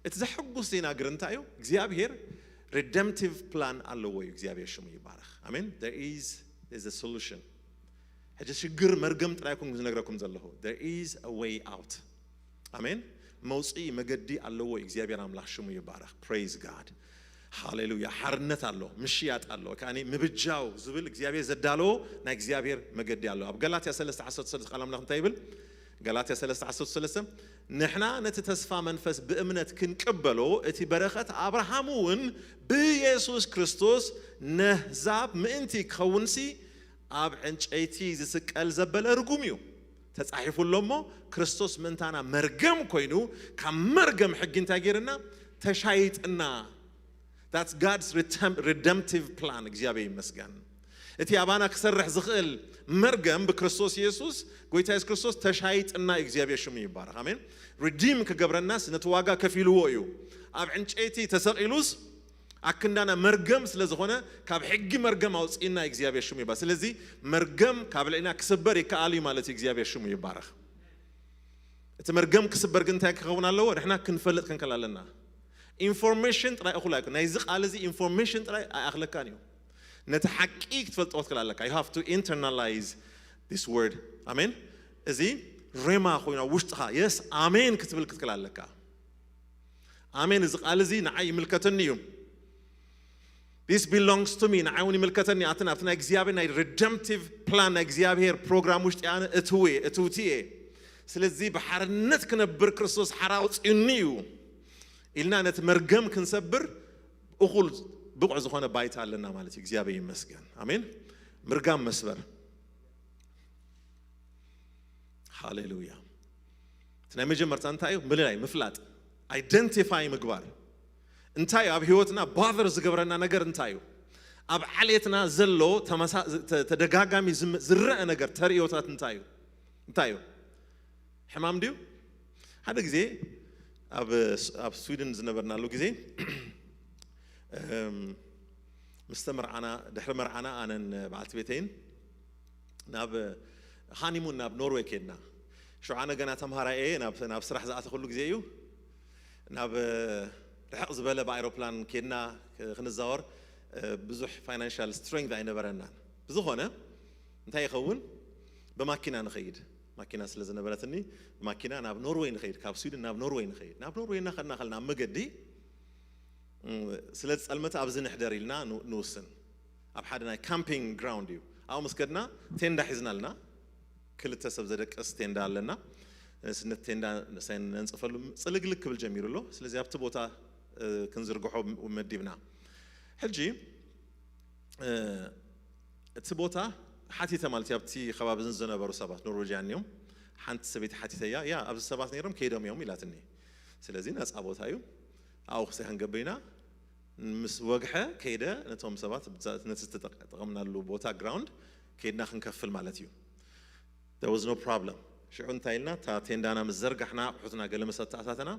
እቲ ዘሐጉስ ዜና ግር እንታይ እዩ? እግዚኣብሔር redemptive plan ኣለዎ እዩ። እግዚኣብሔር ሽሙ ይባረኽ። ኣሜን። There is is a solution። ሕጂ ሽግር መርገም ጥራይ ኩን ዝነግረኩም ዘለኹ። There is a way out። ኣሜን። መውፅኢ መገዲ ኣለዎ። እግዚኣብሔር ኣምላኽ ሽሙ ይባረኽ። Praise God። ሃሌሉያ። ሓርነት ኣሎ፣ ምሽያጥ ኣሎ። ከኣኒ ምብጃው ዝብል እግዚኣብሔር ዘዳለዎ ናይ እግዚኣብሔር መገዲ ኣሎ። ኣብ ገላትያ ሰለስተ ዓሰርተ ሰለስተ ቃል ኣምላኽ እንታይ ይብል? ገላትያ ሰለስተ ዓሰርተ ሰለስተ፣ ንሕና ነቲ ተስፋ መንፈስ ብእምነት ክንቅበሎ፣ እቲ በረኸት ኣብርሃም እውን ብየሱስ ክርስቶስ ነህዛብ ምእንቲ ክኸውንሲ፣ ኣብ ዕንጨይቲ ዝስቀል ዘበለ ርጉም እዩ። ተጻሒፉ ኣሎ እሞ፣ ክርስቶስ ምእንታና መርገም ኮይኑ፣ ካብ መርገም ሕጊ እንታይ ገይርና? ተሻይጥና። That's God's redemp- redemptive plan። እግዚኣብሔር ይመስገን። እቲ ኣባና ክሰርሕ ዝኽእል መርገም ብክርስቶስ ኢየሱስ፣ ጎይታ ኢየሱስ ክርስቶስ ተሻይጥና እዩ። እግዚኣብሔር ሽሙ ይባረኽ። ኣሜን። ሪዲም ክገብረናስ ነቲ ዋጋ ከፊልዎ እዩ። ኣብ ዕንጨይቲ ተሰቒሉስ ኣክንዳና መርገም ስለ ዝኾነ፣ ካብ ሕጊ መርገም ኣውፅእና። እግዚኣብሔር ሽሙ ይባረኽ። ስለዚ መርገም ካብ ልዕና ክስበር ይከኣል እዩ ማለት እዩ። እግዚኣብሔር ሽሙ ይባረኽ። እቲ መርገም ክስበር ግን እንታይ ክኸውን ኣለዎ? ንሕና ክንፈልጥ ክንከል ኣለና። ኢንፎርሜሽን ጥራይ እኹል ኣይኮን። ናይዚ ቃል እዚ ኢንፎርሜሽን ጥራይ ኣይኣኽለካን እዩ። ነቲ ሓቂ ክትፈልጦ ክትክል ኣለካ። You have to internalize this word። ኣሜን። እዚ ሬማ ኮይኑ ኣብ ውሽጥኻ፣ የስ፣ ኣሜን ክትብል ክትክል ኣለካ። ኣሜን። እዚ ቃል እዚ ንዓይ ይምልከተኒ እዩ። This belongs to me። ንዓይ እውን ይምልከተኒ። ኣትን ኣብቲ ናይ እግዚኣብሔር ናይ ሬደምፕቲቭ ፕላን ናይ እግዚኣብሔር ፕሮግራም ውሽጢ ኣነ እትውየ እትውትየ። ስለዚ ብሓርነት ክነብር ክርስቶስ ሓራ ኣውፅኡኒ እዩ ኢልና ነቲ መርገም ክንሰብር እኹል ብቑዕ ዝኾነ ባይታ ኣለና ማለት እዩ። እግዚኣብሔር ይመስገን። ኣሜን። ምርጋም መስበር። ሃሌሉያ። እቲ ናይ መጀመርታ እንታይ እዩ? ምልላይ፣ ምፍላጥ፣ ኣይደንቲፋይ ምግባር። እንታይ እዩ ኣብ ህይወትና ባዘር ዝገብረና ነገር እንታይ እዩ? ኣብ ዓሌትና ዘሎ ተመሳ- ተ- ተደጋጋሚ ዝም- ዝረአ ነገር ተርእዮታት እንታይ እዩ? እንታይ እዩ? ሕማም ድዩ? ሓደ ግዜ ኣብ ኣብ ስዊድን ዝነበርናሉ ግዜ እም፣ ምስ ተመርዓና፣ ድሕሪ መርዓና ኣነን በዓልቲ ቤተይን ናብ ሃኒሙን ናብ ኖርዌይ ከድና። ሽዑ ኣነ ገና ተምሃራይ እየ፣ ናብ ናብ ስራሕ ዝኣተኹሉ ግዜ እዩ። ናብ ርሕቕ ዝበለ ብኣይሮፕላን ከድና ክንዛወር ብዙሕ ፋይናንሻል ስትሬንግዝ ኣይነበረናን። ብዝኾነ እንታይ ይኸውን፣ ብማኪና ንኸይድ፣ ማኪና ስለ ዝነበረትኒ ብማኪና ናብ ኖርወይ ንኸይድ፣ ካብ ስዊድን ናብ ኖርወይ ንኸይድ። ናብ ኖርወይ እናኸድና ከለና ኣብ መገዲ ስለ ዝጸልመተ ኣብዚ ንሕደር ኢልና ንውስን። ኣብ ሓደ ናይ ካምፒንግ ግራውንድ እዩ። ኣብኡ ምስ ከድና ቴንዳ ሒዝና ኣለና። ክልተ ሰብ ዘደቅስ ቴንዳ ኣለና። ስነት ቴንዳ ነንጽፈሉ ጽልግልግ ክብል ጀሚሩ ኣሎ። ስለዚ ኣብቲ ቦታ ክንዝርግሖ መዲብና። ሕጂ እቲ ቦታ ሓቲተ ማለት እዩ። ኣብቲ ከባቢ ዝነበሩ ሰባት ኖርዌጅያን እዮም። ሓንቲ ሰበይቲ ሓቲተያ፣ ያ ኣብዚ ሰባት ነይሮም ከይዶም እዮም ኢላትኒ። ስለዚ ነፃ ቦታ እዩ። ኣብኡ ክሰ ክንገብር ኢና። ምስ ወግሐ ከይደ ነቶም ሰባት ነቲ ዝተጠቐምናሉ ቦታ ግራውንድ ከይድና ክንከፍል ማለት እዩ። There was no problem። ሽዑ እንታይ ኢልና፣ እታ ቴንዳና ምስ ዘርጋሕና፣ ኣቑሑትና ገለ ምስ ኣተኣታተና፣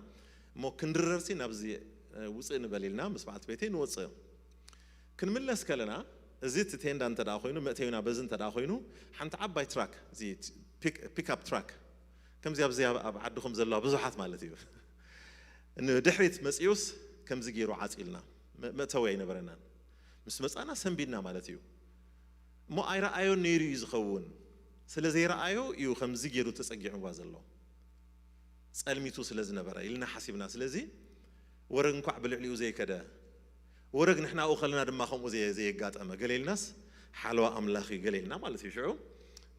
እሞ ክንድረርሲ ናብዚ ውፅእ ንበል ኢልና ምስ በዓልቲ ቤተይ ንወፅእ። ክንምለስ ከለና፣ እዚ እቲ ቴንዳ እንተ ደኣ ኮይኑ፣ መእተዩና በዚ እንተ ደኣ ኮይኑ፣ ሓንቲ ዓባይ ትራክ፣ እዚ ፒክኣፕ ትራክ፣ ከምዚ ኣብዚ ኣብ ዓድኹም ዘለዋ ብዙሓት ማለት እዩ፣ ንድሕሪት መፂኡስ ከምዚ ገይሩ ዓፂልና፣ መእተዊ ኣይነበረናን። ምስ መፃና ሰንቢድና ማለት እዩ። እሞ ኣይረኣዮን ነይሩ እዩ ዝኸውን። ስለ ዘይረኣዮ እዩ ከምዚ ገይሩ ተጸጊዕዋ ዘሎ። ጸልሚቱ ስለ ዝነበረ ኢልና ሓሲብና። ስለዚ ወረግ እንኳዕ ብልዕሊኡ ዘይከደ፣ ወረግ ንሕና ኣብኡ ከለና ድማ ከምኡ ዘየ- ዘየጋጠመ ገለ ኢልናስ፣ ሓለዋ ኣምላኽ እዩ ገለ ኢልና ማለት እዩ። ሽዑ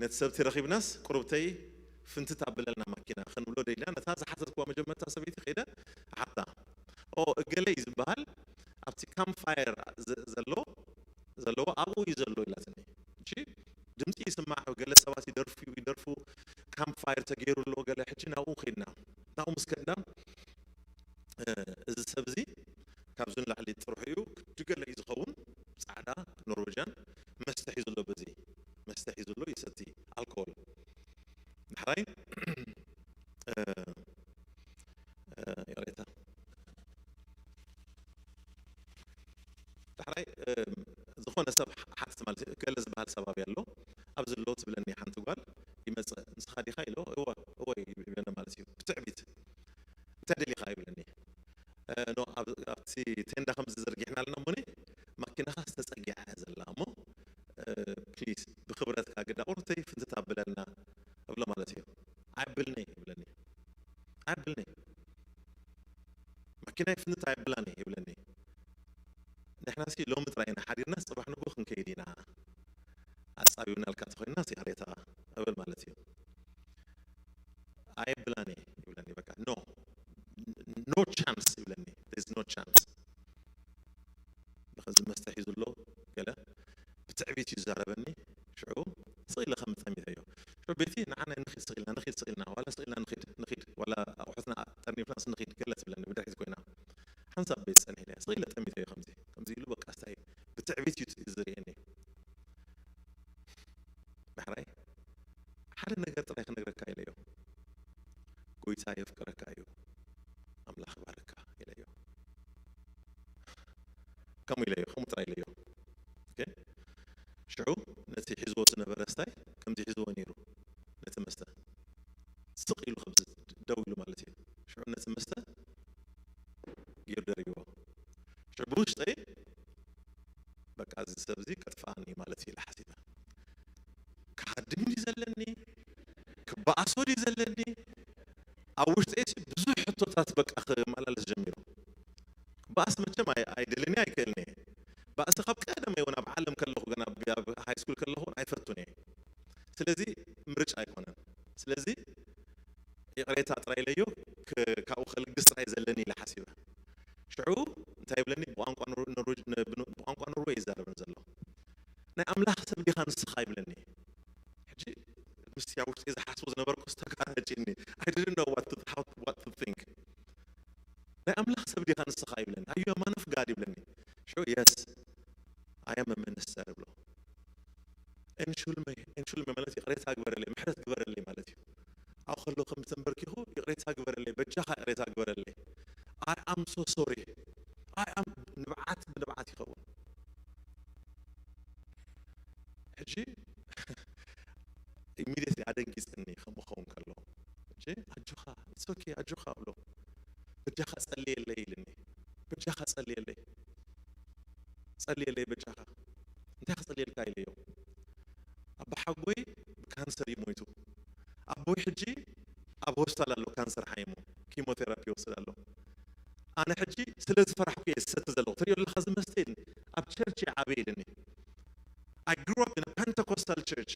ነቲ ሰብቲ ረኺብናስ፣ ቁሩብተይ ፍንትት ኣብለልና ማኪና ክንብሎ ደሊና፣ ነታ ዝሓተትኩዋ መጀመርታ ሰበይቲ ከይደ እሓታ፣ ኦ እገለ እዩ ዝበሃል ኣብቲ ካምፕ ፋየር ዘሎ ዘለዎ ኣብኡ እዩ ዘሎ ኢላትኒ። ሕጂ ድምፂ ይስማዕ፣ ገለ ሰባት ይደርፉ ይደርፉ፣ ካምፕ ፋየር ተገይሩ ኣሎ ገለ። ሕጂ ናብኡ ከድና፣ ናብኡ ምስ ከድና እዚ ሰብ እዚ ካብዚ ንላዕሊ ጥርሑ እዩ፣ ክዲ ገለ እዩ ዝኸውን፣ ፃዕዳ ኖርዌጅያን መስተ ሒዙ ኣሎ፣ በዚ መስተ ሒዙ ኣሎ፣ ይሰቲ ኣልኮል። ዳሕራይ ይቕሬታ። ዳሕራይ ዝኾነ ሰብ ሓትት ማለት እዩ፣ ገለ ዝበሃል ሰብ ኣብያ ኣሎ፣ ኣብዚ ኣሎ ትብለኒ ሓንቲ ጓል። ይመፅእ፣ ንስኻ ዲኻ ኢሎ፣ እወ እወ ይብለኒ ማለት እዩ። ብትዕቢት እንታይ ደሊኻ ይብለኒ። ማኪናኻስ ተጸጊዓ እያ ዘላ እሞ፣ እ፣ ፕሊስ ብኽብረትካ ግዳ ቁርተይ ፍንትት ኣብለና እብሎ ማለት እዩ። ኣይብልኒ ይብለኒ። ኣይብልኒ። ማኪናይ ፍንትት ኣይብላን እየ ይብለኒ። ንሕናሲ ሎሚ ጥራይ ኢና ሓዲርና፣ ጽባሕ ንግሆ ክንከይድ ኢና። ኣጻቢብናልካ ተኾይንና ይቕሬታ እብል ማለት እዩ። ኣይብላን እየ ይብለኒ። በቃ፣ ኖ፣ ኖ ቻንስ ይብለኒ። There is no chance። ብኸዚ መስተ ሒዙ ኣሎ ገለ ብትዕቢት እዩ ዝዛረበኒ። ሽዑ ስቕ ኢለ ከም ጠሚተዮ። ሽዑ ቤቲ፣ ንዓና ንኺድ ስቕ ኢልና፣ ንኺድ ስቕ ኢልና፣ ዋላ ስቕ ኢልና ንኺድ፣ ንኺድ፣ ዋላ ኣቑሑትና ጠርኒፍናስ ንኺድ ገለ ትብለኒ ብድሕሪት ኮይና። ሓንሳብ ቤት ጸኒሕ ኢለ ስቕ ኢለ ጠሚተዮ ከምዚ፣ ከምዚ ኢሉ በቃ ስታይ ብትዕቢት እዩ ዝርእየኒ። ዳሕራይ ሓደ ነገር ጥራይ ክነግረካ ኢለዮ። ጎይታ የፍቅረካ እዩ፣ ኣምላኽ ይባርካ ኢለዮ። ከምኡ ኢለዮ፣ ከምኡ ጥራይ ኢለዮ። ኦኬ? ሽዑ ነቲ ሒዝዎ ዝነበረ ስታይ ከምዚ ሒዝዎ ነይሩ፣ ነቲ መስተ ስቕ ኢሉ ከምዚ ደው ኢሉ ማለት እዩ። ሽዑ ነቲ መስተ ገይሩ ደሪብዎ። ሽዑ ብውሽጠይ በቃ እዚ ሰብ እዚ ከጥፍኣኒ ማለት እዩ ኢለ ሓሲበ። ክሃድም ድዩ ዘለኒ? ክበኣሶ ድዩ ዘለኒ? ኣብ ውሽጠይ እዚ ብዙሕ ሕቶታት በቃ ክመላለስ ጀሚሩ። ባእሲ መቸም ኣይ-፣ ኣይደልኒ ኣይክእልን እየ። ባእሲ ካብ ቀደመ እውን ኣብ ዓለም ከለኹ ገና ኣብ፣ ኣብ ሃይ ስኩል ከለኹ እውን ኣይፈቱን እየ። ስለዚ ምርጫ ኣይኮነን። ስለዚ ይቕሬታ ጥራይ ኢለዮ፣ ክ-፣ ካብኡ ከልግስ ጥራይ ዘለኒ ኢለ ሓሲበ። ሽዑ እንታይ ይብለኒ? ብቋንቋ ኖር-፣ ኖርዌጅ-፣ ን-፣ ብኖ-፣ ብቋንቋ ኖርዌይ ይዛረብን ዘሎ። "ናይ ኣምላኽ ሰብ ዲኻ ንስኻ?" ይብለኒ። ሕጂ ምስቲ ኣብ ውሽጢ ዝሓስቦ ዝነበርኩ ስተጋራ ሕጂኒ። I didn't know what to, how, what to think። "ናይ ኣምላኽ ሰብ ዲኻ ንስኻ?" ይብለኒ። "Are you a man of God?" ይብለኒ። ሽዑ፣ "Yes, I am a minister" እብሎ። "እንሹልመ፣ እንሹልመ" ማለት ይቕሬታ ግበረለይ፣ ምሕረት ግበረለይ ማለት እዩ። ኣብኡ ከሎ ከም ተንበርኪኹ፣ "ይቕሬታ ግበረለይ፣ በጃኻ ይቕሬታ ግበረለይ። I am so sorry. I am" ንብዓት ብንብዓት ይኸውን። ሕጂ ኢሚድየትሊ ኣደንጊጽኒ ከምኡ ክኸውን ከሎ። ሕጂ "ኣጆኻ፣ it's okay፣ ኣጆኻ" እብሎ። "በጃኻ ጸልየለይ" ኢልኒ። "በጃኻ ጸልየለይ፣ ጸልየለይ በጃኻ።" "እንታይ ክጸልየልካ?" ኢለዮ። "ኣቦሓጎይ ብካንሰር እዩ ሞይቱ። ኣቦይ ሕጂ ኣብ ሆስፒታል ኣሎ፣ ካንሰር ሓይሙ ኪሞቴራፒ ይወስድ ኣሎ። ኣነ ሕጂ ስለ ዝፈራሕኩ እየ ዝሰቲ ዘለኹ። ትሪኦ ኣለኻ እዚ መስተ?" ኢልኒ። "ኣብ ቸርች እየ ዓበየ" ኢልኒ። "I grew up in a Pentecostal church,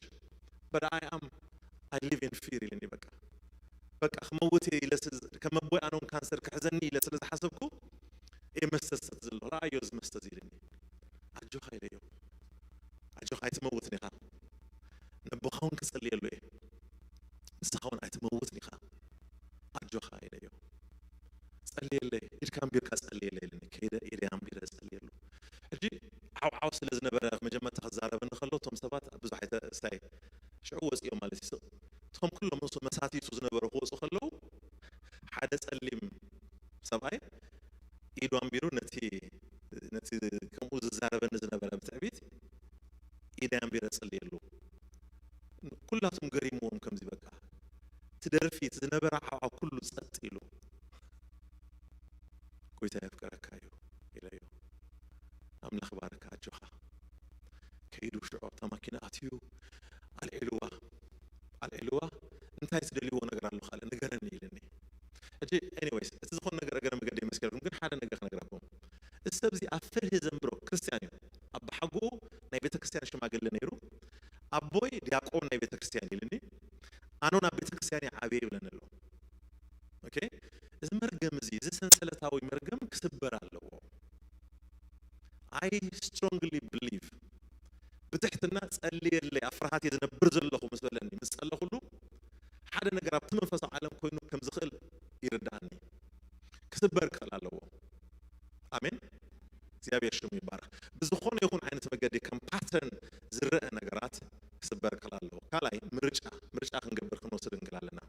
but I am, I live in fear" ኢልኒ። በቃ፣ በቃ ክመውት እየ ኢለ ስለ፣ ከም ኣቦይ ኣነ እውን ካንሰር ክሕዘኒ ኢለ ስለ ዝሓሰብኩ እየ መስተ ዝሰቲ ዘለኹ። "ረኣዮ እዚ መስተ እዚ" ኢልኒ። "ኣጆኻ" ኢለዮ። "ኣጆኻ ኣይትመውትን ኢኻ። ነቦኻ እውን ክጸልየሉ እየ። ንስኻ እውን ኣይትመውትን ኢኻ። ኣጆኻ" ኢለዮ። "ጸልየለይ፣ ኢድካ ኣንቢርካ ጸልየለይ" ኢልኒ። ከይደ ኢደይ ኣንቢረ ጸልየሉ። ሕጂ ዓው ዓው ስለ ዝነበረ መጀመርታ ክዛረበኒ ከሎ እቶም ሰባት ብዙሕ ኣይተ-፣ ስታይ ሽዑ ወጺኦም ማለት እዩ። እቶም ኩሎም ምስ መሳትይቱ ዝነበሩ ክወጹ ከለዉ ሓደ ጸሊም ሰብኣይ ኢዱ ኣንቢሩ ነቲ፣ ነቲ ከምኡ ዝዛረበኒ ዝነበረ ብትዕቢት ኢደይ ኣንቢረ ጸልየሉ። ኩላቶም ገሪምዎም ከምዚ በቃ። እቲ ደርፊ፣ እቲ ዝነበረ ዓውዓው ኩሉ ጸጥ ኢሉ። "ጎይታ የፍቅረካ እዩ" ኢለዮ። "ኣምላኽ ባርካ፣ ኣጆኻ።" ከይዱ ሽዑ ኣብታ ማኪና ኣትዩ ኣልዒልዋ፣ ኣልዒልዋ። "እንታይ ትደልይዎ ነገር ኣሎ ካልእ ንገረኒ" ኢልኒ። ሕጂ ኤኒዌይስ፣ እቲ ዝኾነ ነገር እግረ መገዲ ይመስለኩም፣ ግን ሓደ ነገር ክነግራኩም። እዚ ሰብ እዚ ኣብ ፍርሂ ዘንብሮ ክርስትያን እዩ። ኣባሓጎኡ ናይ ቤተ ክርስትያን ሽማግለ ነይሩ። ኣቦይ ዲያቆን ናይ ቤተ ክርስትያን ኢልኒ። ኣነ ናብ ቤተ ክርስትያን እየ ዓብየ ይብለኒ ኣሎ። ኦኬ? እዚ መርገም እዚ፣ እዚ ሰንሰለታዊ መርገም ክስበር ኣለዎ። I strongly believe ብትሕትና ጸልየለይ፣ ኣብ ፍርሃት እየ ዝነብር ዘለኹ ምስ በለኒ፣ ምስ ጸለኹሉ ሓደ ነገር ኣብቲ መንፈሳዊ ዓለም ኮይኑ ከም ዝኽእል ይርድኣኒ። ክስበር ክኽእል ኣለዎ። ኣሜን። እግዚኣብሔር ሽሙ ይባረክ። ብዝኾነ ይኹን ዓይነት መገዲ ከም ፓተርን ዝረአ ነገራት ክስበር ክኽእል ኣለዎ። ካልኣይ ምርጫ፣ ምርጫ ክንገብር ክንወስድ እንክእል ኣለና።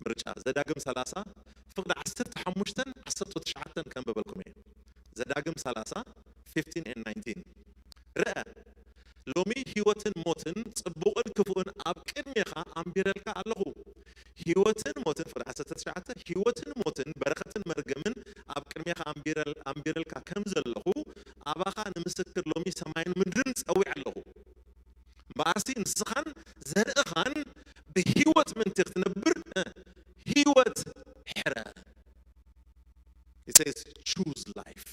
ምርጫ ዘዳግም ሰላሳ ፍቕዲ ዓሰርተ ሓሙሽተን ዓሰርተ ትሽዓተን ከንብበልኩም እየ። ዘዳግም ሰላሳ fifteen and nineteen። ርአ፣ ሎሚ ህይወትን ሞትን ጽቡቕን ክፉእን ኣብ ቅድሜኻ ኣንቢረልካ ኣለኹ። ህይወትን ሞትን፣ ፍቕዲ ዓሰርተ ትሽዓተ፣ ህይወትን ሞትን በረኸትን መርገምን ኣብ ቅድሜኻ ኣንቢረል-፣ ኣንቢረልካ ከም ዘለኹ ኣባኻ ንምስክር ሎሚ ሎሚ ሰማይን ምድርን ጸዊዐ ኣለኹ። እምበኣርሲ ንስኻን ዘርእኻን ብህይወት ምእንቲ ክትነብር፣ እ፣ ህይወት ሕረ። He says, "Choose life."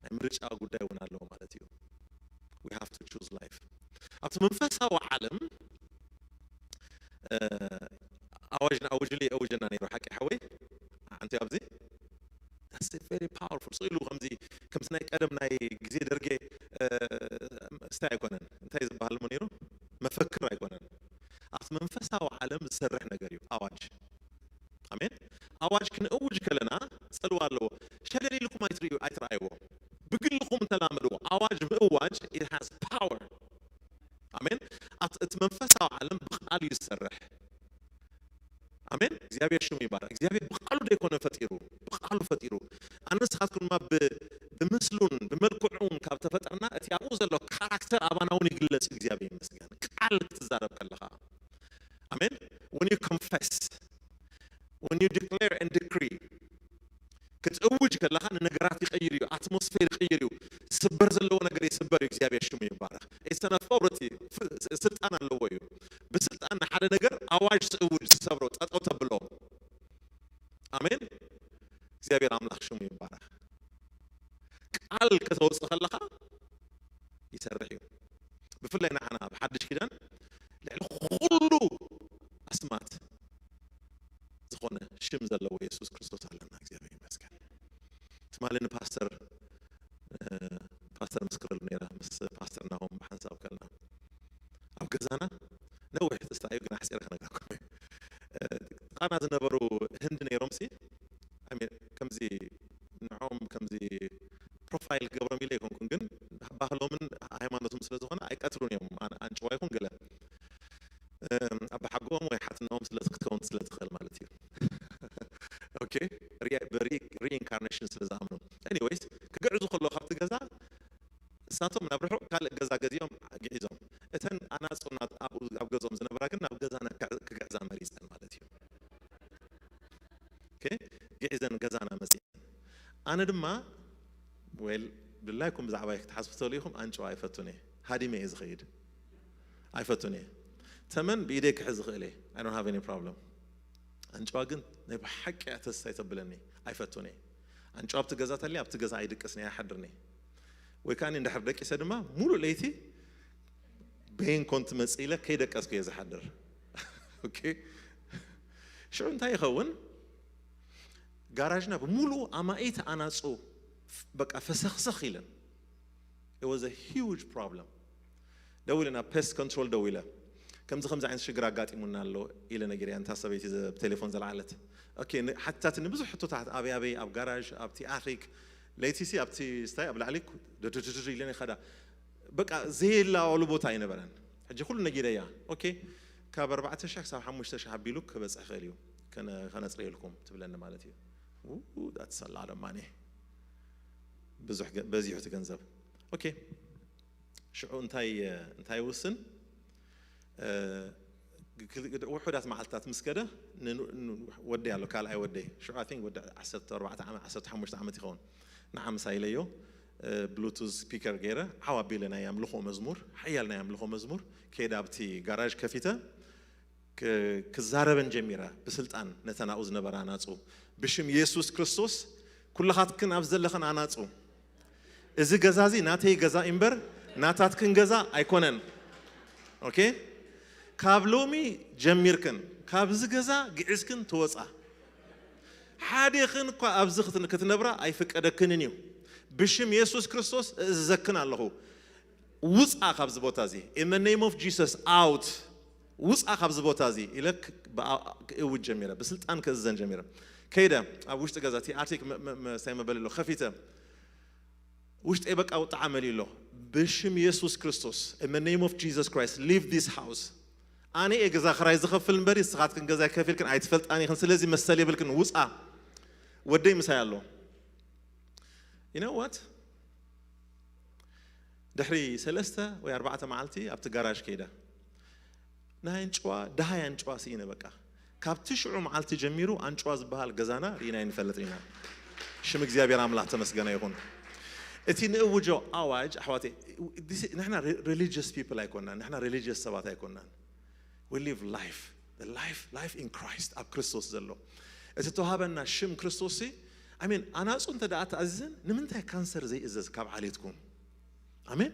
ናይ ምርጫ ጉዳይ እውን ኣለዎ ማለት እዩ። We have to choose life. ኣብቲ መንፈሳዊ ዓለም፣ እ፣ ኣዋጅ ንኣውጅሉ የእውጀና ነይሩ፣ ሓቂ ሓወይ? ሓንቲ ኣብዚ፣ that's very powerful። ስቕ ኢሉ ከምዚ፣ ከምዚ ናይ ቀደም ናይ ግዜ ደርጌ፣ እ፣ ስታይ ኣይኮነን። እንታይ ዝበሃል እሞ ነይሩ? መፈክር ኣይኮነን። ኣብቲ መንፈሳዊ ዓለም ዝሰርሕ ነገር እዩ ኣዋጅ። ኣሜን። ኣዋጅ ክንእውጅ ከለና ጽልዋ ኣለዎ። ሸለል ኢልኩም ኣይትርእዩ፣ ኣይትረኣይዎ። ብግልኹም ተላመድዎ። ኣዋጅ ምእዋጅ፣ it has power። ኣሜን። ኣብቲ፣ እቲ መንፈሳዊ ዓለም ብቃሉ እዩ ዝሰርሕ። ኣሜን። እግዚኣብሔር ሽሙ ይባረክ። እግዚኣብሔር ብቃሉ ደይኮነ ፈጢሩ፣ ብቃሉ ፈጢሩ። ኣነ ንስኻትኩም ድማ ብ-፣ ብምስሉን ብመልክዑን ካብ ተፈጠርና፣ እቲ ኣብኡ ዘሎ ካራክተር ኣባና እውን ይግለጽ እዩ። እግዚኣብሔር ይመስገን። ቃል ክትዛረብ ከለኻ፣ ኣሜን። When you confess, when you declare and decree፣ ክትእውጅ ከለኻ ንነገራት ይቀይር እዩ፣ ኣትሞስፌር ይቀይር እዩ፣ ስበር ዘለዎ ነገር ይስበር እዩ። እግዚኣብሔር ሽሙ ይባረክ። It's an authority፣ ፍ-፣ ስልጣን ኣለዎ እዩ። ብስልጣን ንሓደ ነገር ኣዋጅ ትእውጅ፣ ትሰብሮ፣ ጠጠው ተብሎ። ኣሜን። እግዚኣብሔር ኣምላኽ ሽሙ ይባረክ። ቃል ከተውፅእ ከለኻ ይሰርሕ እዩ። ብፍላይ ንዓና ኣብ ሓድሽ ኪዳን ልዕሊ ኩሉ ኣስማት ዝኾነ ሽም ዘለዎ የሱስ ክርስቶስ ኣለና። እግዚኣብሔር ይመስገን። ትማሊ ንፓስተር፣ እ፣ ፓስተር ምስክረሉ ነይራ፣ ምስ ፓስተር ናሆም ብሓንሳብ ከለና ኣብ ገዛና ነዊሕ ትስታ እዩ፣ ግን ኣሕፂረ ክነግረኩም እየ። እ፣ ጣና ዝነበሩ ህንዲ ነይሮም ሲ፣ I mean፣ ከምዚ ንዖም ከምዚ ፕሮፋይል ክገብሮም ኢለ ኣይኮንኩን፣ ግን ባህሎምን ሃይማኖቶም ስለ ዝኾነ ኣይቀትሉን እዮም። ኣን-፣ ኣንጭዋ ይኹን ገለ፣ እም፣ ኣባሓጎኦም ወይ ሓትናኦም ስለ ክትከውን ስለ ትኽእል ማለት እዩ። ኦኬ፣ ሪኢንካርኔሽን ስለ ዝኣምኑ። ኤኒዌይስ፣ ክግዕዙ ከለዉ ካብቲ ገዛ፣ እሳቶም ናብ ርሑቕ ካልእ ገዛ ገዚኦም ግዒዞም። እተን ኣናጹ ናት-፣ ኣብኡ፣ ኣብ ገዝኦም ዝነበራ ግን ናብ ገዛና ክዕ-፣ ክግዕዛ መሪጸን ማለት እዩ። ኦኬ፣ ግዒዘን ገዛና መጺኤን። ኣነ ድማ፣ ዌል፣ ድላይኩም ብዛዕባይ ክትሓስቡ ትኽእሉ ኢኹም፣ ኣንጭዋ ኣይፈቱን እየ። ሃዲመ እየ ዝኸይድ። ኣይፈቱን እየ። ተመን ብኢደይ ክሕዝ ዝኽእል እየ። I don't have any problem። ኣንጭዋ ግን ናይ ብሓቂ እያ ተስፋ ኣይተብለኒ። ኣይፈቱን እየ። ኣንጭዋ ኣብቲ ገዛ ተልያ፣ ኣብቲ ገዛ ኣይድቅስን እየ፣ ኣይሓድርን እየ። ወይ ከኣ እንድሕር ደቂሰ ድማ፣ ሙሉእ ለይቲ በይን ኮን ትመጽእ ኢለ ከይደቀስኩ እየ ዝሓድር። ኦኬ። ሽዑ እንታይ ይኸውን? ጋራጅና ብምሉኡ ኣማኢት ኣናጹ፣ በቃ ፈሰኽሰኽ ኢለን። It was a huge problem። ደዊለ ናብ ፔስት ኮንትሮል ደዊለ፣ ከምዚ ከምዚ ዓይነት ሽግር ኣጋጢሙና ኣሎ ኢለ ነጊረያ፣ እንታ ሰበይቲ ዘ-፣ ብቴሌፎን ዘልዓለት። ኦኬ፣ ን-፣ ሓታትኒ ብዙሕ ሕቶታት፣ ኣበይ ኣበይ፣ ኣብ ጋራዥ፣ ኣብቲ ኣትሪክ፣ ለይቲሲ ኣብቲ ስታይ ኣብ ላዕሊ ኩ-፣ ድድድድድ ኢለን ይኸዳ። በቃ ዘየላዋሉ ቦታ ኣይነበረን። ሕጂ ኩሉ ነጊረያ። ኦኬ፣ ካብ ኣርባዕተ ሺሕ ክሳብ ሓሙሽተ ሺሕ ኣቢሉ ክበጽሕ ይኽእል እዩ፣ ከነ-፣ ከነጽርየልኩም ትብለኒ ማለት እዩ። ው፣ that's a lot of money። ብዙሕ ገ-፣ በዚሑ እቲ ገንዘብ። ኦኬ፣ ሽዑ እንታይ፣ እንታይ ይውስን? እ፣ ግ-፣ ግ-፣ ውሑዳት መዓልትታት ምስ ከደ፣ ን-፣ ን-፣ ወደይ ኣሎ፣ ካልኣይ ወደይ። ሽዑ፣ I think፣ ወዲ ዓሰርተ ኣርባዕተ ዓመት፣ ዓሰርተ ሓሙሽተ ዓመት ይኸውን። ንዓ ምሳይ ኢለዮ፣ እ፣ ብሉቱዝ ስፒከር ገይረ፣ ዓው ኣቢለ ናይ ኣምልኾ መዝሙር፣ ሓያል ናይ ኣምልኾ መዝሙር፣ ከይደ ኣብቲ ጋራዥ ከፊተ፣ ክ-፣ ክዛረበን ጀሚረ፣ ብስልጣን ነተን ኣብኡ ዝነበራ ኣናጹ። ብሽም የሱስ ክርስቶስ፣ ኩልኻትክን ኣብ ዘለኽን ኣናጹ፣ እዚ ገዛ እዚ ናተይ ገዛ እምበር ናታትክን ገዛ ኣይኮነን። ኦኬ? ካብ ሎሚ ጀሚርክን ካብዚ ገዛ ግዒዝክን ትወጻ። ሓዴኽን እኳ ኣብዚ ክትን-፣ ክትነብራ ኣይፍቀደክንን እዩ። ብሽም የሱስ ክርስቶስ እእዝዘክን ኣለኹ። ውጻ ካብዚ ቦታ እዚ። In the name of Jesus, out። ውጻ ካብዚ ቦታ እዚ ኢለ ክ-፣ ብኣ-፣ ክእውጅ ጀሚረ። ብስልጣን ክእዝዘን ጀሚረ። ከይደ ኣብ ውሽጢ ገዛ እቲ ኣትሪክ መ-፣ መ-፣ መ-፣ ስታይ መበሊ ኣሎ፣ ከፊተ። ውሽጠይ በቃ ውጥዓ መሊኡ ኣሎ። ብሽም የሱስ ክርስቶስ፣ in the name of Jesus Christ, leave this house። ኣነ እየ ገዛ ክራይ ዝኸፍል እምበሪ፣ ንስኻትክን ገዛ ከፊልክን ኣይትፈልጣን ኢኽን፣ ስለዚ መሰል የብልክን፣ ውጻ። ወደይ ምሳይ ኣሎ። You know what? ድሕሪ ሰለስተ ወይ ኣርባዕተ መዓልቲ ኣብቲ ጋራዥ ከይደ። ናይ ኣንጭዋ፣ ደሃይ ኣንጭዋ ስኢነ በቃ። ካብቲ ሽዑ መዓልቲ ጀሚሩ ኣንጭዋ ዝበሃል ገዛና ርኢና ኣይንፈልጥን ኢና። ሽም እግዚኣብሔር ኣምላኽ ተመስገነ ይኹን። እቲ ንእውጆ ኣዋጅ ኣሕዋተይ፣ ንሕና religious people ኣይኮናን፣ ንሕና religious ሰባት ኣይኮናን። We live life, the life, life in Christ፣ ኣብ ክርስቶስ ዘሎ። እቲ ተዋሃበና ሽም ክርስቶስ ሲ፣ ኣሜን። ኣናጹ እንተ ደኣ ተኣዚዘን ንምንታይ ካንሰር ዘይእዘዝ ካብ ዓሌትኩም? ኣሜን።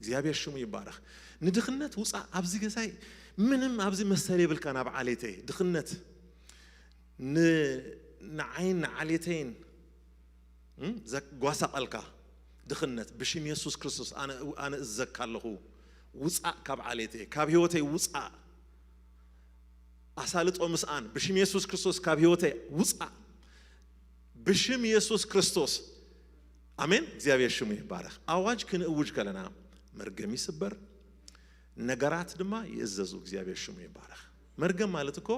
እግዚኣብሔር ሽሙ ይባረኽ። ንድኽነት ውፃእ፣ ኣብዚ ገዛይ ምንም ኣብዚ መሰል የብልካ፣ ናብ ዓሌተይ ድኽነት ንዓይን ንዓሌተይን ዘጓሳቐልካ ድኽነት ብሽም የሱስ ክርስቶስ ኣነ እዘካ ኣለኹ። ውፃእ ካብ ዓሌተይ፣ ካብ ህይወተይ ውፃእ። ኣሳልጦ ምስኣን ብሽም የሱስ ክርስቶስ ካብ ህይወተይ ውፃእ። ብሽም የሱስ ክርስቶስ ኣሜን። እግዚኣብሔር ሽሙ ይባረኽ። ኣዋጅ ክንእውጅ ከለና መርገም ይስበር፣ ነገራት ድማ ይእዘዙ። እግዚኣብሔር ሽሙ ይባረኽ። መርገም ማለት እኮ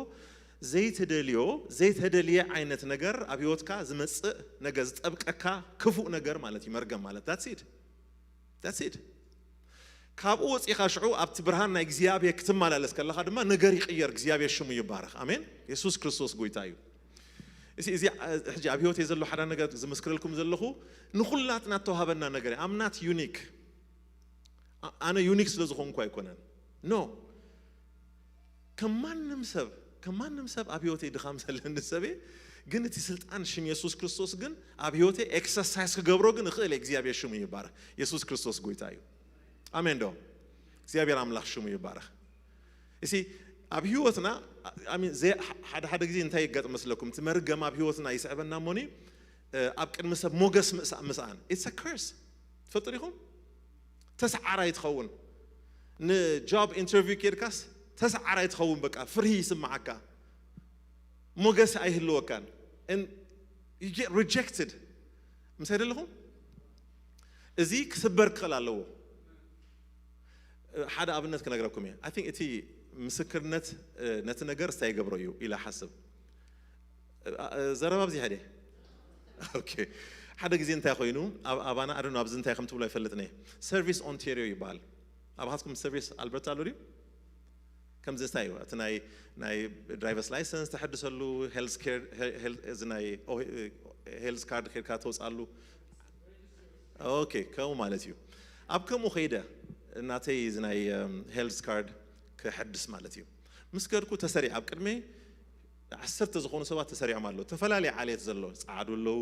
ዘይተደልዮ ዘይተደልየ ዓይነት ነገር ኣብ ህይወትካ ዝመፅእ ነገር፣ ዝጠብቀካ ክፉእ ነገር ማለት እዩ መርገም ማለት። That's it። That's it። ካብኡ ወፂኻ ሽዑ ኣብቲ ብርሃን ናይ እግዚኣብሔር ክትመላለስ ከለኻ ድማ ነገር ይቕየር። እግዚኣብሔር ሽሙ ይባረኽ። ኣሜን። የሱስ ክርስቶስ ጎይታ እዩ። እዚ እዚ ሕጂ ኣብ ህይወተይ ዘሎ ሓደ ነገር ዝምስክረልኩም ዘለኹ፣ ንኹላትና እተዋሃበና ነገር እዩ። I'm not unique። ኣነ ዩኒክ ስለ ዝኾንኩ ኣይኮነን። ኖ፣ ከማንም ሰብ ከማንም ሰብ ኣብ ህይወተይ ድኻም ዘለኒ ሰብየ፣ ግን እቲ ስልጣን ሽም የሱስ ክርስቶስ ግን ኣብ ህይወተይ ኤክሰርሳይዝ ክገብሮ ግን እኽእል እየ። እግዚኣብሔር ሽሙ ይባረኽ። የሱስ ክርስቶስ ጎይታ እዩ። ኣሜን ዶ? እግዚኣብሔር ኣምላኽ ሽሙ ይባረኽ። እሲ ኣብ ህይወትና ሓደ ሓደ ግዜ እንታይ ይጋጥ መስለኩም? እቲ መርገም ኣብ ህይወትና ይስዕበና እሞኒ ኣብ ቅድሚ ሰብ ሞገስ ምስኣን። It's a curse። ትፈልጡ ዲኹም? ተሰዓራይ ትኸውን። ንጆብ ኢንተርቪው ኬድካስ ተሰዓራይ ትኸውን። በቃ ፍርሂ ይስምዓካ፣ ሞገስ ኣይህልወካን። Rejected ምስ ኣይደለኹም። እዚ ክስበር ክኽእል ኣለዎ። ሓደ ኣብነት ክነግረኩም እየ። I think እቲ ምስክርነት ነቲ ነገር ስታይ ይገብሮ እዩ ኢለ ሓስብ። ዘረባ ኣብዚ ሓደ ኦኬ። ሓደ ግዜ እንታይ ኮይኑ ኣብ ኣባና ኣደኑ ኣብዚ እንታይ ከም ትብሎ ኣይፈልጥን እየ። ሰርቪስ ኦንቴሪዮ ይበሃል። ኣብ ሃትኩም ሰርቪስ ኣልበርታ ኣሎ ድዩ? ከምዚ እንታይ እዩ እቲ ናይ ናይ ድራይቨርስ ላይሰንስ ተሐድሰሉ፣ ሄልዝ ካርድ ኬድካ ተውፅኣሉ። ኦኬ፣ ከምኡ ማለት እዩ። ኣብ ከምኡ ከይደ እናተይ እዚ ናይ ሄልዝ ካርድ ክሐድስ ማለት እዩ። ምስ ከድኩ ተሰሪዐ ኣብ ቅድመይ ዓሰርተ ዝኾኑ ሰባት ተሰሪዖም ኣለዉ። ተፈላለየ ዓሌት ዘሎ ፃዕዱ ኣለዉ፣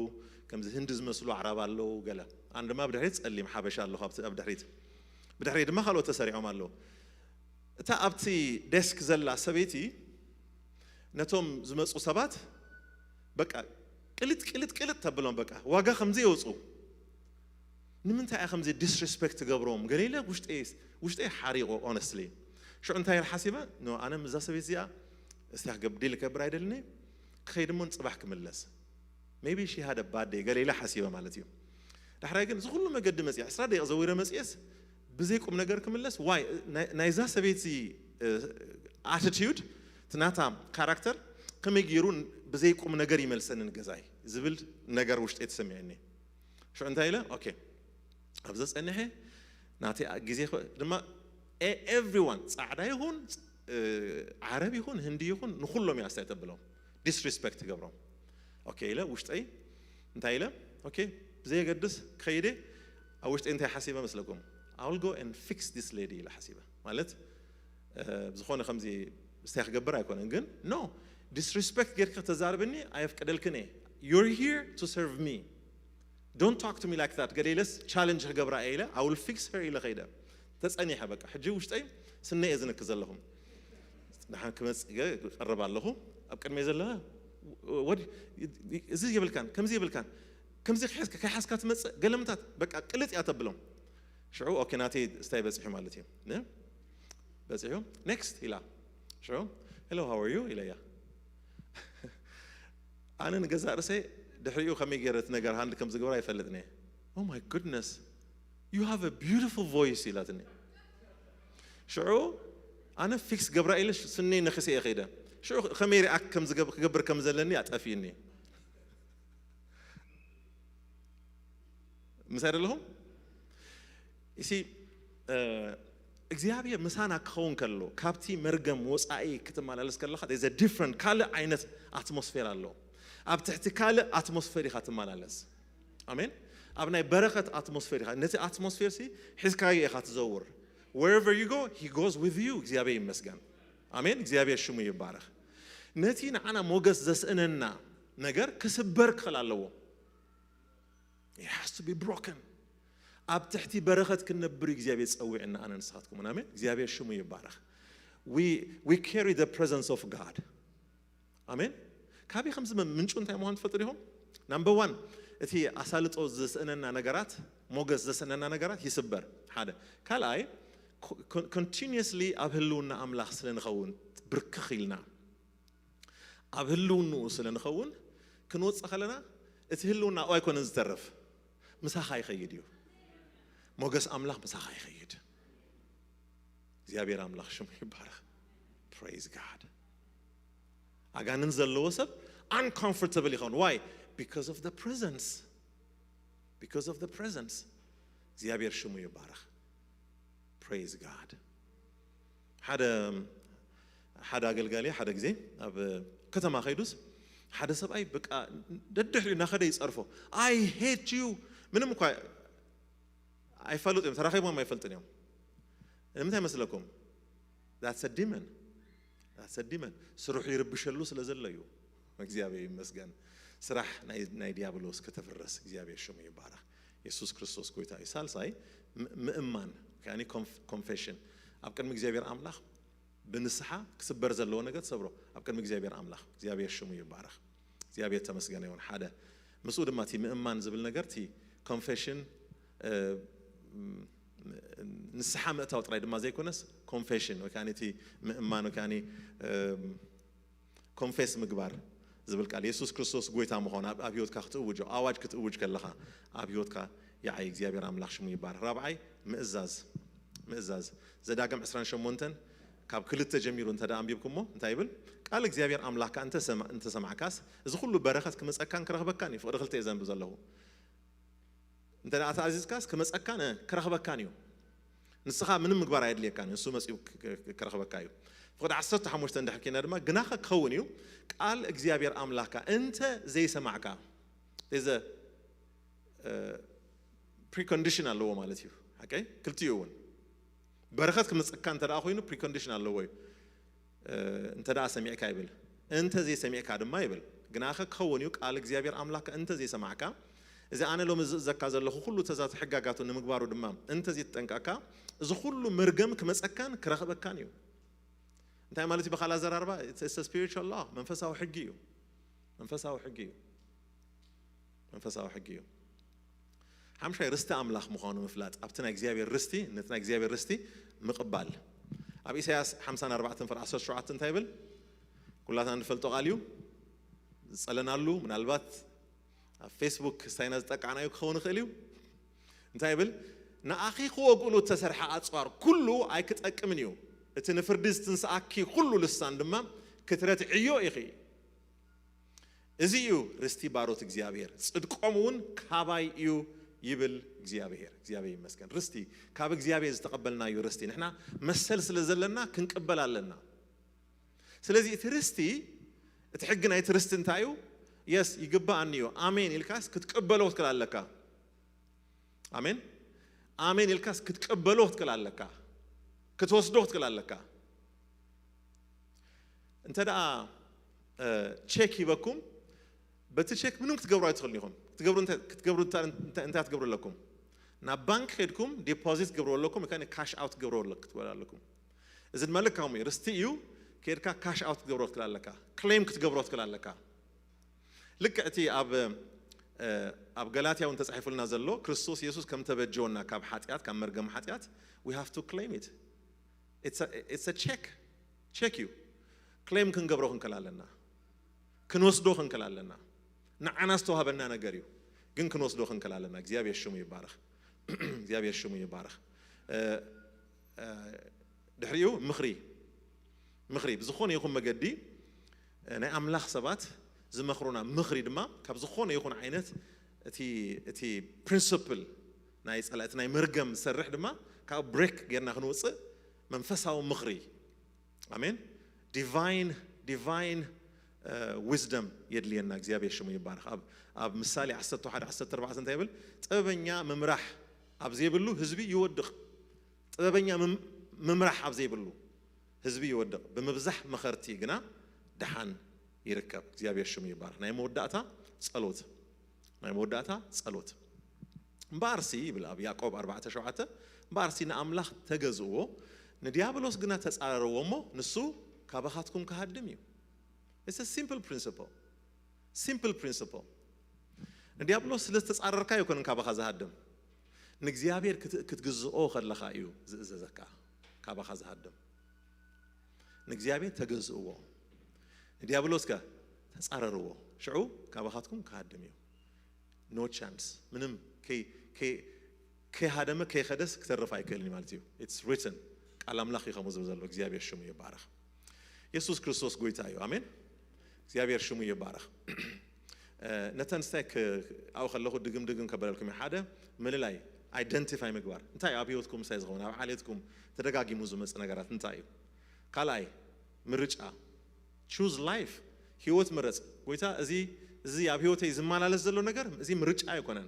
ከምዚ ህንዲ ዝመስሉ ኣዕራብ ኣለዉ፣ ገለ ኣን ድማ ብድሕሪት ፀሊም ሓበሻ ኣለኹ ኣብ ድሕሪት። ብድሕሪ ድማ ካልኦት ተሰሪዖም ኣለዉ። እታ ኣብቲ ዴስክ ዘላ ሰበይቲ ነቶም ዝመፁ ሰባት በቃ ቅልጥ ቅልጥ ቅልጥ ተብሎም፣ በቃ ዋጋ ከምዘይ የውፁ። ንምንታይ እያ ከምዚ ዲስሪስፔክት ትገብሮም? ገለ ኢለ ውሽጠይ ውሽጠይ ሓሪቑ ኦነስትሊ። ሽዑ እንታይ ኢለ ሓሲበ? ኖ፣ ኣነ ምዛ ሰበይቲ እዚኣ እስታ ክገብ ዲል ክገብር ኣይደልን እየ። ክኸይድ እሞ ንፅባሕ ክምለስ። Maybe she had a bad day ገለ ኢለ ሓሲበ ማለት እዩ። ዳሕራይ ግን እዚ ኩሉ መገዲ መፅየ፣ ዕስራ ደቂቕ ዘዊረ መፅየስ ብዘይ ቁም ነገር ክምለስ። ዋይ? ናይዛ ሰበይቲ ኣቲቲዩድ፣ እቲ ናታ ካራክተር ከመይ ገይሩ ብዘይ ቁም ነገር ይመልሰኒ ንገዛይ ዝብል ነገር ውሽጠይ ተሰሚዐኒ። ሽዑ እንታይ ኢለ? ኦኬ፣ ኣብ ዘጸንሐ ናተይ ግዜ ድማ ኤቭሪዋን፣ ጻዕዳ ይኹን ዓረብ ይኹን ህንዲ ይኹን ንኹሎም እያ ስታይ ተብሎም፣ ዲስሪስፔክት ትገብሮም። ኦኬ ኢለ ውሽጠይ እንታይ ኢለ? ኦኬ፣ ብዘየገድስ ክኸይደ ኣብ ውሽጠይ እንታይ ሓሲበ መስለኩም? I will go and fix this lady ኢለ ሓሲበ። ማለት ዝኾነ ከምዚ ስታይ ክገብር ኣይኮነን፣ ግን ኖ፣ ዲስሪስፔክት ጌርኪ ከተዛርብኒ ኣየፍቅደልክን እየ። You're here to serve me, don't talk to me like that። ገለ ኢለስ ቻለንጅ ክገብራ እየ ኢለ I will fix her ኢለ ከይደ። ተጸኒሐ በቃ። ሕጂ ውሽጠይ ስነ እየ ዝንክ ዘለኹም። ደሓን ክመጽእ ገ- ቀርብ ኣለኹ። ኣብ ቅድመይ ዘለዋ ወዲ፣ እዚ የብልካን፣ ከምዚ የብልካን፣ ከምዚ ከይሓዝካ ትመጽእ፣ ገለምታት በቃ ቅልጥ እያ ተብሎም። ሽዑ ኦኬ፣ ናተይ ስታይ በጺሑ ማለት እዩ። ነ በጺሑ፣ ኔክስት ኢላ። ሽዑ hello, how are you ኢለያ። ኣነ ንገዛእ ርእሰይ ድሕሪኡ ከመይ ገይረ እቲ ነገር ሃንድ ከም ዝገብራ ኣይፈልጥን እየ። Oh my goodness, you have a beautiful voice ኢላትኒ። ሽዑ ኣነ ፊክስ ገብራ ኢለ ስነይ ነኺሰ እየ ከይደ። ሽዑ ከመይ ሪኣክት ከም ዝገብ- ክገብር ከም ዘለኒ ኣጠፊእኒ። ምሳይ ደለኹም? እሲ እግዚኣብሔር ምሳና ክኸውን ከሎ ካብቲ መርገም ወፃኢ ክትመላለስ ከለኻ there's a different ካልእ ዓይነት ኣትሞስፌር ኣሎ። ኣብ ትሕቲ ካልእ ኣትሞስፌር ኢኻ ትመላለስ። ኣሜን። ኣብ ናይ በረኸት ኣትሞስፌር ኢኻ። ነቲ ኣትሞስፌር ሲ ሒዝካዮ ኢኻ ትዘውር። Wherever you go, he goes with you። እግዚኣብሔር ይመስገን። ኣሜን። እግዚኣብሔር ሽሙ ይባረኽ። ነቲ ንዓና ሞገስ ዘስእነና ነገር ክስበር ክኽእል ኣለዎ። It has to be broken። ኣብ ትሕቲ በረኸት ክንነብር እዩ እግዚኣብሔር ጸዊዕና፣ ኣነ ንስኻትኩምን። ኣሜን። እግዚኣብሔር ሽሙ ይባረኽ። We, we carry the presence of God። ኣሜን። ካበይ ከም ዝመ-፣ ምንጩ እንታይ ምዃኑ ትፈልጡ ዲኹም? ናምበር ዋን፣ እቲ ኣሳልጦ ዘስእነና ነገራት፣ ሞገስ ዘስእነና ነገራት ይስበር። ሓደ። ካልኣይ፣ ኮ-፣ ኮን-፣ ኮንቲኒየስሊ ኣብ ህልውና ኣምላኽ ስለ ንኸውን ብርክኽ ኢልና፣ ኣብ ህልውንኡ ስለ ንኸውን ክንወጽእ ከለና፣ እቲ ህልውና ኣብኡ ኣይኮነን ዝተርፍ፣ ምሳኻ ይኸይድ እዩ። ሞገስ ኣምላኽ ምሳኻ ይኸይድ። እግዚኣብሔር ኣምላኽ ሽሙ ይባረኽ። Praise God። ኣጋንንት ዘለዎ ሰብ uncomfortable ይኸውን። Why? Because of the presence. Because of the presence. እግዚኣብሔር ሽሙ ይባረኽ። Praise God። ሓደ፣ ሓደ ኣገልጋሊ ሓደ ግዜ ኣብ ከተማ ከይዱስ፣ ሓደ ሰብኣይ በቃ ደድሕሪኡ እናኸደ ይጸርፎ። I hate you። ምንም እኳ ኣይፋለጡ እዮም፣ ተራኺቦም ኣይፈልጡን እዮም። ንምንታይ መስለኩም? That's a demon። That's a demon። ስርሑ ይርብሸሉ ስለ ዘሎ እዩ። እግዚኣብሔር ይመስገን። ስራሕ ናይ፣ ናይ ዲያብሎስ ከተፍረስ እግዚኣብሔር ሽሙ ይባረኽ። የሱስ ክርስቶስ ጎይታ እዩ። ሳልሳይ፣ ም-፣ ምእማን፣ ያኒ ኮንፍ-፣ ኮንፌሽን። ኣብ ቅድሚ እግዚኣብሔር ኣምላኽ ብንስሓ ክስበር ዘለዎ ነገር ትሰብሮ። ኣብ ቅድሚ እግዚኣብሔር ኣምላኽ። እግዚኣብሔር ሽሙ ይባረኽ። እግዚኣብሔር ተመስገነ ይሁን። ሓደ። ምስኡ ድማ እቲ ምእማን ዝብል ነገር፣ እቲ ኮንፌሽን፣ እ፣ ም-፣ ንስሓ ምእታው ጥራይ ድማ ዘይኮነስ፣ ኮንፌሽን ወይ ከዓ እቲ ምእማን ወይ ከዓ፣ እ፣ ኮንፌስ ምግባር ዝብል ቃል፣ የሱስ ክርስቶስ ጎይታ ምዃኑ ኣብ፣ ኣብ ህይወትካ ክትእውጆ፣ ኣዋጅ ክትእውጅ ከለኻ፣ ኣብ ህይወትካ ይዓይ። እግዚኣብሔር ኣምላኽ ሽሙ ይባረኽ። ራብዓይ፣ ምእዛዝ። ምእዛዝ። ዘዳግም ዕስራን ሸሞንተን ካብ ክልተ ጀሚሩ እንተ ደኣ ኣንቢብኩሞ፣ እንታይ ይብል? ቃል እግዚኣብሔር ኣምላኽካ እንተ ሰማ-፣ እንተ ሰማዕካስ፣ እዚ ኩሉ በረኸት ክመጸካን ክረኽበካን እዩ። ፍቕዲ ክልተ እየ ዘንብብ ዘለኹ። እንተ ደኣ ተኣዚዝካስ፣ ክመጸካን፣ እ፣ ክረኽበካን እዩ። ንስኻ ምንም ምግባር ኣየድልየካን እዩ። ንሱ መጺኡ ክ-፣ ክ-፣ ክረኽበካ እዩ። ፍቕዲ ዓሰርተ ሓሙሽተ እንድሕር ኬና ድማ፣ ግናኸ ክኸውን እዩ፣ ቃል እግዚኣብሔር ኣምላኽካ እንተ ዘይሰማዕካ፣ there's a፣ እ፣ ፕሪኮንዲሽን ኣለዎ ማለት እዩ። ሓቀይ? ክልቲኡ እውን። በረኸት ክመጸካ እንተ ደኣ ኮይኑ ፕሪኮንዲሽን ኣለዎ እዩ። እ፣ እንተ ደኣ ሰሚዕካ ይብል። እንተ ዘይሰሚዕካ ድማ ይብል። ግናኸ ክኸውን እዩ፣ ቃል እግዚኣብሔር ኣምላኽካ እንተ ዘይሰማዕካ፣ እዚ ኣነ ሎሚ ዝእዘካ ዘለኹ ኩሉ ትእዛዝ ሕጋጋቱ ንምግባሩ ድማ እንተ ዘይተጠንቀቕካ፣ እዚ ኩሉ መርገም ክመጸካን ክረኽበካን እዩ። እንታይ ማለት እዩ? ብኻልእ ኣዘራርባ፣ it's a spiritual law፣ መንፈሳዊ ሕጊ እዩ። መንፈሳዊ ሕጊ እዩ። መንፈሳዊ ሕጊ እዩ። ሓምሻይ፣ ርስቲ ኣምላኽ ምዃኑ ምፍላጥ፣ ኣብቲ ናይ እግዚኣብሔር ርስቲ፣ ነቲ ናይ እግዚኣብሔር ርስቲ ምቕባል። ኣብ ኢሳያስ ሓምሳን ኣርባዕተን ፍቕዲ ዓሰርተ ሸውዓተ እንታይ ይብል? ኩላትና እንፈልጦ ቃል እዩ። ዝጸለናሉ፣ ምናልባት ኣብ ፌስቡክ ክስታይና ዝጠቃዕናዮ ክኸውን ይኽእል እዩ። እንታይ ይብል? ንኣኺ ክወግእሉ እተሰርሐ ኣጽዋር ኩሉ ኣይክጠቅምን እዩ። እቲ ንፍርዲ ዝትንስኣኪ ኩሉ ልሳን ድማ ክትረትዕዮ ኢኺ። እዚ እዩ ርስቲ ባሮት እግዚኣብሔር፣ ጽድቆም እውን ካባይ እዩ ይብል እግዚኣብሔር። እግዚኣብሔር ይመስገን። ርስቲ ካብ እግዚኣብሔር ዝተቐበልናዮ ርስቲ፣ ንሕና መሰል ስለ ዘለና ክንቅበል ኣለና። ስለዚ እቲ ርስቲ፣ እቲ ሕጊ ናይቲ ርስቲ እንታይ እዩ? የስ፣ ይግባኣኒ እዩ፣ ኣሜን ኢልካስ ክትቅበሎ ክትክእል ኣለካ። ኣሜን፣ ኣሜን ኢልካስ ክትቅበሎ ክትክእል ኣለካ፣ ክትወስዶ ክትክእል ኣለካ። እንተ ደኣ፣ እ፣ ቼክ ሂበኩም፣ በቲ ቼክ ምንም ክትገብሩ ኣይትኽእሉን ኢኹም። ክትገብሩ እንታይ፣ ክትገብሩ እንታይ፣ እንታይ፣ እንታይ ክትገብሩ ኣለኩም? ናብ ባንክ ከድኩም ዲፖዚት ክትገብሩ ኣለኩም፣ ወይ ከዓ ካሽ ኣውት ክትገብሩ ኣለ-፣ ክትበሉ ኣለኩም። እዚ ድማ ልክ ከምኡ እዩ። ርስቲ እዩ፣ ከድካ ካሽ ኣውት ክትገብሮ ክትክእል ኣለካ፣ ክሌም ክትገብሮ ክትክእል ኣለካ። ልክዕ እቲ ኣብ፣ እ፣ ኣብ ገላትያ እውን ተጻሒፉልና ዘሎ፣ ክርስቶስ የሱስ ከም ተበጀወና ካብ ሓጢኣት፣ ካብ መርገም ሓጢኣት፣ we have to claim it። It's a, it's a check። ቼክ እዩ። ክሌም ክንገብሮ ክንክእል ኣለና። ክንወስዶ ክንክእል ኣለና። ንዓና ዝተዋህበና ነገር እዩ። ግን ክንወስዶ ክንክእል ኣለና። እግዚኣብሔር ሽሙ ይባረኽ። እግዚኣብሔር ሽሙ ይባረኽ። እ፣ እ፣ ድሕሪኡ ምኽሪ። ምኽሪ ብዝኾነ ይኹን መገዲ፣ እ፣ ናይ ኣምላኽ ሰባት ዝመኽሩና ምኽሪ ድማ ካብ ዝኾነ ይኹን ዓይነት እቲ፣ እቲ ፕሪንስፕል ናይ ጸላኢ፣ እቲ ናይ መርገም ዝሰርሕ ድማ ካብ ብሬክ ጌርና ክንወጽእ መንፈሳዊ ምኽሪ። ኣሜን። ዲቫይን፣ ዲቫይን ዊዝደም የድልየና። እግዚኣብሔር ሽሙ ይባረኽ። ኣብ ኣብ ምሳሌ ዓሰርተ ሓደ ዓሰርተ ኣርባዕተ እንታይ ይብል? ጥበበኛ ምምራሕ ኣብ ዘይብሉ ህዝቢ ይወድቕ። ጥበበኛ ምም- ምምራሕ ኣብ ዘይብሉ ህዝቢ ይወድቕ፣ ብምብዛሕ መኸርቲ ግና ድሓን ይርከብ። እግዚኣብሔር ሽሙ ይባረኽ። ናይ መወዳእታ ጸሎት፣ ናይ መወዳእታ ጸሎት። እምበኣርሲ ይብል ኣብ ያዕቆብ ኣርባዕተ ሸውዓተ፣ እምበኣርሲ ንኣምላኽ ተገዝእዎ፣ ንዲያብሎስ ግና ተጻረርዎ እሞ ንሱ ካባኻትኩም ክሃድም እዩ። It's a simple principle. Simple principle. ንዲያብሎስ ስለ ዝተጻረርካ ኣይኮነን ካባኻ ዝሃድም፣ ንእግዚኣብሔር ክት- ክትግዝኦ ከለኻ እዩ ዝእዘዘካ ካባኻ ዝሃድም። ንእግዚኣብሔር ተገዝእዎ፣ ንዲያብሎስ ከ ተጻረርዎ፣ ሽዑ ካባኻትኩም ክሃድም እዩ። No chance። ምንም ከይ- ከይ- ከይሃደመ ከይኸደስ ክተርፍ ኣይክእልን ማለት እዩ። It's written። ቃል ኣምላኽ እዩ ከምኡ ዝብል ዘሎ። እግዚኣብሔር ሽሙ ይባረኽ። የሱስ ክርስቶስ ጎይታ እዩ። ኣሜን። እግዚኣብሔር ሽሙ ይባረኽ። ነተን ስታይ ኣብኡ ከለኹ ድግም ድግም ከበለልኩም እዩ። ሓደ፣ ምልላይ፣ ኣይደንቲፋይ ምግባር። እንታይ ኣብ ህይወትኩም ምሳይ ዝኸውን፣ ኣብ ዓሌትኩም ተደጋጊሙ ዝመጽእ ነገራት እንታይ እዩ? ካልኣይ፣ ምርጫ፣ choose life። ህይወት ምረጽ። ጎይታ፣ እዚ እዚ ኣብ ህይወተይ ዝመላለስ ዘሎ ነገር እዚ ምርጫ ኣይኮነን።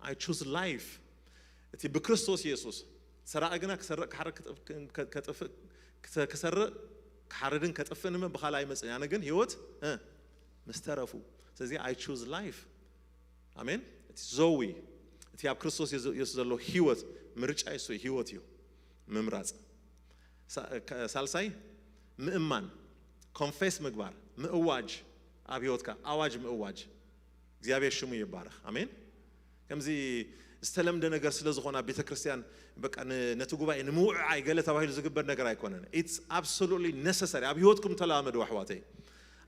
I choose life። እቲ ብክርስቶስ የሱስ፣ ሰራቂ ግና ክሰርቕ፣ ክሓርድ፣ ክጥፍ- ከጥፍእ ክተ- ክሰርቕ፣ ክሓርድን ከጥፍእን እመ ብኻልእ ኣይመጽእን። ኣነ ግን ህይወት እ ምስ ተረፉ። ስለዚ I choose life። ኣሜን። እቲ ዘዊ፣ እቲ ኣብ ክርስቶስ የሱ ዘሎ ህይወት፣ ምርጫ የሱ ህይወት እዩ። ምምራጽ። ሳ- ከ- ሳልሳይ፣ ምእማን፣ ኮንፌስ ምግባር፣ ምእዋጅ፣ ኣብ ህይወትካ ኣዋጅ ምእዋጅ። እግዚኣብሔር ሽሙ ይባረኽ። ኣሜን። ከምዚ ዝተለምደ ነገር ስለ ዝኾነ ኣብ ቤተ ክርስቲያን በቃ ን- ነቲ ጉባኤ ንምውዕዓይ ገለ ተባሂሉ ዝግበር ነገር ኣይኮነን። It's absolutely necessary። ኣብ ህይወትኩም ተለማመዱ ኣሕዋተይ።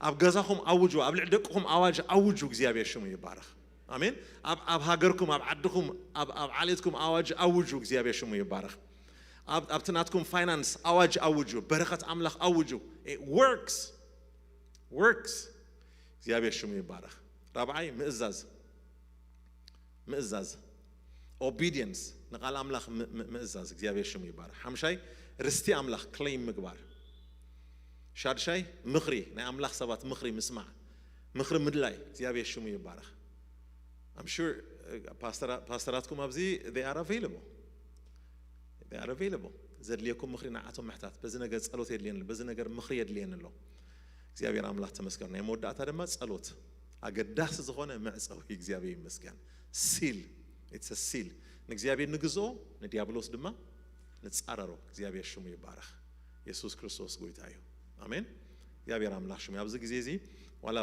ኣብ ገዛኹም ኣውጁ፣ ኣብ ልዕሊ ደቅኹም ኣዋጅ ኣውጁ። እግዚኣብሔር ሽሙ ይባረኽ። ኣሜን። ኣብ ኣብ ሃገርኩም፣ ኣብ ዓድኹም፣ ኣብ ኣብ ዓሌትኩም ኣዋጅ ኣውጁ። እግዚኣብሔር ሽሙ ይባረኽ። ኣብ ኣብቲ ናትኩም ፋይናንስ ኣዋጅ ኣውጁ። በረኸት ኣምላኽ ኣውጁ። It works. Works። እግዚኣብሔር ሽሙ ይባረኽ። ራብዓይ፣ ምእዛዝ። ምእዛዝ፣ ኦቢዲየንስ፣ ንቓል ኣምላኽ ም- ም- ምእዛዝ። እግዚኣብሔር ሽሙ ይባረኽ። ሓምሻይ፣ ርስቲ ኣምላኽ ክሌም ምግባር። ሻድሻይ፣ ምኽሪ፣ ናይ ኣምላኽ ሰባት ምኽሪ ምስማዕ፣ ምኽሪ ምድላይ። እግዚኣብሔር ሽሙ ይባረኽ። I'm sure ፓስተራትኩም ኣብዚ they are available። They are available። ዘድልየኩም ምኽሪ ንዓቶም ምሕታት። በዚ ነገር ጸሎት የድልየኒ ኣሎ፣ በዚ ነገር ምኽሪ የድልየኒ ኣሎ። እግዚኣብሔር ኣምላኽ ተመስገን። ናይ መወዳእታ ድማ ጸሎት፣ ኣገዳሲ ዝኾነ መዕጸዊ። እግዚኣብሔር ይመስገን። ሲል፣ it's a seal። ንእግዚኣብሔር ንግዝኦ፣ ንዲያብሎስ ድማ ንጻረሮ። እግዚኣብሔር ሽሙ ይባረኽ። የሱስ ክርስቶስ ጎይታ እዩ። ኣሜን። እግዚኣብሔር ኣምላኽ ሽሙ። ኣብዚ ግዜ እዚ ዋላ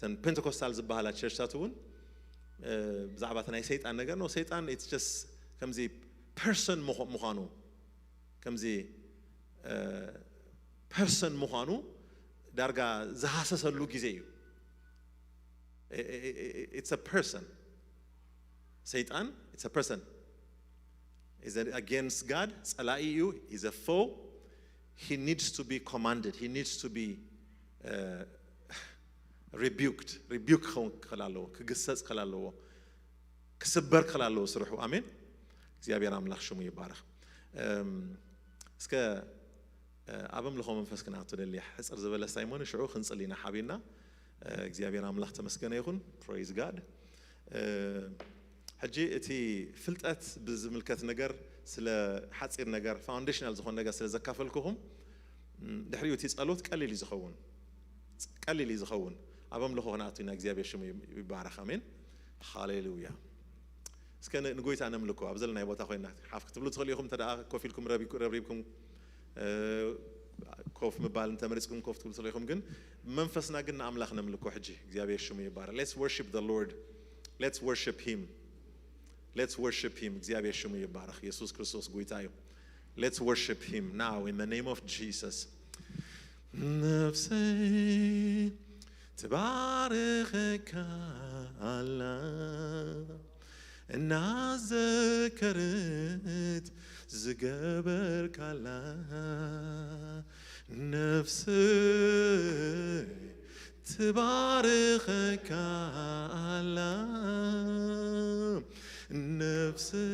ተን ፔንቴኮስታል ዝበሃላ ቸርችታት እውን ብዛዕባ እቲ ናይ ሰይጣን ነገር ነው። ሰይጣን it's just ከምዚ ፐርሰን ምዃኑ፣ ከምዚ ፐርሰን ምዃኑ ዳርጋ ዝሃሰሰሉ ግዜ እዩ። It's a person። ሰይጣን it's a person። Is against God። ጸላኢ እዩ። Is a foe። He needs to be commanded። He needs to be ሪቢውክድ። ሪቢውክ ክኸውን ክኽእል ኣለዎ። ክግሰጽ ክኽእል ኣለዎ። ክስበር ክኽእል ኣለዎ ስርሑ። ኣሜን። እግዚኣብሔር ኣምላኽ ሽሙ ይባረኽ። እስከ ኣብ ኣምልኾ መንፈስ ክንኣቱ ደሊ። ሕፅር ዝበለ ሳይሞን ሽዑ ክንፅል ኢና ሓቢርና። እግዚኣብሔር ኣምላኽ ተመስገነ ይኹን። Praise God። ሕጂ እቲ ፍልጠት ብዝምልከት ነገር፣ ስለ ሓፂር ነገር፣ ፋውንዴሽናል ዝኾነ ነገር ስለ ዘካፈልኩኹም፣ ድሕሪኡ እቲ ጸሎት ቀሊል እዩ ዝኸውን። ቀሊል እዩ ዝኸውን። ኣብ ኣምልኾ ክንኣቱ ኢና። እግዚኣብሔር ሽሙ ይባረኽ። ኣሜን። ሃሌሉያ። እስከ ንጎይታ ነምልኮ። ኣብ ዘለናይ ቦታ ኮይና ሓፍ ክትብሉ ትኽእሉ ኢኹም። እንተ ኮፍ ኢልኩም ረብሪብኩም ኮፍ ምባል እንተመሪፅኩም ኮፍ ትብሉ ትኽእሉ ኢኹም። ግን መንፈስና ግን ንኣምላኽ ነምልኮ። ሕጂ እግዚኣብሔር ሽሙ ይባረኽ። Let's worship the Lord. Let's worship him. Let's worship him. እግዚኣብሔር ሽሙ ይባረኽ። የሱስ ክርስቶስ ጎይታ እዩ። Let's worship him now in the name of Jesus. ነፍሰይ ትባርኸካ ኣላ፣ እናዘከረት ዝገበርካላ። ነፍሰይ ትባርኸካ ኣላ፣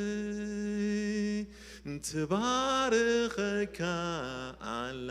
ነፍሰይ ትባርኸካ ኣላ፣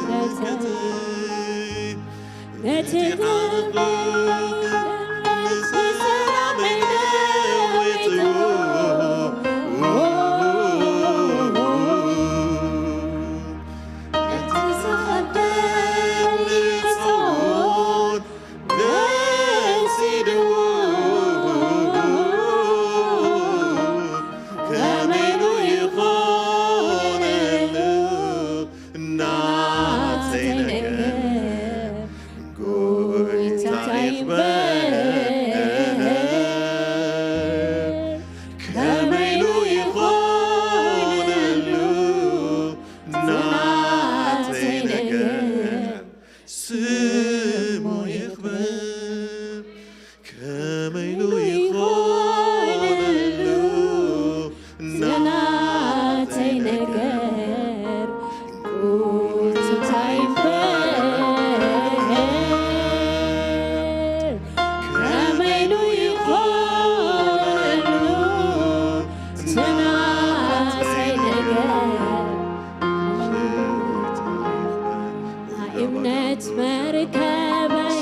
መርከበይ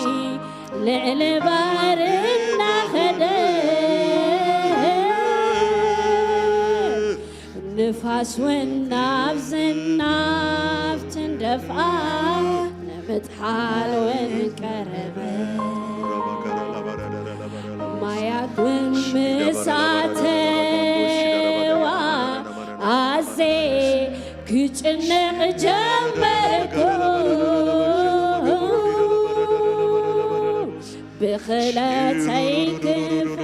ልዕሊ ባር እናኸደ፣ ንፋስ እውን ናብ ዝናብ ትንደፍኣ፣ ንምጥሓል እውን ቀረበ። ማያት እውን ምስ ኣተዋ፣ ኣዜ ክጭነቕ ጀመርኩ። ብኽለተይ ክፍ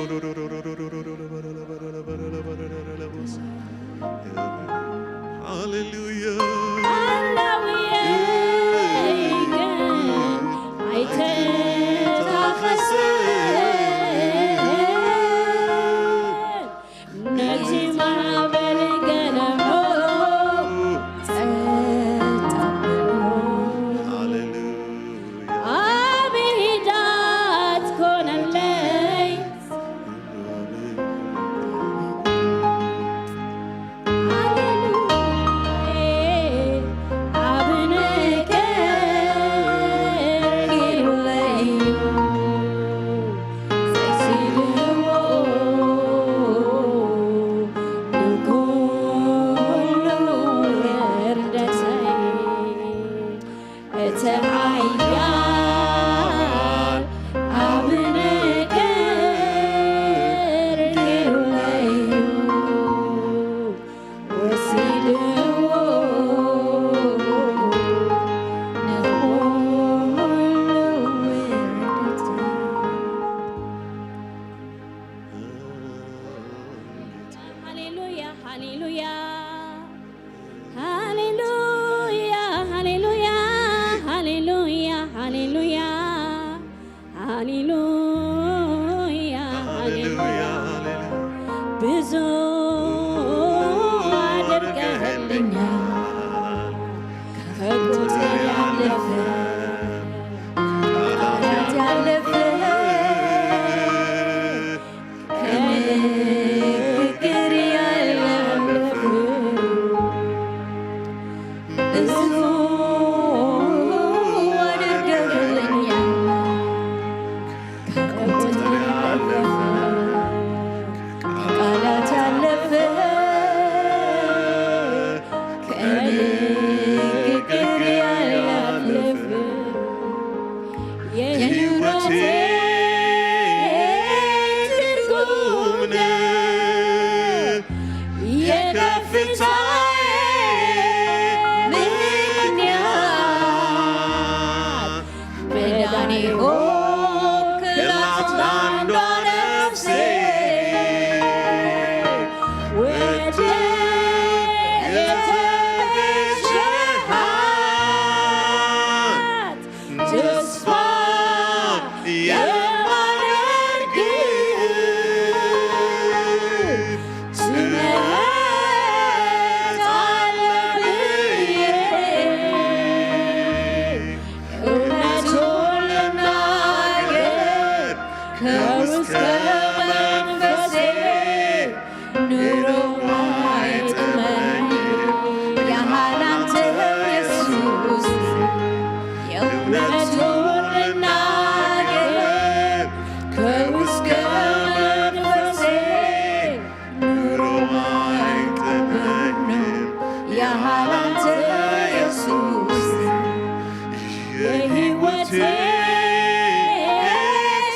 ሃሌሉያ። ኣለውየይ ግን ኣይተታኸሰን። ነቲ ማዕበል ገለሞ ጸጥ ኣበሎ። ሃሌሉያ። ኣብ ሂዳት ኮነለይ። እቲ ሓያል ኣብ ነገር ገይሩለዩ ወሲድዎ ንኹሉ ውርደት። ሃሌሉያ፣ ሃሌሉያ። ሃሌሉያ፣ ሃሌሉያ፣ ሃሌሉያ፣ ሃሌሉያ፣ ሃሌሉያ፣ ሃሌሉያ። ብዙ አድርገህልኛል፣ ከቁጥር ያለፈ፣ ከቃላት ያለፈ። ከንግግር ያለፈ ብዙ አድርገህልኛል። ከቁጥር ያለፈ፣ ከቃላት ያለፈ፣ ከንግግር ያለፈ የህይወቴ ትርጉም ነህ፣ የከፍታዬ ምክንያት፣ መዳኔ ሆንክላት ለአንዷ ነፍሴ። ወደ የተቤዠሃት ተስፋ የማደርግ ትመጣለህ ብዬ እውነቱን ልናገር ከውስጥ ከመንፈሴ ኑሮ አይጥመኝ ያህል አንተ ኢየሱስ። የእውነቱን ልናገር ከውስጥ ከመንፈሴ ኑሮ አይጥመኝ ያህል አንተ ኢየሱስ። የህይወቴ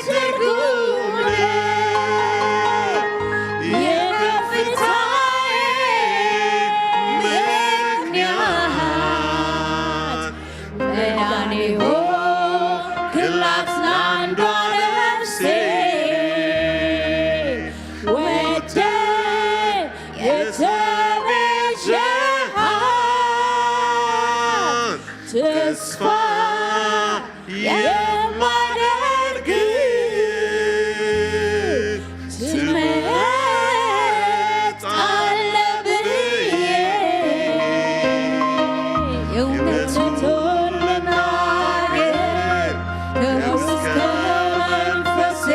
ትርጉም ነህ፣ የከፍታዬ ምክንያት፣ መዳኔ ሆንክላት ለአንዷ ነፍሴ። ወደ የተቤዠሃት ተስፋ የማደርግ ትመጣለህ ብዬ የእውነቱን ልናገር ከውስጥ ከመንፈሴ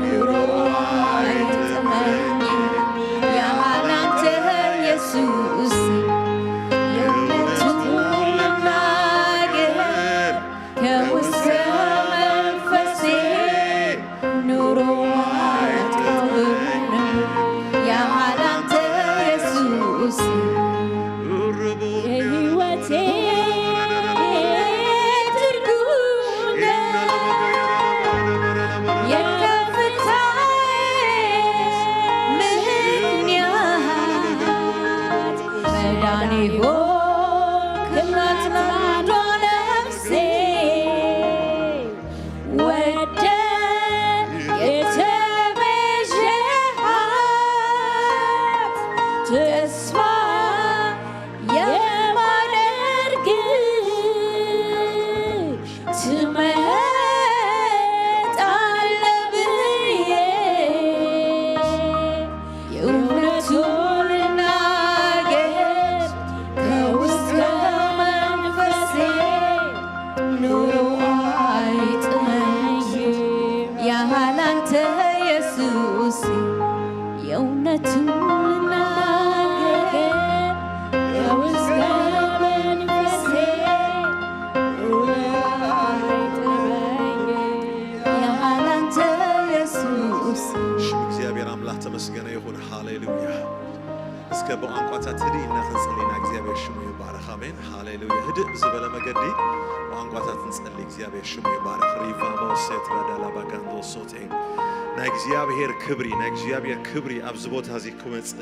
ኑሮ አይጥመኝ ያህል ይሆን ክናትና ዶ ነፍሴ ወደ የተቤዠሃት ተስፋ የማደርግሽ ትመጣለህ ብዬ የእውነቱን ልናገር ከውስጥ መንፈሴ ኑሮ አይጥመኝም ያላንተ ኢየሱስ የእውነቱን ልናገር ከውስጥ መንፈሴ ኑሮ አይጥመኝም ያላንተ ኢየሱስ። ሽም እግዚኣብሔር ኣምላኽ ተመስገነ ይኹን። ሃሌሉያ። እስከ ብቋንቋታት ህድእ ኢልና ክንጽሊ ኢና። እግዚኣብሔር ሽሙ ይባረኽ። ኣሜን። ሃሌሉያ። ህድእ ብዝበለ መገዲ ብቋንቋታት ንጸሊ። እግዚኣብሔር ሽሙ ይባረኽ። ሪቫ ሞሴት ራዳላ ባጋንዶ ሶቴ። ናይ እግዚኣብሔር ክብሪ፣ ናይ እግዚኣብሔር ክብሪ ኣብዚ ቦታ እዚ ክመጽእ፣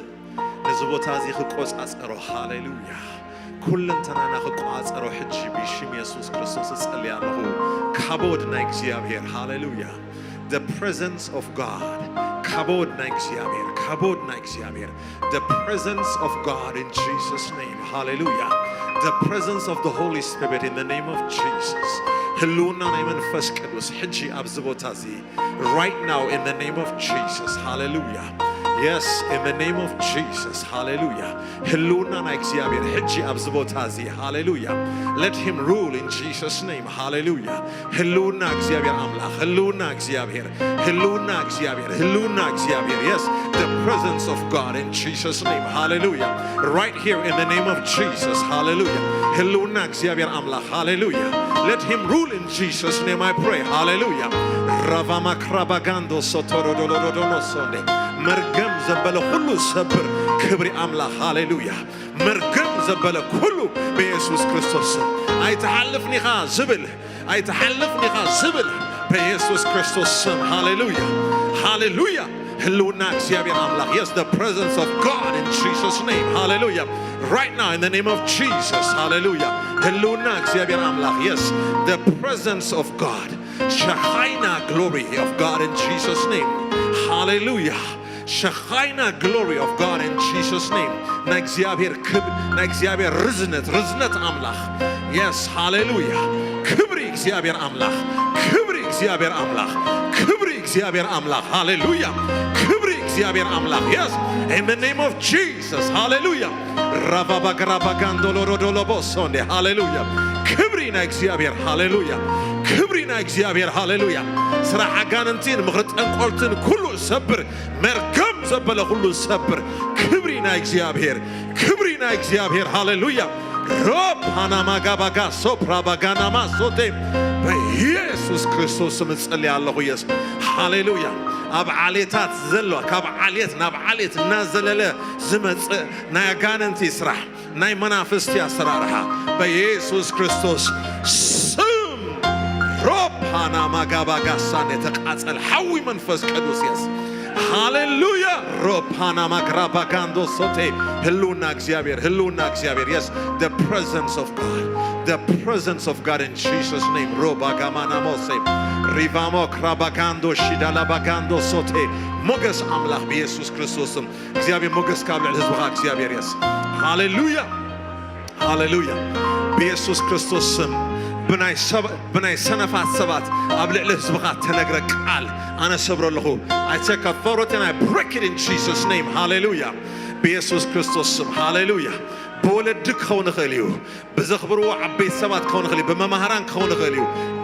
ነዚ ቦታ እዚ ክቆጻጸሮ። ሃሌሉያ። ኩለንተናና ክቆጻጸሮ ሕጂ ብሽም የሱስ ክርስቶስ እጸሊ ኣለኹ። ካቦድ ናይ እግዚኣብሔር። ሃሌሉያ። The presence of God. ካቦድ ናይ እግዚኣብሔር፣ ካቦድ ናይ እግዚኣብሔር። The presence of God in Jesus' name. ሃሌሉያ። The presence of the Holy Spirit in the name of Jesus. ህልውና ናይ መንፈስ ቅዱስ ሕጂ ኣብዚ ቦታ እዚ። Right now in the name of Jesus. ሃሌሉያ። Yes, in the name of Jesus. ሃሌሉያ። ህልውና ናይ እግዚኣብሔር ሕጂ ኣብዚ ቦታ እዚ። ሃሌሉያ። Let him rule in Jesus' name. ሃሌሉያ። ህልውና እግዚኣብሔር ኣምላኽ፣ ህልውና እግዚኣብሔር፣ ህልውና እግዚኣብሔር፣ ህልውና እግዚኣብሔር። Yes, the presence of God in Jesus' name. ሃሌሉያ። Right here in the name of Jesus. ሃሌሉያ። ህልውና እግዚኣብሔር ኣምላኽ። ሃሌሉያ። Let him rule in Jesus' name, I pray. ሃሌሉያ። ራቫማክራባጋንዶ ሶቶሮዶሎዶዶኖ ሶንዴ። መርገም ዘበለ ኩሉ ሰብር። ክብሪ ኣምላኽ። ሃሌሉያ። መርገም ዘበለ ኩሉ ብየሱስ ክርስቶስ ስም። ኣይትሓልፍን ኢኻ ዝብል፣ ኣይትሓልፍን ኢኻ ዝብል ብየሱስ ክርስቶስ ስም። ሃሌሉያ፣ ሃሌሉያ። ህልውና እግዚኣብሔር ኣምላኽ። Yes, the presence of God in Jesus' name. ሃሌሉያ። Right now in the name of Jesus. ሃሌሉያ። ህልውና እግዚኣብሔር ኣምላኽ። Yes, the presence of God. Shekinah glory of God in Jesus' name. ሃሌሉያ። Shekinah glory of God in Jesus' name. ናይ እግዚኣብሔር ክብሪ፣ ናይ እግዚኣብሔር ርዝነት፣ ርዝነት ኣምላኽ። Yes, ሃሌሉያ። ክብሪ እግዚኣብሔር ኣምላኽ፣ ክብሪ እግዚኣብሔር ኣምላኽ፣ ክብሪ እግዚኣብሔር ኣምላኽ። ሃሌሉያ። ክብሪ እግዚኣብሔር ኣምላኽ። Yes, in the name of Jesus. ሃሌሉያ። ራቫባግራባጋንዶሎሮዶሎቦሶንዴ። ሃሌሉያ። ክብሪ ናይ እግዚኣብሔር። ሃሌሉያ። ክብሪ ናይ እግዚኣብሔር። ሃሌሉያ። ስራሕ ኣጋንንቲን ምኽሪ ጠንቆልትን ኩሉ ሰብር፣ መርገም ዘበለ ኩሉ ሰብር። ክብሪ ናይ እግዚኣብሔር፣ ክብሪ ናይ እግዚኣብሔር። ሃሌሉያ። ሮፓናማጋባጋ ሶፕራባጋናማ ሶቴ። በኢየሱስ ክርስቶስ ስም እጸልይ ኣለኹ። የስ ሃሌሉያ። ኣብ ዓሌታት ዘሎ፣ ካብ ዓሌት ናብ ዓሌት እናዘለለ ዝመጽእ ናይ ኣጋንንቲ ስራሕ፣ ናይ መናፍስቲ ኣሰራርሓ በኢየሱስ ክርስቶስ ስም ሮፓና ማጋባጋሳን የተቃጸል ሓዊ መንፈስ ቅዱስ የስ። ሃሌሉያ። ሮፓና ማግራባጋንዶ ሶቴ። ህልውና እግዚኣብሔር፣ ህልውና እግዚኣብሔር። Yes, the presence of God. The presence of God in Jesus' name. ሮባጋማና ሞሴ። ሪቫሞ ክራባጋንዶ ሺዳላ ባጋንዶ ሶቴ። ሞገስ ኣምላኽ ብኢየሱስ ክርስቶስ ስም። እግዚኣብሔር ሞገስ ካብ ልዕሊ ህዝብኻ እግዚኣብሔር የስ። ሃሌሉያ። ሃሌሉያ። ብየሱስ ክርስቶስ ስም ብናይ ሰብ-፣ ብናይ ሰነፋት ሰባት ኣብ ልዕሊ ህዝብኻ ተነግረ ቃል ኣነ ሰብሮ ኣለኹ። I take authority and I break it in Jesus' name. ሃሌሉያ። ብየሱስ ክርስቶስ ስም። ሃሌሉያ። ብወለዲ ክኸውን ይኽእል እዩ። ብዘኽብርዎ ዓበይቲ ሰባት ክኸውን ይኽእል እዩ። ብመማህራን ክኸውን ይኽእል እዩ።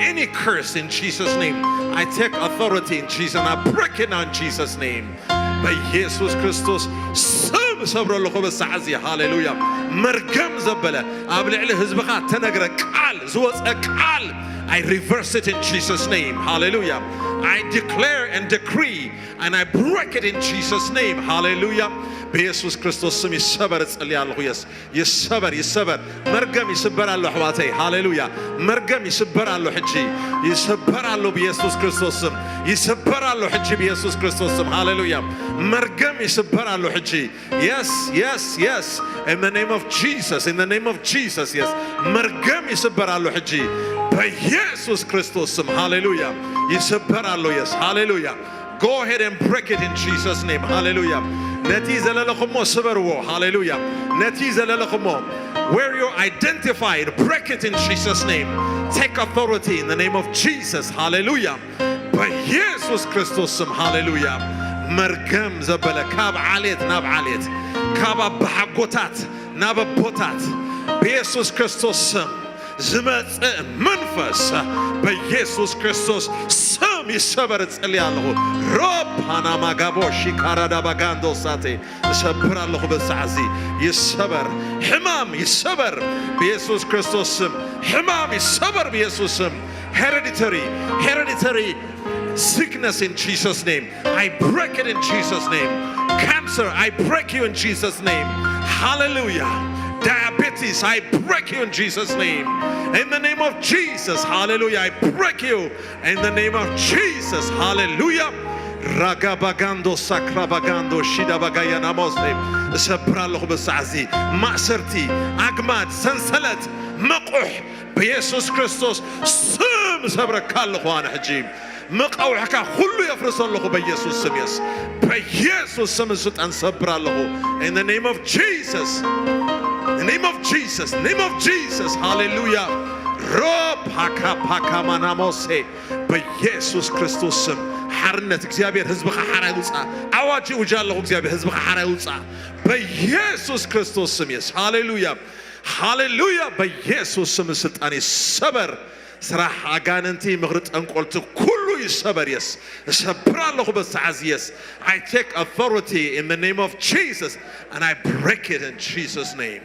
Any curse in Jesus' name. I take authority in Jesus and I break it now in Jesus' name. በኢየሱስ ክርስቶስ ስም እሰብሮ ኣለኹ በሳዕ እዚ። ሃሌሉያ። መርገም ዘበለ ኣብ ልዕሊ ህዝብኻ ተነግረ ቃል፣ ዝወፀ ቃል፣ I reverse it in Jesus' name. ሃሌሉያ። I declare and decree and I break it in Jesus' name. ሃሌሉያ። ብየሱስ ክርስቶስ ስም ይሰበር እጸልይ ኣለኹ። የስ ይሰበር፣ ይሰበር። መርገም ይስበር ኣሎ ኣሕዋተይ። ሃሌሉያ። መርገም ይስበር ኣሎ ሕጂ። ይስበር ኣሎ ብየሱስ ክርስቶስ ስም። ይስበር ኣሎ ሕጂ ብየሱስ ክርስቶስ ስም። ሃሌሉያ። መርገም ይስበር ኣሎ ሕጂ። Yes, yes, yes. In the name of Jesus, in the name of Jesus, yes. መርገም ይስበር ኣሎ ሕጂ በኢየሱስ ክርስቶስ ስም። ሃሌሉያ። ይስበር ኣሎ። Yes. ሃሌሉያ። Go ahead and break it in Jesus' name. ሃሌሉያ። ነቲ ዘለለኹሞ ስበርዎ። ሃሌሉያ። ነቲ ዘለለኹሞ where you're identified, break it in Jesus' name. Take authority in the name of Jesus. ሃሌሉያ። በኢየሱስ ክርስቶስ ስም። ሃሌሉያ። መርገም ዘበለ ካብ ዓሌት ናብ ዓሌት፣ ካብ ኣባሓጎታት ናብ ኣቦታት፣ ብየሱስ ክርስቶስ ስም ዝመጽእ መንፈስ በኢየሱስ ክርስቶስ ስም ይሰበር እጸልይ ኣለኹ። ሮፓናማጋቦ ሺካራዳባጋንዶ ሳቴ እሰብር ኣለኹ። በዚ ሰዓት እዚ ይሰበር፣ ሕማም ይሰበር ብየሱስ ክርስቶስ ስም። ሕማም ይሰበር ብየሱስ ስም። Hereditary, hereditary sickness in Jesus' name. I break it in Jesus' name. Cancer, I break you in Jesus' name. Hallelujah. Diabetes, I break you in Jesus' name. In the name of Jesus, hallelujah, I break you in the name of Jesus, hallelujah. Ragabagando sakrabagando shidabagayanamose. እሰብር ኣለኹ በዚ ሰዓት እዚ ማእሰርቲ፣ ኣግማድ፣ ሰንሰለት፣ መቑሕ ብየሱስ ክርስቶስ ስም እሰብረካ ኣለኹ። ኣነ ሕጂ መቓውሕካ ኩሉ የፍርስ ኣለኹ በኢየሱስ ስም። የስ በኢየሱስ ስም ስልጣን ሰብር ኣለኹ። In the name of Jesus, the name of Jesus, name of Jesus. ሃሌሉያ። ሮብ ሃካ ፓካ ማናሞሴ በኢየሱስ ክርስቶስ ስም ሓርነት። እግዚኣብሔር ህዝብኻ ሓራ ይውፃ። ኣዋጅ እውጃ ኣለኹ። እግዚኣብሔር ህዝብኻ ሓራ ይውፃ በኢየሱስ ክርስቶስ ስም። የስ ሃሌሉያ። ሃሌሉያ። በኢየሱስ ስም ስልጣን ይሰበር። ስራሕ ኣጋንንቲ፣ ምኽሪ ጠንቆልቲ ኩሉ ይሰበር። የስ እሰብር ኣለኹ በዚ ሰዓት እዚ። Yes, I take authority in the name of Jesus and I break it in Jesus' name.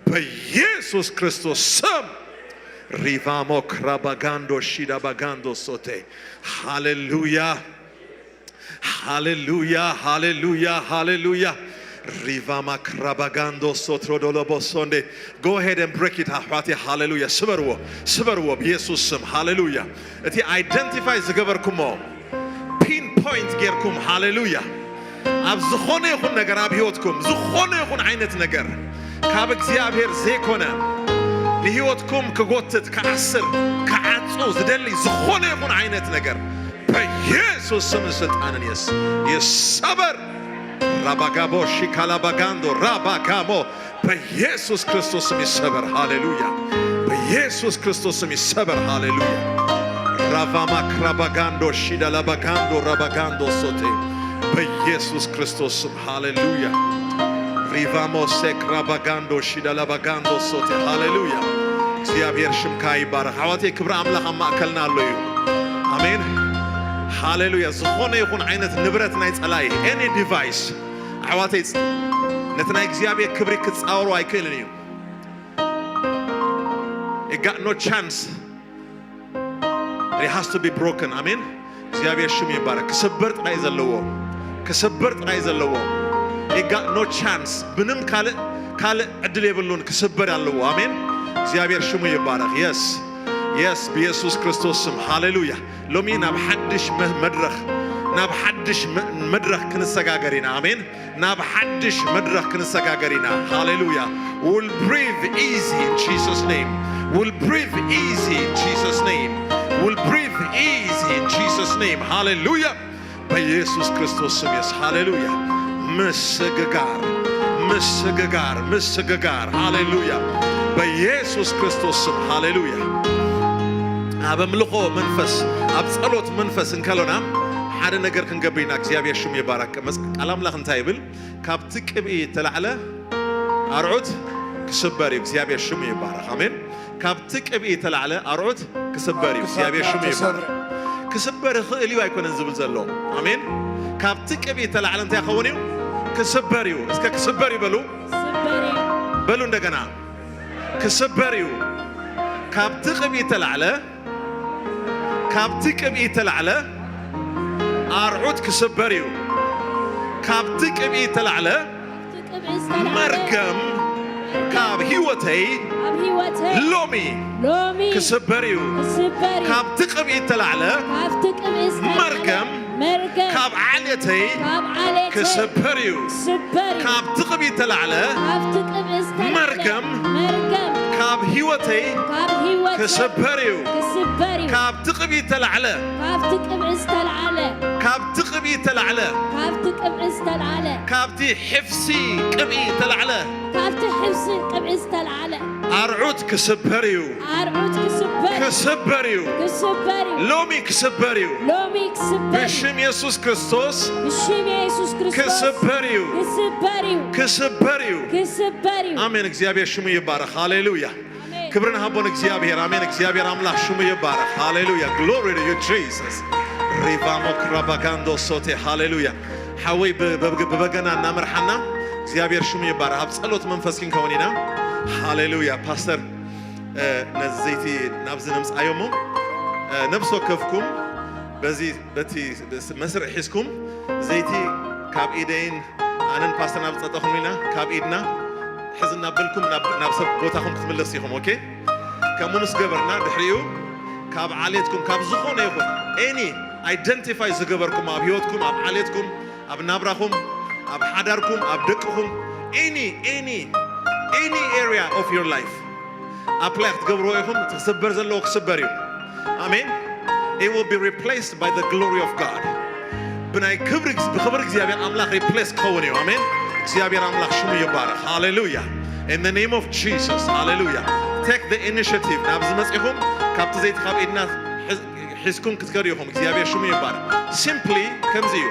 በኢየሱስ ክርስቶስ ስም። ሪቫሞ ክራባጋንዶ ሺዳባጋንዶ ሶቴ። ሃሌሉያ። ሃሌሉያ፣ ሃሌሉያ፣ ሃሌሉያ። ሪቫ ማክራባጋንዶ ሶትሮዶሎቦሶንዴ። Go ahead and break it ኣሕዋቴ። ሃሌሉያ። ስበርዎ፣ ስበርዎ ብየሱስ ስም። ሃሌሉያ። እቲ identify ዝገበርኩሞ pinpoint ጌርኩም፣ ሃሌሉያ፣ ኣብ ዝኾነ ይኹን ነገር ኣብ ህይወትኩም፣ ዝኾነ ይኹን ዓይነት ነገር ካብ እግዚኣብሔር ዘይኮነ፣ ንህይወትኩም ክጎትት፣ ክኣስር፣ ክዓጹ ዝደሊ ዝኾነ ይኹን ዓይነት ነገር በኢየሱስ ስም ስልጣንን የስ ይሰበር። ራባጋቦ ሺካላባጋንዶ ራባጋሞ በኢየሱስ ክርስቶስ ስም ይሰበር። ሃሌሉያ። በኢየሱስ ክርስቶስ ስም ይሰበር። ሃሌሉያ። ራቫማክ ራባጋንዶ ሺዳላባጋንዶ ራባጋንዶ ሶቴ በኢየሱስ ክርስቶስ ስም። ሃሌሉያ። ሪቫሞ ሴክ ራባጋንዶ ሺዳላባጋንዶ ሶቴ። ሃሌሉያ። እግዚኣብሔር ሽምካ ይባረኽ። ኣሕዋተይ ክብሪ ኣምላኽ ኣብ ማእከልና ኣሎ እዩ። ኣሜን። ሃሌሉያ። ዝኾነ ይኹን ዓይነት ንብረት ናይ ጸላኢ፣ any device፣ ኣሕዋተይ፣ ነቲ ናይ እግዚኣብሔር ክብሪ ክጻወሮ ኣይክእልን እዩ። It got no chance. It has to be broken. ኣሜን። እግዚኣብሔር ሽሙ ይባረክ። ክስበር ጥራይ ዘለዎ፣ ክስበር ጥራይ ዘለዎ። It got no chance. ምንም ካልእ፣ ካልእ ዕድል የብሉን። ክስበር ኣለዎ። ኣሜን። እግዚኣብሔር ሽሙ ይባረክ። የስ፣ የስ፣ ብየሱስ ክርስቶስ ስም። ሃሌሉያ። ሎሚ ናብ ሓድሽ መ-፣ መድረኽ፣ ናብ ሓድሽ መ-፣ መድረኽ ክንሰጋገር ኢና። ኣሜን። ናብ ሓድሽ መድረኽ ክንሰጋገር ኢና። ሃሌሉያ። We'll breathe easy in Jesus' name. We'll breathe easy in Jesus' name. We'll breathe easy in Jesus' name. ሃሌሉያ። በኢየሱስ ክርስቶስ ስም። የስ። ሃሌሉያ። ምስግጋር፣ ምስግጋር፣ ምስግጋር። ሃሌሉያ። በኢየሱስ ክርስቶስ ስም። ሃሌሉያ። ኣብ ኣምልኾ መንፈስ፣ ኣብ ጸሎት መንፈስ እንከሎና ሓደ ነገር ክንገብር ኢና። እግዚኣብሔር ሽሙ ይባረክ። መጽ-፣ ቃል ኣምላኽ እንታይ ይብል? ካብቲ ቅብኢ እተላዕለ ኣርዑት ክስበር እዩ። እግዚኣብሔር ሽሙ ይባረክ። ኣሜን። ካብቲ ቅብኢ እተላዕለ ኣርዑት ክስበር እዩ። እግዚኣብሔር ሽሙ ይባረክ። ክስበር ይኽእል እዩ ኣይኮነን ዝብል ዘሎ። ኣሜን። ካብቲ ቅብኢ እተላዕለ እንታይ ይኸውን እዩ? ክስበር እዩ። እስከ ክስበር እዩ በሉ። በሉ እንደገና። ክስበር እዩ። ካብቲ ቅብኢ እተላዕለ፣ ካብቲ ቅብኢ እተላዕለ ኣርዑት ክስበር እዩ። ካብቲ ቅብኢ እተላዕለ መርገም ካብ ህይወተይ ኣብ ህይወተይ ሎሚ ሎሚ ክስበር እዩ። ክስበር እዩ። ካብቲ ቅብኢ እተላዕለ ካብቲ ቅብኢ ዝተላዕለ መርገም መርገም ካብ ዓሌተይ ካብ ዓሌተይ ክስበር እዩ። ክስበር እዩ። ካብቲ ቅብኢ እተላዕለ ካብቲ ቅብኢ ዝተላዕለ መርገም መርገም ካብ ህይወተይ ካብ ህይወተይ ክስበር እዩ። ክስበር እዩ። ካብቲ ቅብኢ እተላዕለ ካብቲ ቅብኢ ዝተላዕለ ካብቲ ቅብኢ እተላዕለ ካብቲ ቅብኢ ዝተላዕለ ካብቲ ሕፍሲ ቅብኢ እተላዕለ ካብቲ ሕፍሲ ቅብኢ ዝተላዕለ ኣርዑት ክስበር እዩ። ኣርዑት ክስበር ክስበር እዩ። ክስበር እዩ። ሎሚ ክስበር እዩ። ሎሚ ክስበር እዩ። ብሽም የሱስ ክርስቶስ ብሽም የሱስ ክርስቶስ ክስበር እዩ። ክስበር እዩ። ክስበር እዩ። ክስበር እዩ። ኣሜን። እግዚኣብሔር ሽሙ ይባረኽ። ሃሌሉያ። ኣሜን። ክብሪ ንሃቦ ንእግዚኣብሔር። ኣሜን። እግዚኣብሔር ኣምላኽ ሽሙ ይባረኽ። ሃሌሉያ። Glory to you, Jesus. ሪቫሞ ክራባጋንዶ ሶቴ። ሃሌሉያ። ሓወይ ብ-፣ ብ-፣ ብበገና እናመርሓና እግዚኣብሔር ሽሙ ይባረኽ። ኣብ ጸሎት መንፈስ ክንከውን ኢና። ሃሌሉያ። ፓስተር፣ እ፣ ነዚ ዘይቲ ናብዚ ነምጽኣዮ እሞ፣ እ፣ ነብሲ ወከፍኩም በዚ፣ በቲ መስርዕ ሒዝኩም ዘይቲ ካብ ኢደይን ኣነን ፓስተር ናብ ጸጠኹም ኢና፣ ካብ ኢድና ሕዚ እናበልኩም ናብ፣ ናብ ሰብ ቦታኹም ክትምለሱ ኢኹም። ኦኬ? ከምኡ ምስ ገበርና ድሕሪኡ ካብ ዓሌትኩም፣ ካብ ዝኾነ ይኹን ኤኒ ኣይደንቲፋይ ዝገበርኩም ኣብ ህይወትኩም፣ ኣብ ዓሌትኩም፣ ኣብ ናብራኹም፣ ኣብ ሓዳርኩም፣ ኣብ ደቅኹም፣ ኤኒ፣ ኤኒ፣ ኤኒ ኤሪያ ኦፍ ዮር ላይፍ ኣፕላይ ክትገብርዎ ኢኹም። እቲ ክስበር ዘለዎ ክስበር እዩ። ኣሜን። It will be replaced by the glory of God. ብናይ ክብሪ፣ ብክብሪ እግዚኣብሔር ኣምላኽ ሪፕሌስ ክኸውን እዩ። ኣሜን። እግዚኣብሔር ኣምላኽ ሽሙ ይባረኽ። ሃሌሉያ። In the name of Jesus. ሃሌሉያ። Take the initiative። ናብዚ መጺኹም ካብቲ ዘይቲ ካብ ኢድና ሒዝ-፣ ሒዝኩም ክትከዱ ኢኹም። እግዚኣብሔር ሽሙ ይባረኽ። ሲምፕሊ ከምዚ እዩ።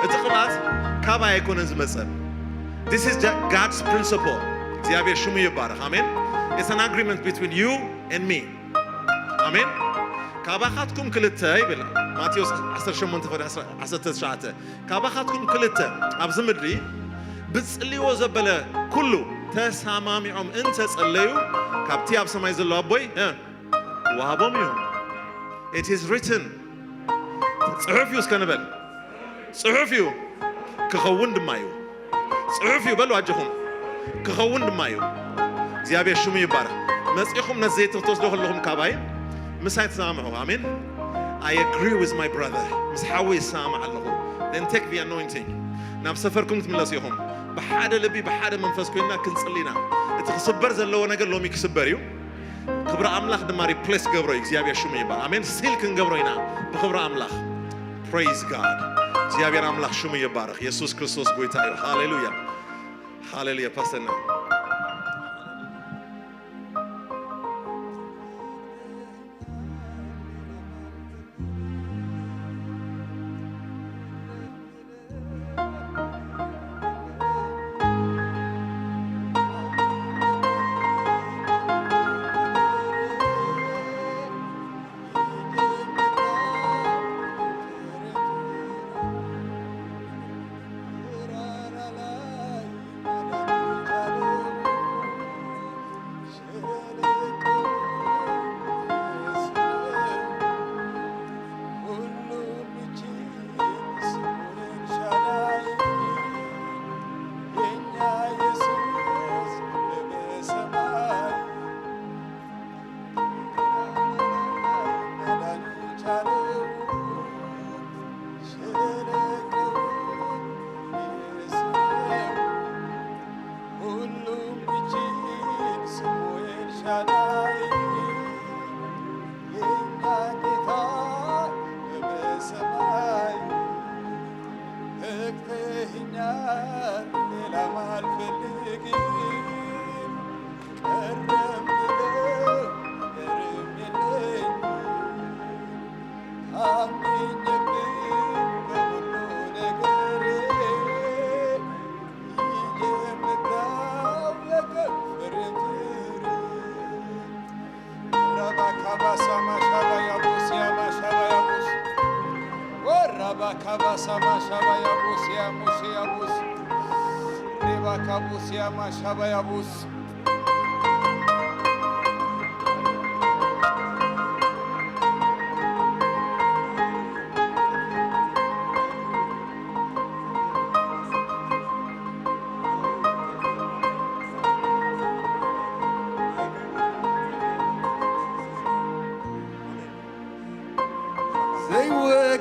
እቲ ቅብኣት ካባይ ኣይኮነን ዝመጸ። This is the God's principle. እግዚኣብሔር ሽሙ ይባረኽ። ኣሜን። It's an agreement between you and me. ኣሜን። ካባኻትኩም ክልተ ይብል ማቴዎስ ዓሰርተ ሸሞንተ ፍቕዲ ዓሰርተ ትሽዓተ። ካባኻትኩም ክልተ ኣብዚ ምድሪ ብጽልዎ ዘበለ ኩሉ ተሰማሚዖም እንተጸለዩ ካብቲ ኣብ ሰማይ ዘሎ ኣቦይ፣ እ፣ ዋሃቦም እዩ። It is written። ጽሑፍ እዩ እስከ ንበል። ጽሑፍ እዩ። ክኸውን ድማ እዩ። ጽሑፍ እዩ በሉ ኣጆኹም። ክኸውን ድማ እዩ። እግዚኣብሔር ሽሙ ይባረኽ። መጺኹም ነቲ ዘይቲ ክትወስዶ ከለኹም ካባይ ምሳይ ተሰማምዑ። ኣሜን። I agree with my brother። ምስ ሓወይ ይሰማማዕ ኣለኹ። Then take the anointing። ናብ ሰፈርኩም ክትምለሱ ኢኹም። ብሓደ ልቢ፣ ብሓደ መንፈስ ኮይንና ክንጽሊ ኢና። እቲ ክስበር ዘለዎ ነገር ሎሚ ክስበር እዩ። ክብሪ ኣምላኽ ድማ ሪፕሌስ ክገብሮ እዩ። እግዚኣብሔር ሽሙ ይባረኽ። ኣሜን። ሲል ክንገብሮ ኢና ብክብሪ ኣምላኽ። Praise God። እግዚኣብሔር ኣምላኽ ሽሙ ይባረኽ። የሱስ ክርስቶስ ጎይታ እዩ። ሃሌሉያ፣ ሃሌሉያ። ፓስተርና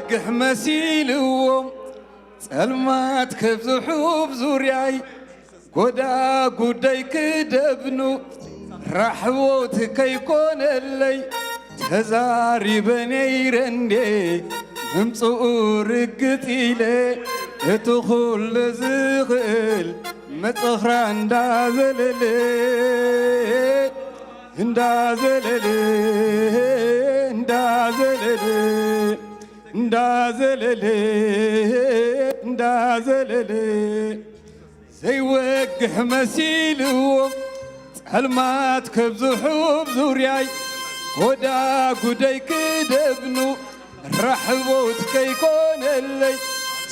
ግሕ መሲልዎም ጸልማት ከብዝሑ ኣብ ዙርያይ፣ ጎዳጉደይ ክደብኑ ራሕቦት ከይኮነለይ፣ ተዛሪበ ነይረ እንዴ ምምጽኡ ርግጽ ኢለ፣ እቲ ኩሉ ዝኽእል መጽኽራ እንዳዘለለ፣ እንዳዘለለ፣ እንዳዘለለ፣ እንዳዘለለ፣ እንዳዘለለ፣ ዘይወግሕ መሲልዎ ጸልማት ከብዝሑ ኣብ ዙርያይ፣ ጎዳጉደይ ክደብኑ ራሕቦት ከይኮነለይ፣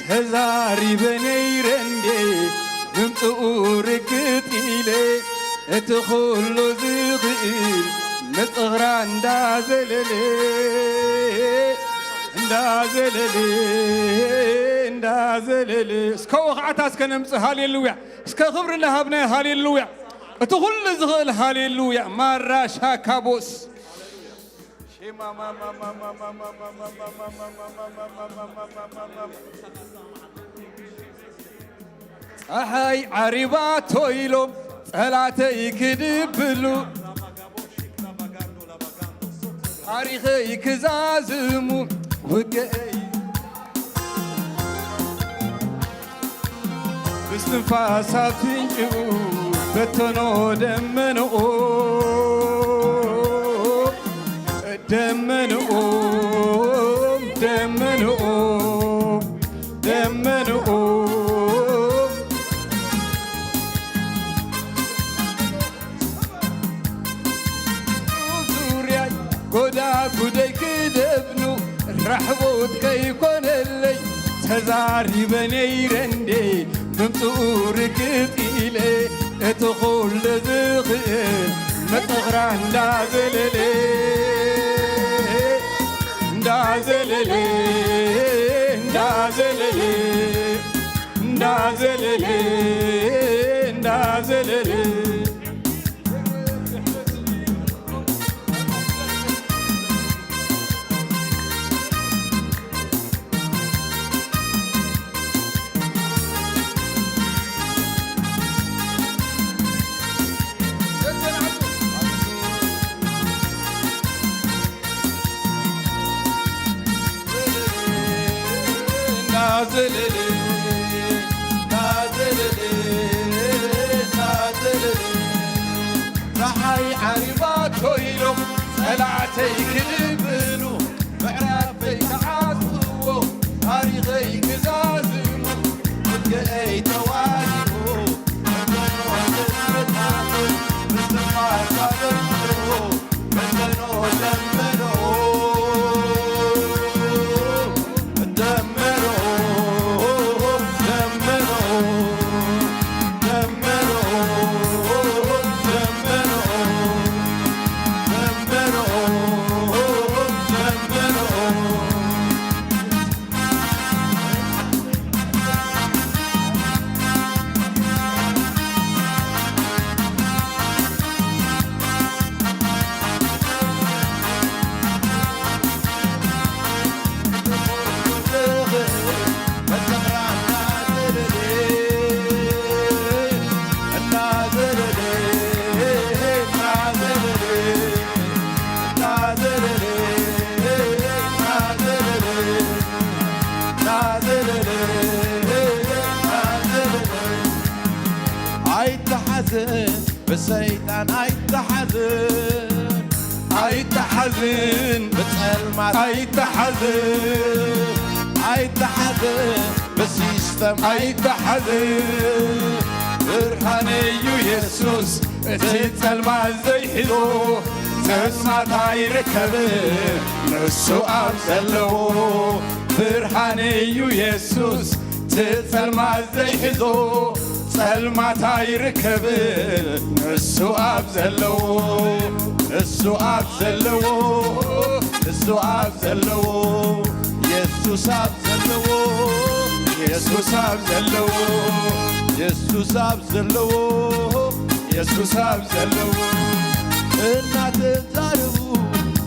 ተዛሪበ ነይረ እንዴ ምምጽኡ ርግጽ ኢለ፣ እቲ ኩሉ ዝኽእል መጽኽራ እንዳዘለለ፣ እንዳዘለለ፣ እንዳዘለለ። እስከ ወኽዓታ እስከ ነምጽእ። ሃሌሉያ! እስከ ክብሪ ንሃብ ናይ ሃሌሉያ! እቲ ኩሉ ዝኽእል ሃሌሉያ! ማራ ሻካቦስ። ጸሓይ ዓሪባቶ ኢሎም ጸላተይ ክድብሉ፣ ታሪኸይ ክዛዝሙ፣ ውግአይ ብስትንፋስ ኣፍንጭኡ በተኖ ደመንኡ፣ ደመንኡ፣ ደመንኡ፣ ደመንኡ። ዙርያይ ጎዳጉደይ ክደብኑ ራሕቦት ከይኮነለይ፣ ተዛሪበ ነይረ እንዴ ምምጽኡ ርግጽ ኢለ፣ እቲ ኩሉ ዝኽእል መጽኽራ እንዳዘለለ፣ እንዳዘለለ፣ እንዳዘለለ፣ እንዳዘለለ፣ እንዳዘለለ። ጸሓይ ዓሪባቶ ኢሎም ጸላእተይ ክድብኑ፣ ምዕራፈይ ክዓጽዎ፣ ታሪኸይ ክዛዝሙ፣ ውግአይ ተዋዲኡ፣ እተኖ ዝምታቱ፣ ምስትንፋስ ኣበርትዑ፣ እተኖ ደመንኡ፣ ደመንኡ፣ ደመንኡ፣ ደመንኡ፣ ደመንኡ፣ ደመንኡ፣ ደመንኡ። ኣይተሓዝን ብሰይጣን ኣይተሓዝን፣ ኣይተሓዝን ብጸልማት ኣይተሓዝን፣ ኣይተሓዝን ብሲስተም ኣይተሓዝን። ብርሃን እዩ የሱስ እቲ ጸልማት ዘይሕዞ፣ ጸልማት ኣይርከብን ንሱ ኣብ ዘለዎ። ብርሃን እዩ የሱስ እቲ ጸልማት ዘይሕዞ፣ ጸልማት ኣይርከብን ንሱ ኣብ ዘለዎ፣ ንሱ ኣብ ዘለዎ፣ ንሱ ኣብ ዘለዎ፣ የሱስ ኣብ ዘለዎ፣ የሱስ ኣብ ዘለዎ፣ የሱስ ኣብ ዘለዎ፣ የሱስ ኣብ ዘለዎ። እናተዛረቡ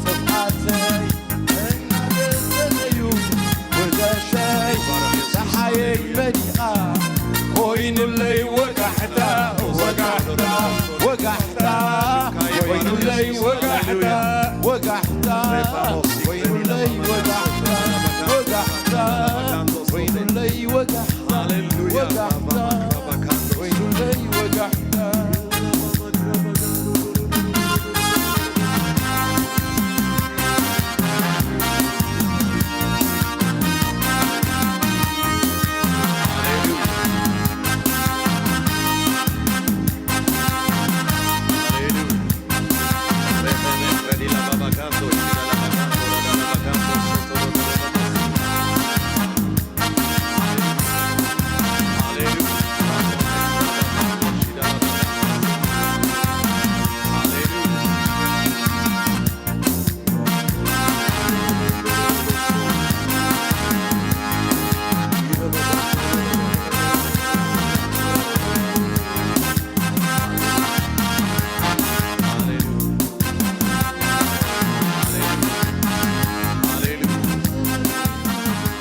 ጥፍኣተይ እናተዘነዩ ጸሓየይ መሊኣ ኮይኑለይ ወጋሕታ፣ ወጋሕታ፣ ወጋሕታ፣ ኮይኑለይ ወጋሕታ፣ ወጋሕታ፣ ኮይኑለይ ወጋሕታ፣ ወጋሕታ፣ ኮይኑለይ ወጋሕታ፣ ወጋሕታ፣ ኮይኑለይ ወጋሕታ።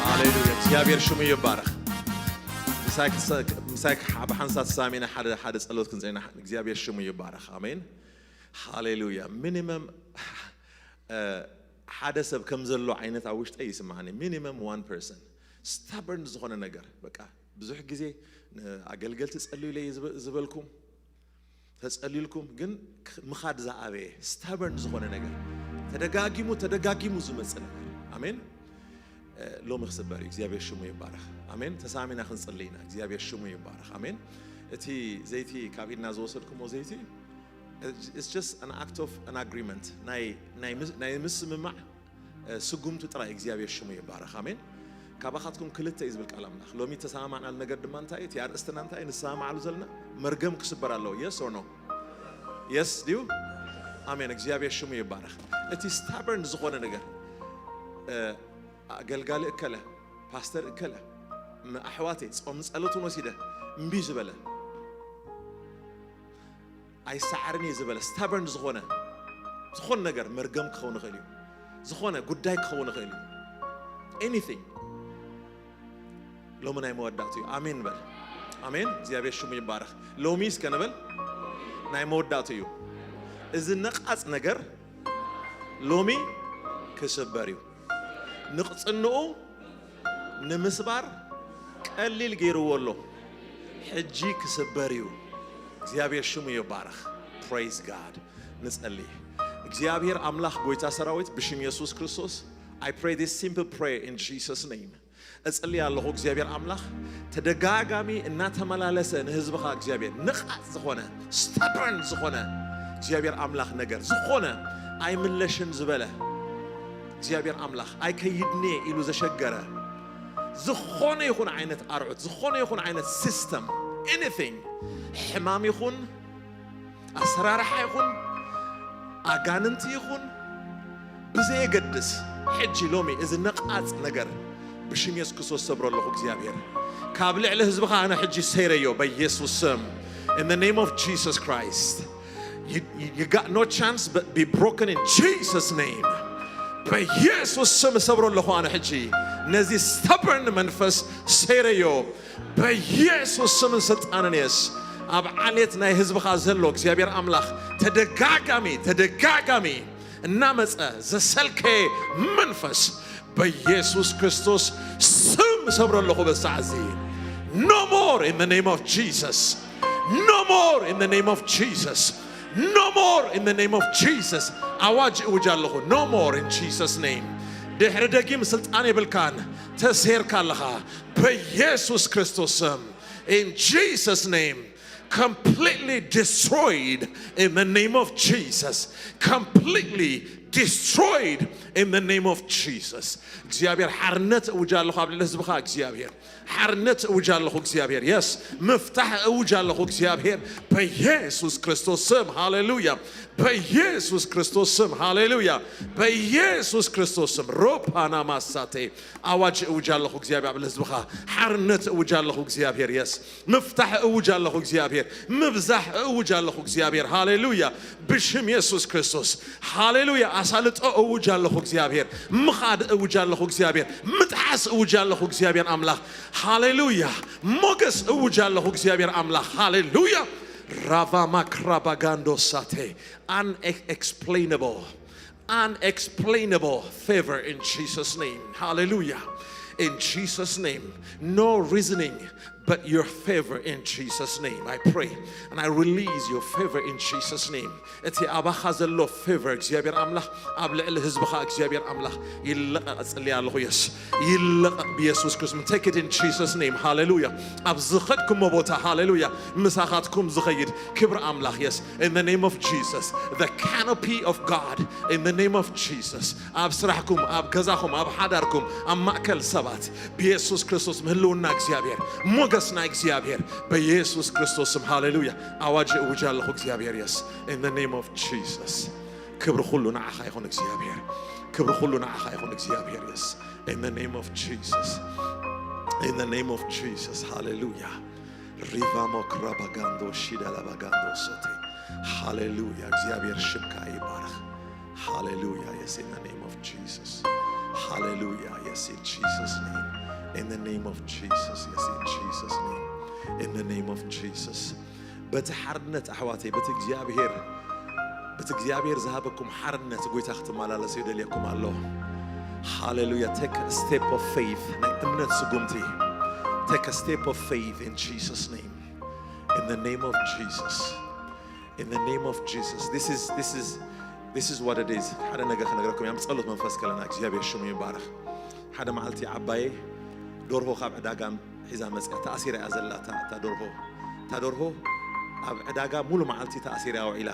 ሃሌሉያ። እግዚኣብሔር ሽሙ ይባረኽ። ምሳይ ክሰ-፣ ምሳይ ክሓ-፣ ብሓንሳብ ተሳሚና ሓደ፣ ሓደ ጸሎት ክንጸይና እግዚኣብሔር ሽሙ ይባረኽ። ኣሜን። ሃሌሉያ። ሚኒመም፣ እ፣ ሓደ ሰብ ከም ዘሎ ዓይነት ኣብ ውሽጠይ ይስምዓኒ። ሚኒመም ዋን ፐርሰን። ስታበርን ዝኾነ ነገር፣ በቃ፣ ብዙሕ ግዜ ንኣገልገልቲ ጸልዩለይ ዝብ-፣ ዝበልኩም፣ ተጸልዩልኩም፣ ግን ክ-፣ ምኻድ ዝኣበየ፣ ስታበርን ዝኾነ ነገር፣ ተደጋጊሙ፣ ተደጋጊሙ ዝመጽእ ነገር። ኣሜን። እ፣ ሎሚ ክስበር እዩ። እግዚኣብሔር ሽሙ ይባረኽ። ኣሜን። ተሳሚና ክንጽሊ ኢና። እግዚኣብሔር ሽሙ ይባረኽ። ኣሜን። እቲ ዘይቲ ካብ ኢድና ዝወሰድኩሞ ዘይቲ፣ it's just an act of an agreement። ናይ፣ ናይ ምስ-፣ ናይ ምስምማዕ፣ እ፣ ስጉምቲ ጥራይ። እግዚኣብሔር ሽሙ ይባረኽ። ኣሜን። ካባኻትኩም ክልተ እዩ ዝብል ቃል ኣምላኽ። ሎሚ ተሰማማዕናሉ ነገር ድማ እንታይ እዩ? እቲ ኣርእስትና እንታይ እዩ? ንሰማማዓሉ ዘለና መርገም ክስበር ኣለዎ። የስ ኦር ኖ? የስ ድዩ? ኣሜን። እግዚኣብሔር ሽሙ ይባረኽ። እቲ ስታበርን ዝኾነ ነገር፣ እ፣ ኣገልጋሊ እከለ፣ ፓስተር እከለ፣ ም-፣ ኣሕዋተይ፣ ጾም ጸሎትን ወሲደ እምቢ ዝበለ፣ ኣይሰዓርን እየ ዝበለ፣ ስታበርን ዝኾነ፣ ዝኾነ ነገር መርገም ክኸውን ይኽእል እዩ። ዝኾነ ጉዳይ ክኸውን ይኽእል እዩ። ኤኒቲንግ። ሎሚ ናይ መወዳእቱ እዩ። ኣሜን በል። ኣሜን። እግዚኣብሔር ሽሙ ይባረኽ። ሎሚ እስከ ንበል። ናይ መወዳእቱ እዩ። እዚ ነቓጽ ነገር ሎሚ ክስበር እዩ። ንቕጽንኡ ንምስባር ቀሊል ገይርዎ ኣሎ። ሕጂ ክስበር እዩ። እግዚኣብሔር ሽሙ ይባረኽ። Praise God። ንጸሊ። እግዚኣብሔር ኣምላኽ ጎይታ ሰራዊት ብሽም የሱስ ክርስቶስ፣ I pray this simple prayer in Jesus' name። እጽሊ ኣለኹ እግዚኣብሔር ኣምላኽ፣ ተደጋጋሚ እናተመላለሰ ንህዝብኻ እግዚኣብሔር ንቓጽ ዝኾነ፣ ስታበርን ዝኾነ እግዚኣብሔር ኣምላኽ ነገር ዝኾነ ኣይምለሽን ዝበለ እግዚኣብሔር ኣምላኽ ኣይከይድን እየ ኢሉ ዘሸገረ ዝኾነ ይኹን ዓይነት ኣርዑት፣ ዝኾነ ይኹን ዓይነት ሲስተም፣ ኤኒቲንግ፣ ሕማም ይኹን፣ ኣሰራርሓ ይኹን፣ ኣጋንንቲ ይኹን፣ ብዘየገድስ፣ ሕጂ ሎሚ እዚ ነቓጽ ነገር ብሽም የሱስ ክርስቶስ ሰብሮ ኣለኹ እግዚኣብሔር። ካብ ልዕሊ ህዝብኻ ኣነ ሕጂ ሰይረዮ በኢየሱስ ስም። In the name of Jesus Christ. You, you, you got no chance but be broken in Jesus' name. በኢየሱስ ስም ሰብሮ ኣለኹ ኣነ ሕጂ። ነዚ ስታበርን መንፈስ ሰይረዮ። በኢየሱስ ስምን ስልጣንን የስ ኣብ ዓሌት ናይ ህዝብኻ ዘሎ እግዚኣብሔር ኣምላኽ ተደጋጋሚ፣ ተደጋጋሚ እናመጸ ዘሰልከየ መንፈስ በኢየሱስ ክርስቶስ ስም ሰብሮ ኣለኹ በዚ ሰዓት እዚ። No more in the name of Jesus. No more in the name of Jesus. No more in the name of Jesus. ኣዋጅ እውጅ ኣለኹ። No more in Jesus' name. ድሕሪ ደጊም ስልጣን የብልካን። ተሰይርካ ኣለኻ በኢየሱስ ክርስቶስ ስም። In Jesus' name. Completely destroyed in the name of Jesus. Completely destroyed in the name of Jesus. እግዚኣብሔር ሓርነት እውጅ ኣለኹ ኣብ ልዕሊ ህዝብኻ እግዚኣብሔር። ሓርነት እውጅ ኣለኹ እግዚኣብሔር። የስ ምፍታሕ እውጅ ኣለኹ እግዚኣብሔር በኢየሱስ ክርስቶስ ስም። ሃሌሉያ። በኢየሱስ ክርስቶስ ስም። ሃሌሉያ። በኢየሱስ ክርስቶስ ስም። ሮፓና ማሳቴ ኣዋጅ እውጅ ኣለኹ እግዚኣብሔር ኣብ ልዕሊ ህዝብኻ። ሓርነት እውጅ ኣለኹ እግዚኣብሔር። የስ ምፍታሕ እውጅ ኣለኹ እግዚኣብሔር። ምብዛሕ እውጅ ኣለኹ እግዚኣብሔር። ሃሌሉያ። ብሽም የሱስ ክርስቶስ። ሃሌሉያ። ኣሳልጦ እውጅ ኣለኹ እግዚኣብሔር። ምኻድ እውጅ ኣለኹ እግዚኣብሔር። ምጥሓስ እውጅ ኣለኹ እግዚኣብሔር ኣምላኽ። ሃሌሉያ። ሞገስ እውጅ ኣለኹ እግዚኣብሔር ኣምላኽ። ሃሌሉያ። ራቫ ማክራባጋንዶ ሳቴ። Unexplainable, unexplainable favor in Jesus' name. Hallelujah. In Jesus' name. No reasoning, but your favor in Jesus' name. I pray and I release your favor in Jesus' name. እቲ ኣባኻ ዘሎ favor እግዚኣብሔር ኣምላኽ ኣብ ልዕሊ ህዝብኻ እግዚኣብሔር ኣምላኽ ይለቐቕ እጽሊ ኣለኹ። የስ ይለቐቕ ብየሱስ ክርስቶስ። Take it in Jesus' name. ሃሌሉያ። ኣብ ዝኸድኩሞ ቦታ ሃሌሉያ ምሳኻትኩም ዝኸይድ ክብሪ ኣምላኽ። Yes, in the name of Jesus, the canopy of God, in the name of Jesus. ኣብ ስራሕኩም፣ ኣብ ገዛኹም፣ ኣብ ሓዳርኩም፣ ኣብ ማእከል ሰባት ብየሱስ ክርስቶስ ምህልውና እግዚኣብሔር፣ ሞገስ ናይ እግዚኣብሔር በየሱስ ክርስቶስ ስም ሃሌሉያ ኣዋጅ እውጅ ኣለኹ እግዚኣብሔር። Yes, in the name of Jesus. ክብሪ ኩሉ ንዓኻ ይኹን እግዚኣብሔር። ክብሪ ኩሉ ንዓኻ ይኹን እግዚኣብሔር። Yes, in the name of Jesus. In the name of Jesus. ሃሌሉያ። ሪቫ ሞክራ ባጋንዶ ሺዳላ ባጋንዶ ሶቴ። ሃሌሉያ። እግዚኣብሔር ሽምካ ይባረኽ። ሃሌሉያ። Yes, in the name of Jesus. ሃሌሉያ። Yes, in Jesus' name. In the name of Jesus. Yes, in Jesus' name. In the name of Jesus. በቲ ሓርነት ኣሕዋተይ፣ በቲ እግዚኣብሔር በቲ እግዚኣብሔር ዝሃበኩም ሓርነት ጎይታ ክትመላለሱ ይደልየኩም ኣሎ። ሃሌሉያ። Take a step of faith. ናይ እምነት ስጉምቲ። Take a step of faith in Jesus' name. In the name of Jesus. In the name of Jesus. This is, this is, this is what it is. ሓደ ነገር ክነግረኩም እያ። ጸሎት መንፈስ ከለና እግዚኣብሔር ሽሙ ይባረኽ። ሓደ መዓልቲ ዓባየይ ደርሆ ካብ ዕዳጋ ሒዛ መጽያ። ተኣሲራ እያ ዘላ እታ፣ እታ ደርሆ። እታ ደርሆ ኣብ ዕዳጋ ሙሉ መዓልቲ ተኣሲራ ውዒላ።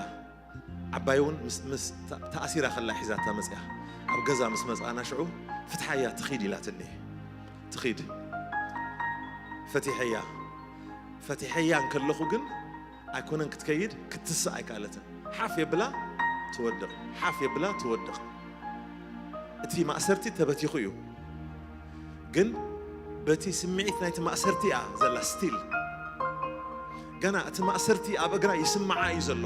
ዓባይ እውን ምስ፣ ምስ ተ-፣ ተኣሲራ ከላ ሒዛታ መጽያ። ኣብ ገዛ ምስ መጽኣና ሽዑ ፍትሓያ ትኺድ ኢላትኒ። ትኺድ። ፈቲሐያ። ፈቲሐያ እንከለኹ ግን ኣይኮነን ክትከይድ፣ ክትስእ ኣይከኣለትን። ሓፍ የብላ ትወድቕ፣ ሓፍ የብላ ትወድቕ። እቲ ማእሰርቲ ተበቲኹ እዩ። ግን በቲ ስምዒት ናይቲ ማእሰርቲ እያ ዘላ ስቲል። ገና እቲ ማእሰርቲ ኣብ እግራ ይስምዓ እዩ ዘሎ።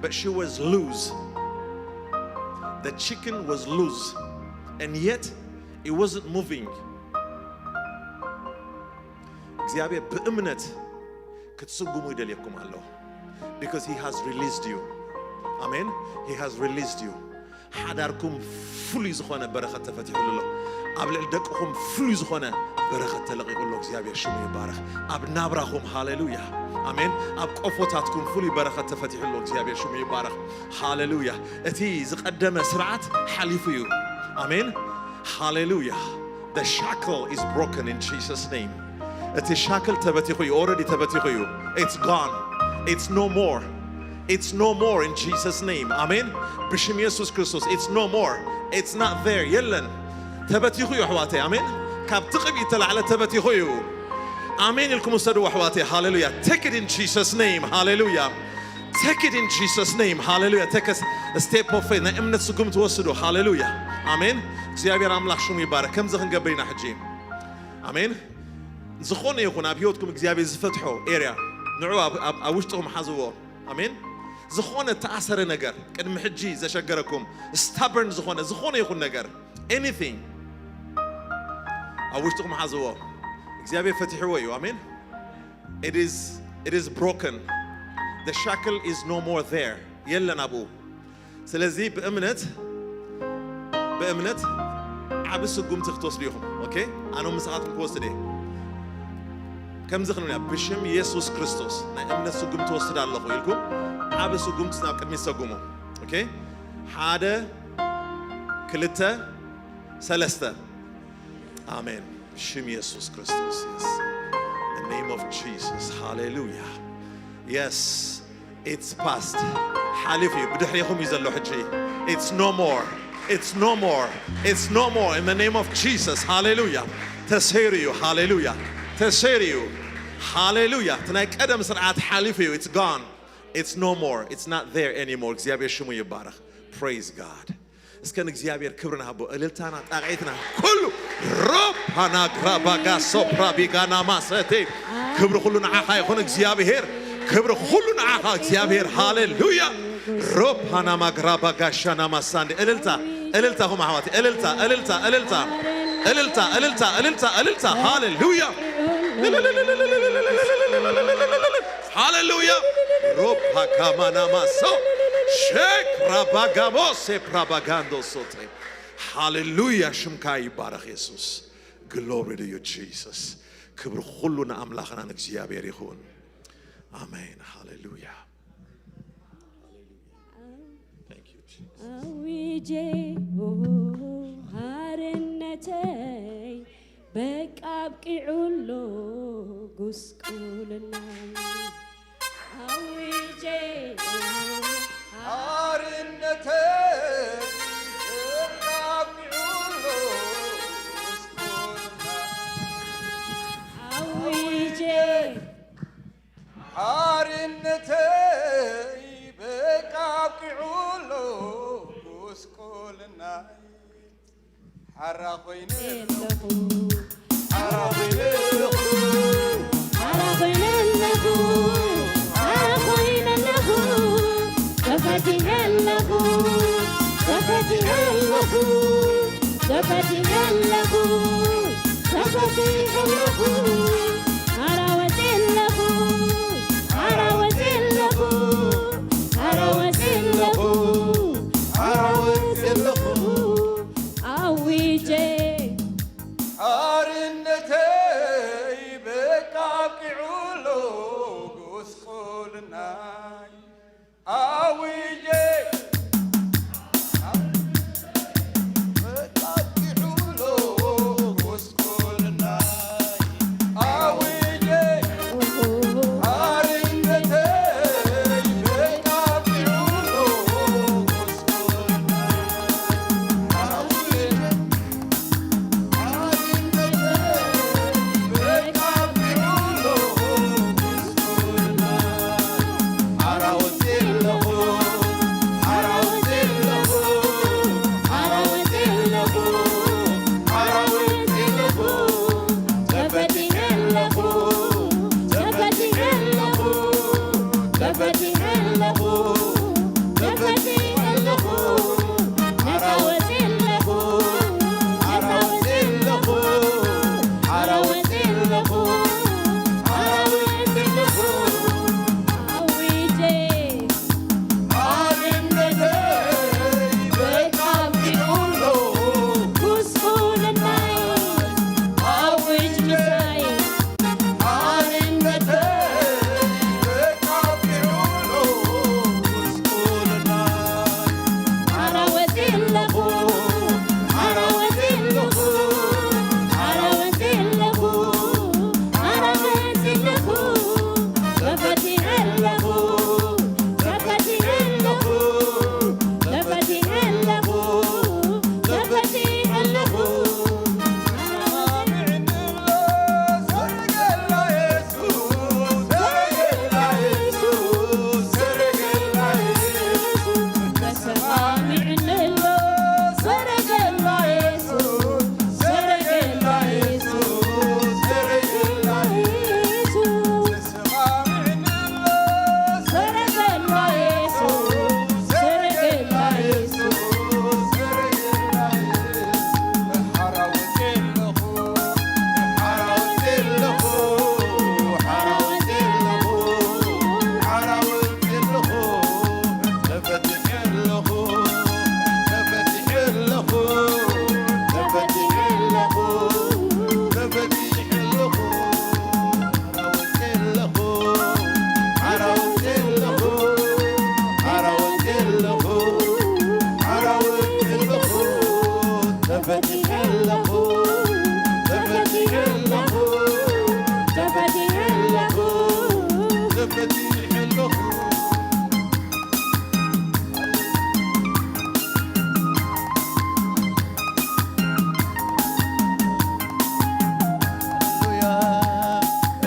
But she was loose. The chicken was loose. And yet, it wasn't moving. እግዚኣብሔር ብእምነት ክትስጉሙ ይደልየኩም ኣሎ። Because he has released you. ኣሜን። He has released you. ሓዳርኩም ፍሉይ ዝኾነ በረኸት ተፈቲሑሉ ኣሎ። ኣብ ልዕሊ ደቅኹም ፍሉይ ዝኾነ በረኸት ተለቒቑ ኣሎ። እግዚኣብሔር ሽሙ ይባረኽ። ኣብ ናብራኹም፣ ሃሌሉያ፣ ኣሜን። ኣብ ቆፎታትኩም ፍሉይ በረኸት ተፈቲሑ ኣሎ። እግዚኣብሔር ሽሙ ይባረኽ። ሃሌሉያ። እቲ ዝቐደመ ስርዓት ሓሊፉ እዩ። ኣሜን። ሃሌሉያ። The shackle is broken in Jesus' name. እቲ ሻክል ተበቲኹ እዩ። Already ተበቲኹ እዩ። It's gone. It's no more. It's no more in Jesus' name. ኣሜን። ብሽም የሱስ ክርስቶስ። It's no more. It's not there. የለን። ተበቲኹ እዩ ኣሕዋተይ። ኣሜን። ካብቲ ቅብኢ ተላዕለ ተበቲኹ እዩ። ኣሜን ኢልኩም ውሰዱ ኣሕዋተይ። ሃሌሉያ። Take it in Jesus' name. ሃሌሉያ። Take it in Jesus' name. ሃሌሉያ። Take a step of faith. ናይ እምነት ስጉምቲ ወስዱ። ሃሌሉያ። ኣሜን። እግዚኣብሔር ኣምላኽ ሽሙ ይባረክ። ከምዚ ክንገብር ኢና ሕጂ። ኣሜን። ዝኾነ ይኹን ኣብ ህይወትኩም እግዚኣብሔር ዝፈትሖ ኤርያ ንዑ ኣብ፣ ኣብ፣ ኣብ ውሽጥኹም ሓዝዎ። ኣሜን። ዝኾነ ተኣሰረ ነገር ቅድሚ ሕጂ ዘሸገረኩም ስታበርን ዝኾነ፣ ዝኾነ ይኹን ነገር፣ anything ኣብ ውሽጥኹም ሓዝዎ። እግዚኣብሔር ፈቲሕዎ እዩ። ኣሜን። It is, it is broken. The shackle is no more there. የለን ኣብኡ። ስለዚ ብእምነት፣ ብእምነት ዓቢ ስጉምቲ ክትወስዱ ኢኹም። ኦኬ? ኣነ ምሳኻትኩም ክወስድ እየ። ከምዚ ክንብል ኢና፣ ብሽም የሱስ ክርስቶስ ናይ እምነት ስጉምቲ ወስድ ኣለኹ ኢልኩም ዓቢ ስጉምቲ ናብ ቅድሚት ሰጉሙ። ኦኬ? ሓደ፣ ክልተ፣ ሰለስተ። ኣሜን። ሽም የሱስ ክርስቶስ። Yes. The name of Jesus. ሃሌሉያ። Yes. It's past. ሓሊፉ እዩ። ብድሕሪኹም እዩ ዘሎ ሕጂ። It's no more. It's no more. It's no more. In the name of Jesus. ሃሌሉያ። ተሰይሩ እዩ። ሃሌሉያ። ተሰይሩ እዩ። ሃሌሉያ። እቲ ናይ ቀደም ስርዓት ሓሊፉ እዩ። It's gone. It's no more. It's not there anymore. እግዚኣብሔር ሽሙ ይባረኽ። Praise God. እስከ ንእግዚኣብሔር ክብሪ ንሃቦ። እልልታና፣ ጣቕዒትና፣ ኩሉ ሮፓና ግራባጋ ሶፕራ ቢጋና ማሰቴ። ክብሪ ኩሉ ንዓኻ ይኹን እግዚኣብሔር። ክብሪ ኩሉ ንዓኻ እግዚኣብሔር። ሃሌሉያ። ሮፓናማ ግራባ ጋሻናማ ሳንዴ። እልልታ፣ እልልታ፣ ኹም ኣሕዋት፣ እልልታ፣ እልልታ፣ እልልታ፣ እልልታ፣ እልልታ፣ እልልታ፣ እልልታ። ሃሌሉያ፣ ሃሌሉያ። ሮፓ ካማናማ ሶ ሼክ ራባጋቦ ሴፕራባጋንዶ ሶቴ። ሃሌሉያ፣ ሽምካ ይባረኽ የሱስ። ግሎሪ ዩ ጂሰስ። ክብሪ ኩሉ ንኣምላኽና ንእግዚኣብሔር ይኹን። ኣሜን። ሃሌሉያ። Thank you, Jesus. ኣዊጀ ሓርነተይ በቃ ኣብቂዑ ኣሎ ጉስቁልናይ። ኣዊጀ ሓርነተይ በቃ ኣብቂዑ ኣሎ ጉስቁልናይ። ኣዊጀ ሓርነተይ በቃ ኣብቂዑ ኣሎ ጉስቁልናይ። ሓራ ኮይነ ኣለኹ፣ ሓራ ኮይነ ኣለኹ፣ ሓራ ኮይነ ኣለኹ፣ ሓራ ኮይነ ኣለኹ፣ ተፈቲሐ ኣለኹ፣ ተፈቲሐ ኣለኹ። ተፈቲሐ ኣለኹ፣ ተፈቲሐ ኣለኹ፣ ሓራ ወፂአ ኣለኹ፣ ሓራ ወፂአ ኣለኹ፣ ሓራ ወፂአ ኣለኹ፣ ሓራ ወፂአ ኣለኹ። ኣዊጀ ሓርነተይ በቃ ኣብቂዑ ኣሎ ጉስቁልናይ። ኣዊጀ በቃ ኣብቂዑ ኣሎ ጉስቁልናይ። ኣዊጀ ሓርነተይ በቃ ኣብቂዑ ኣሎ ጉስቁልናይ። ኣዊጀ ተፈቲሐ ኣለኹ፣ ተፈቲሐ ኣለኹ፣ ነፃ ወፂአ ኣለኹ፣ ነፃ ወፂአ ኣለኹ፣ ሓራ ወፂአ ኣለኹ፣ ሓራ ወፂአ ኣለኹ። ኣዊጀ ሓርነተይ በቃ ኣብቂዑ ኣሎ ጉስቁልናይ። ኣዊጅ ምሳይ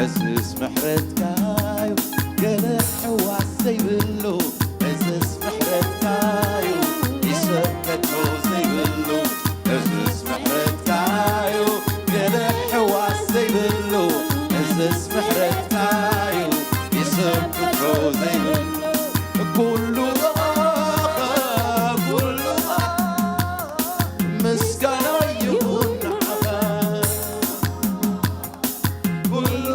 እዝስ ምሕረትካዩ ገለ ሕዋስ ዘይብሉ፣ እዝስ ምሕረትካዩ ይሰብ ከቶ ዘይብሉ፣ እዝስ ምሕረትካዩ ገለ ሕዋስ ዘይብሉ፣ እዝስ ምሕረትካዩ ይሰብ ከቶ ዘይብሉ ኩሉ ኩሉ ምስጋና ይኹን ንዓኻ። ኩሉ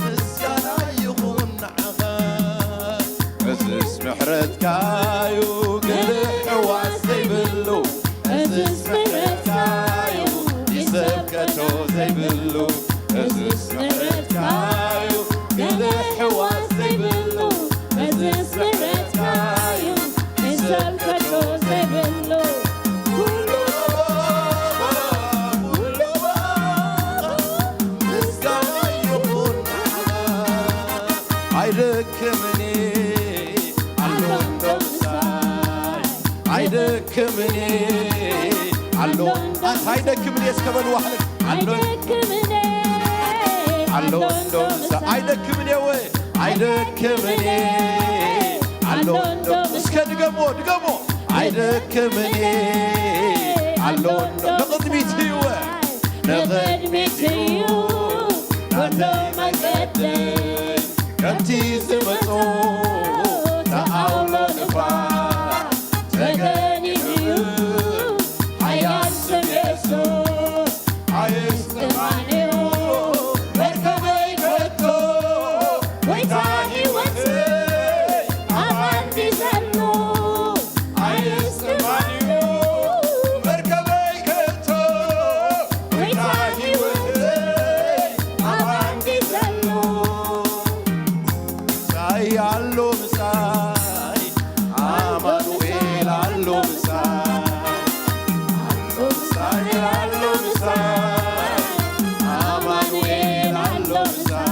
ምስጋና ይኹን ንዓኻ። እዝስ ምሕረትካዩ ገለ ሕዋስ ዘይብሉ። እዝስ ምሕረትካዩ ይሰብከቶ ዘይብሉ። እዝስ ምሕረትካዩ ገለ ሕዋስ ዘይብሉ። እዝስ ምሕረትካዩ ይሰብከቶ ዘይብሉ። ኩሉ ኩሉ ምስጋና ይኹን ንዓኻ። ኣይደክምን ኣሎ እንዶ ምሳይ። ኣይደክምን ኣሎ። ኣንታ ኣይደክምን እስከ በልዋ። ኣሎ። ኣይደክምን ኣሎ እንዶ ምሳይ። ኣይደክምን እየ። ኣይደክምን ኣሎ እንዶ። እስከ ድገሞ ድገሞ። ኣይደክምን ኣሎ እንዶ። ንቕድሚት እዩ። ንቕድሚት እዩ። ናተይ መገደይ ከምቲ ዝመጾ ኣውሎ ንፋስ ተገኒሑ እዩ። ሓያል ስም የሱስ ኣየስጥማን እዩ። መርከበይ ከቶ ጎይታ ህይወተይ ኣባንዲዘሉ። ኣየስጥማን እዩ መርከበይ ከቶ ጎይታ ህይወተይ ኣባንዲዘሉ። ምሳይ ኣሎ ምሳይ፣ ኣማኑኤል ኣሎ ምሳይ። ኣሎ ምሳይ፣ ኣሎ ምሳይ፣ ኣማኑኤል ኣሎ ምሳይ።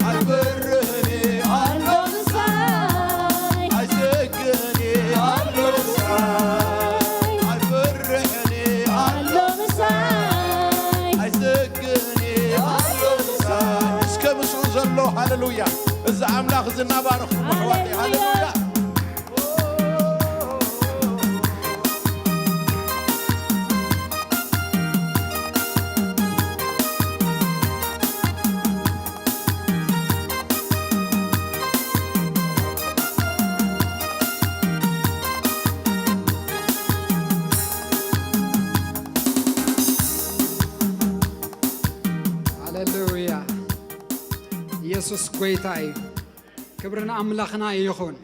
ኣይፈርሕን ኣሎ ምሳይ። ኣይሰግእን ኣሎ ምሳይ። ኣይፈርሕን ኣሎ ምሳይ። ኣይሰግእን ኣሎ ምሳይ። እስከ ምስኡ ዘሎ ሃሌሉያ። እዚ ኣምላኽ እዚ እናባረኽኩም ኣሕዋተይ፣ ሃሌሉያ። ሃሌሉያ። ኢየሱስ ጎይታ እዩ። ክብሪ ንኣምላኽና ይኹን።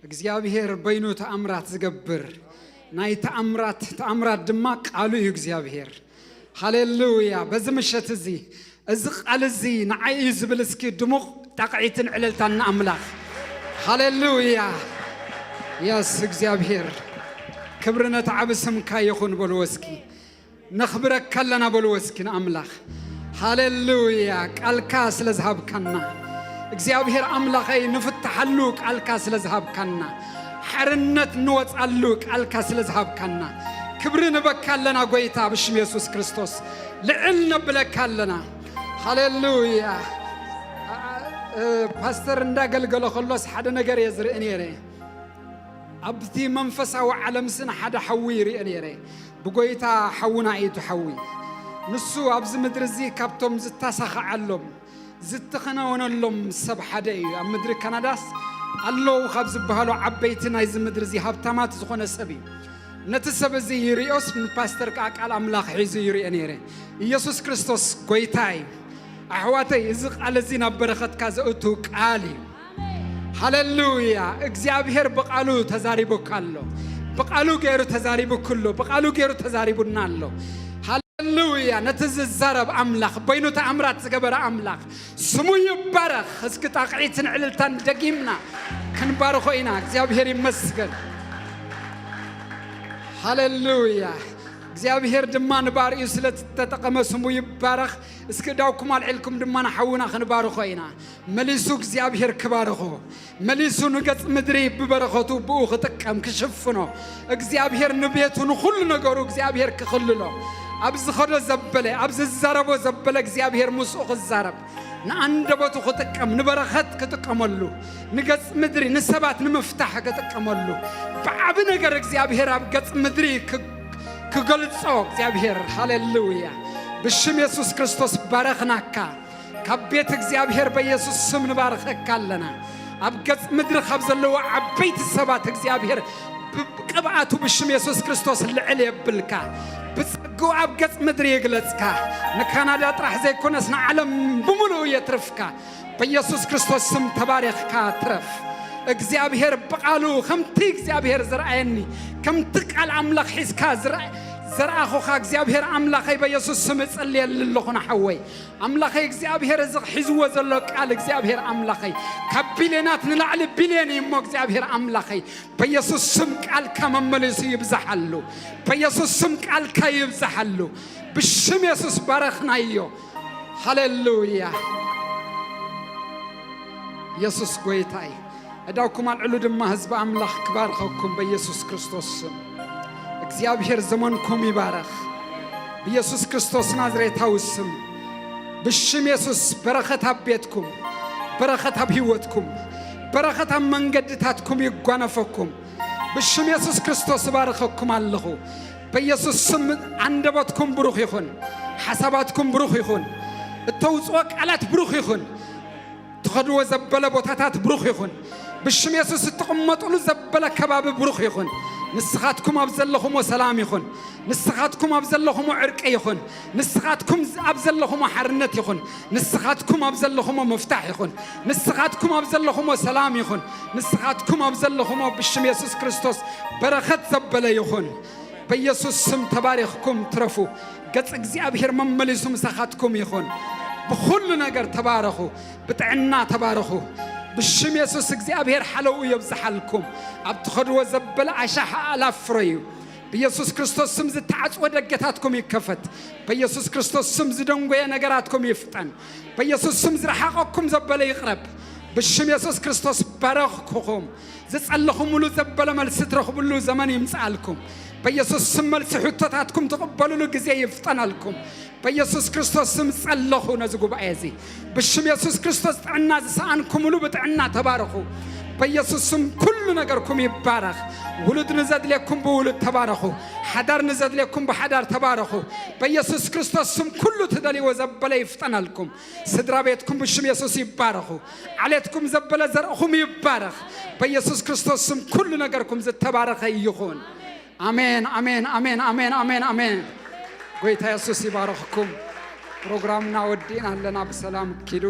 እግዚኣብሔር በይኑ ተኣምራት ዝገብር፣ ናይ ተኣምራት ተኣምራት ድማ ቃሉ እዩ እግዚኣብሔር። ሃሌሉያ። በዚ ምሸት እዚ፣ እዚ ቃል እዚ ንዓይ እዩ ዝብል፣ እስኪ ድሙቕ ጣቕዒትን ዕልልታን ንኣምላኽ። ሃሌሉያ። የስ እግዚኣብሔር፣ ክብሪ ነቲ ዓቢ ስምካ ይኹን በልዎ እስኪ። ነኽብረካ ኣለና በልዎ እስኪ ንኣምላኽ። ሃሌሉያ። ቃልካ ስለ ዝሃብካና እግዚኣብሔር ኣምላኸይ፣ ንፍትሓሉ ቃልካ ስለ ዝሃብካና፣ ሓርነት ንወጻሉ ቃልካ ስለ ዝሃብካና፣ ክብሪ ንበካ ኣለና ጎይታ፣ ብሽም የሱስ ክርስቶስ ልዕል ነብለካ ኣለና። ሃሌሉያ። እ፣ ፓስተር እንዳገልገለ ከሎስ ሓደ ነገር እየ ዝርኢ ነይረ። ኣብቲ መንፈሳዊ ዓለምሲ ንሓደ ሓዊ ይርኢ ነይረ። ብጎይታ ሓውና እዩ እቲ ሓዊ። ንሱ ኣብዚ ምድሪ እዚ ካብቶም ዝተሳኸዓሎም፣ ዝተኸናወነሎም ሰብ ሓደ እዩ። ኣብ ምድሪ ካናዳስ ኣለዉ ካብ ዝበሃሉ ዓበይቲ ናይዚ ምድሪ እዚ ሃብታማት ዝኾነ ሰብ እዩ። ነቲ ሰብ እዚ ይሪኦስ፣ ንፓስተር ከኣ ቃል ኣምላኽ ሒዙ ይሪኦ ነይረ። ኢየሱስ ክርስቶስ ጎይታ እዩ። ኣሕዋተይ፣ እዚ ቃል እዚ ናብ በረኸትካ ዘእቱ ቃል እዩ። ሃሌሉያ። እግዚኣብሔር ብቃሉ ተዛሪቡካ ኣሎ። ብቃሉ ገይሩ ተዛሪቡኩ ኣሎ። ብቃሉ ገይሩ ተዛሪቡና ኣሎ። ሃሌሉያ። ነቲ ዝዛረብ ኣምላኽ፣ በይኑ ተኣምራት ዝገበረ ኣምላኽ ስሙ ይባረኽ። እስኪ ጣቕዒትን ዕልልታን ደጊምና ክንባርኾ ኢና። እግዚኣብሔር ይመስገን። ሃሌሉያ። እግዚኣብሔር ድማ ንባርዩ ስለ ዝተጠቐመ ስሙ ይባረኽ። እስኪ እዳውኩም ኣልዒልኩም ድማ ንሓውና ክንባርኾ ኢና። መሊሱ እግዚኣብሔር ክባርኾ፣ መሊሱ ንገጽ ምድሪ ብበረኸቱ ብኡ ክጥቀም ክሽፍኖ፣ እግዚኣብሔር ንቤቱ ንኹሉ ነገሩ እግዚኣብሔር ክኽልሎ፣ ኣብ ዝኸዶ ዘበለ፣ ኣብ ዝዛረቦ ዘበለ እግዚኣብሔር ምስኡ ክዛረብ፣ ንኣንደበቱ ክጥቀም፣ ንበረኸት ክጥቀመሉ፣ ንገጽ ምድሪ ንሰባት ንምፍታሕ ክጥቀመሉ፣ ብዓቢ ነገር እግዚኣብሔር ኣብ ገጽ ምድሪ ክ-፣ ክገልጾ እግዚኣብሔር። ሃሌሉያ። ብሽም የሱስ ክርስቶስ ባረኽናካ። ካብ ቤት እግዚኣብሔር በኢየሱስ ስም ንባርኸካ ኣለና። ኣብ ገጽ ምድሪ ካብ ዘለዉ ዓበይቲ ሰባት እግዚኣብሔር ብ-፣ ቅብኣቱ ብሽም የሱስ ክርስቶስ ልዕል የብልካ። ብጸግኡ ኣብ ገጽ ምድሪ ይግለጽካ። ንካናዳ ጥራሕ ዘይኮነስ ንዓለም ብምሉኡ የትርፍካ። በኢየሱስ ክርስቶስ ስም ተባሪኽካ ትረፍ። እግዚኣብሔር ብቓሉ ከምቲ እግዚኣብሔር ዝረኣየኒ፣ ከምቲ ቃል ኣምላኽ ሒዝካ ዝረ-፣ ዘርኣኹኻ እግዚኣብሔር ኣምላኸይ በኢየሱስ ስም እጽልየሉ ኣለኹ ንሓወይ። ኣምላኸይ እግዚኣብሔር እዚ ሒዝዎ ዘሎ ቃል እግዚኣብሔር ኣምላኸይ ካብ ቢልዮናት ንላዕሊ ቢልዮን እዩ እሞ እግዚኣብሔር ኣምላኸይ በኢየሱስ ስም ቃልካ መመሊሱ ይብዛሓሉ። በኢየሱስ ስም ቃልካ ይብዛሓሉ። ብሽም የሱስ ባረኽናዮ። ሃሌሉያ። የሱስ ጎይታ እዩ። እዳውኩም ኣልዕሉ ድማ ህዝቢ ኣምላኽ ክባርኸኩም በኢየሱስ ክርስቶስ ስም። እግዚኣብሔር ዘመንኩም ይባረኽ። ብኢየሱስ ክርስቶስ ናዝሬታዊ ስም፣ ብሽም የሱስ በረኸት ኣብ ቤትኩም፣ በረኸት ኣብ ህይወትኩም፣ በረኸት ኣብ መንገድታትኩም ይጓነፈኩም። ብሽም የሱስ ክርስቶስ እባርኸኩም ኣለኹ። በኢየሱስ ስም ኣንደበትኩም ብሩኽ ይኹን፣ ሓሳባትኩም ብሩኽ ይኹን፣ እተውፅኦ ቃላት ብሩኽ ይኹን። ትኸድዎ ዘበለ ቦታታት ብሩኽ ይኹን። ብሽም የሱስ እትቕመጡሉ ዘበለ ከባቢ ብሩኽ ይኹን። ንስኻትኩም ኣብ ዘለኹሞ ሰላም ይኹን። ንስኻትኩም ኣብ ዘለኹሞ ዕርቂ ይኹን። ንስኻትኩም ኣብ ዘለኹሞ ሓርነት ይኹን። ንስኻትኩም ኣብ ዘለኹሞ ምፍታሕ ይኹን። ንስኻትኩም ኣብ ዘለኹሞ ሰላም ይኹን። ንስኻትኩም ኣብ ዘለኹሞ ብሽም የሱስ ክርስቶስ በረኸት ዘበለ ይኹን። በኢየሱስ ስም ተባሪኽኩም ትረፉ። ገጽ እግዚኣብሔር መመሊሱ ምሳኻትኩም ይኹን። ብኹሉ ነገር ተባረኹ። ብጥዕና ተባረኹ። ብሽም የሱስ እግዚኣብሔር ሓለውኡ የብዝሓልኩም። ኣብ ትኸድዎ ዘበለ ኣሻሓ ኣላፍ ፍረዩ። ብኢየሱስ ክርስቶስ ስም ዝተዓጽወ ደገታትኩም ይከፈት። በኢየሱስ ክርስቶስ ስም ዝደንጎየ ነገራትኩም ይፍጠን። በኢየሱስ ስም ዝረሓቐኩም ዘበለ ይቕረብ። ብሽም የሱስ ክርስቶስ ባረኽኩኹም። ዝጸለኹምሉ ዘበለ መልሲ ትረኽብሉ ዘመን ይምጽኣልኩም። በኢየሱስ ስም መልሲ ሕቶታትኩም ትቕበሉሉ ግዜ ይፍጠነልኩም። በኢየሱስ ክርስቶስ ስም ጸለኹ ነዚ ጉባኤ እዚ። ብሽም የሱስ ክርስቶስ ጥዕና ዝሰኣንኩምሉ ብጥዕና ተባረኹ። በኢየሱስ ስም ኩሉ ነገርኩም ይባረኽ። ውሉድ ንዘድልየኩም ብውሉድ ተባረኹ። ሓዳር ንዘድልየኩም ብሓዳር ተባረኹ። በኢየሱስ ክርስቶስ ስም ኩሉ ትደልይዎ ዘበለ ይፍጠነልኩም። ስድራ ቤትኩም ብሽም የሱስ ይባረኹ። ዓሌትኩም ዘበለ ዘርእኹም ይባረኽ። በኢየሱስ ክርስቶስ ስም ኩሉ ነገርኩም ዝተባረኸ ይኹን። ኣሜን፣ ኣሜን፣ ኣሜን፣ ኣሜን፣ ኣሜን፣ ኣሜን። ጎይታ የሱስ ይባረኽኩም። ፕሮግራምና ወዲእና ኣለና። ብሰላም ኪዱ።